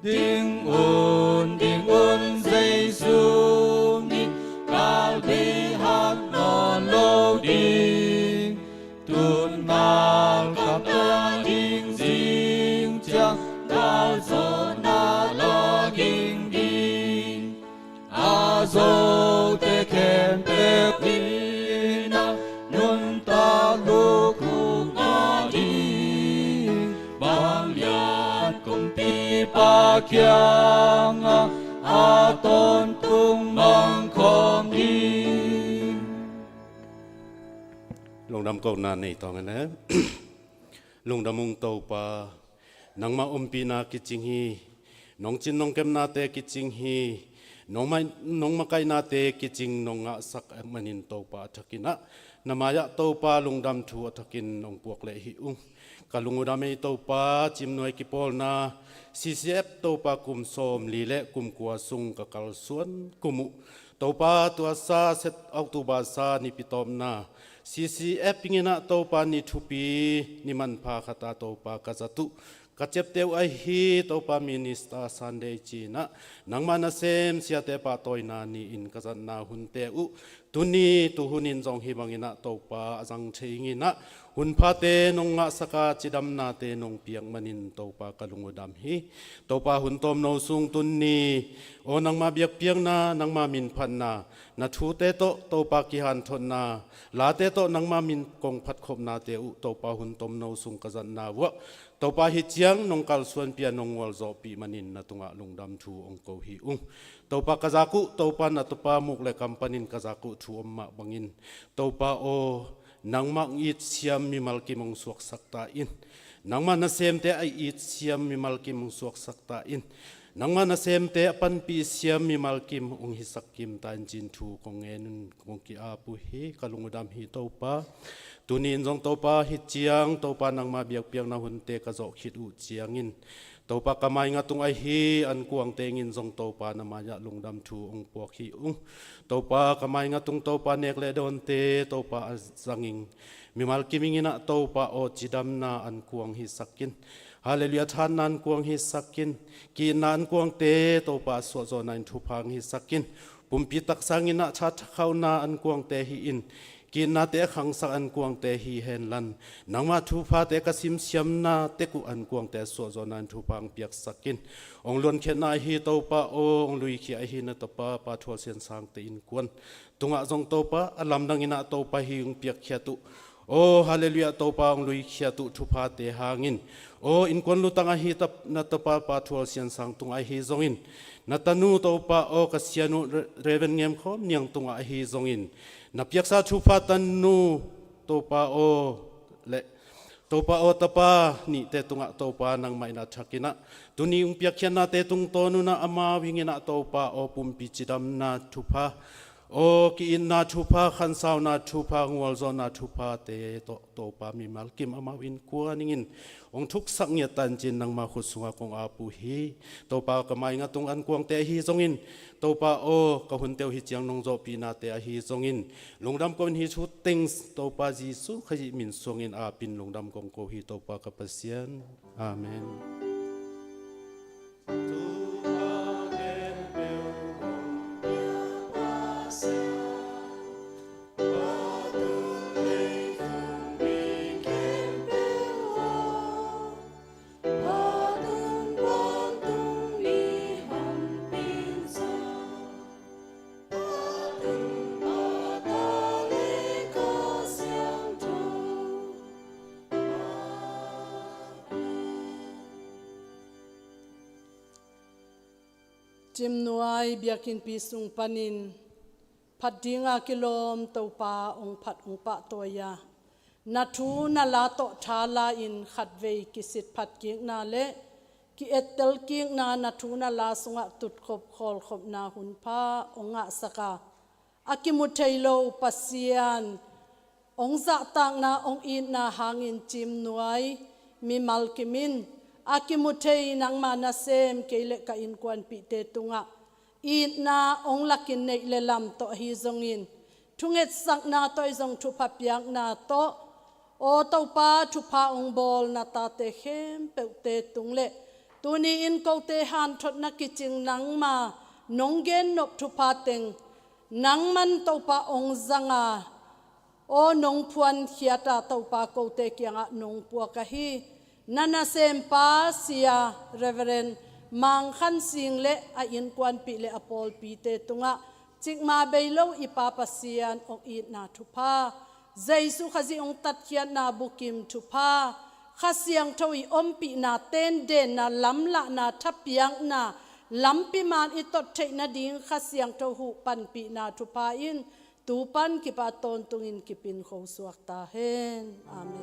Ding un, ding un, Jesu min gal bei hak nawn lo ding. Tun gal kap nading zing ciang, gal zawhna la ging ding. A zote khempeuh in a nuntak lukhu ngah ding. Vanglian kumpipa kiangah a tawntung mangkhawm ding. Lungdam kohna nei tawng a ne. Lungdam ung Topa, nangmah ompihna kicing hi. Nong cin nong kemnate kicing hi. Nong mai-, nong makaihnate kicing nong ngahsak ahih manin Topa a thakin ah, na mai-ah Topa lungdam thu a thakin nong puak leh hi ung. Ka lung uh dam ei Topa, Cimnuai kipawlna C C F Topa kum sawmli le kum kua sung ka kalsuan kum uh Topa, tua sa Sep-, October sa nipi tawpna C C F ing in ah Topa ni thupi, ni manpha khat ah Topa ka zat uh, ka ciapteh uh ahi hi. Topa Minister Sunday ci-in ah nangmah nasem siate pahtawina ni-in ka zatna hunte uh tuni tuhun in zong hih bangin ah Topa a zang thei ing in ah, hunphate nong ngahsak a, cidamnate nong piak manin Topa ka lung uh dam hi. Topa hun tawmno sung tuni, aw nangmah biakpiakna, nangmah minphatna, na thute tawh Topa kihanthotna, late tawh nangmah min kong phatkhopnate uh Topa hun tawmno sung ka zatna uh ah Topa hih ciang nong kalsuanpih a nong gualzawhpih manin na tungah lungdam thu hong ko hi ung. Topa ka zak uh, Topa na tapa muk le kam panin ka zak uh thu om mah bangin, Topa aw, nangmah hong itsiam mimal kim hong suaksak ta in. Nangmah nasemte a itsiam mimal kim hong suaksak ta in. Nangmah nasemte a panpih siam mimal kim hong hisak kim ta in ci-in thu kong ngen un kong ki-ap uh hi. Ka lung uh dam hi Topa. Tuni in zong Topa hih ciang Topa nangmah biakpiakna hunte ka zawh khit uh ciangin Topa, ka maingatung ahi ankuangte in zong Topa na mai-ah lungdam thu hong puak hi ung. Topa, ka maingatung Topa nek le dawnte Topa a zangin mimal kim in ah Topa aw cidamna ankuang hisak in. Halleluiah, thahatna ankuang hisak in. Ki-itna ankuangte Topa a suahzawhna in thupha hong hisak in. Pumpi taksa in ah thathakhauhna ankuangte hi in. Ki-itnate a khangsak ankuangte hi henla, nangma thuphate ka simsiamna tek uh ankuangte a suahzawhna in thupha hong piaksak in. Hong luankhiatna ahi Topa aw, hong luikhia ahi na tapa Pa Thual Sian Sangte innkuan tungah zong Topa a lamdang in ah Topa hih hong piakkhiat uh aw, halleluiah, Topa hong luikhiat uh thuphate hangin, aw, innkuan lutang ahi tap-, na tapa Pa Thual Sian Sang tungah ahi zongin, na tanu Topa aw, ka sianu Re-, Reverend Ngem Khawm Niang tungah ahi zongin, na piaksa thupha tanu Topa aw, le Topa aw, tapa nihte tungah Topa nangmah in a thak in ah, tuni hong piakkhiatnate tungtawn un ah amau hing in ah Topa aw, pumpi cidamna thupha aw, ki-itna thupha, khansauna thupha, gualzawhna thuphate tawh Topa mimal kim amau innkuan in hong thuksak ngiat ta in ci-in nangma khut sungah kong ap uh hi. Topa, ka maingatung ankuangte ahi zongin, Topa aw, ka hunte uh hih ciang nong zawhpihnate ahi zongin, lungdam ko in hih thu teng Topa Jesuh Khazih min suangin ap in lungdam kong ko hi Topa ka Pasian. Amen. Cimnuai biakinnpi sung panin phat dinga kilawm Topa hong phat hong pahtawi a, na thu na la tawh thala in khatvei kisit phat kikna le ki-ettel kikna, na thu na la sungah tutkhop khawlkhopna hunpha hong ngahsak a, a kimu thei lo Pasian hong zahtakna, hong itna hangin Cimnuai mimal kim in a kimu thei nangma nasem kei le ka innkuanpihte tungah itna hong lakin neih le lam tawh ahi zongin, thungetsakna tawh ahi zong thupha piakna tawh, aw Topa, thupha hong bawl na tate khempeuhte tung le tuni in kote hanthotna kicing nangma nong gennop thupha teng nangman Topa hong zang a, aw nong phuankhiat a, Topa kote kiangah nong puak ahi na nasempa Sia Reverend Mang Khan Sing le a innkuanpih le a pawlpite tungah cikmah bei lo i Pa Pasian hong itna thupha, Jesuh Khazih hong tatkhiatna bukim thupha, Kha Siangtho i ompihna, tendenna, lamlahna, thapiakna, lampi man i tot theih nading Kha Siangtho huh panpihna thupha in tu pan kipat tawntungin kipin khosuak ta hen. Amen.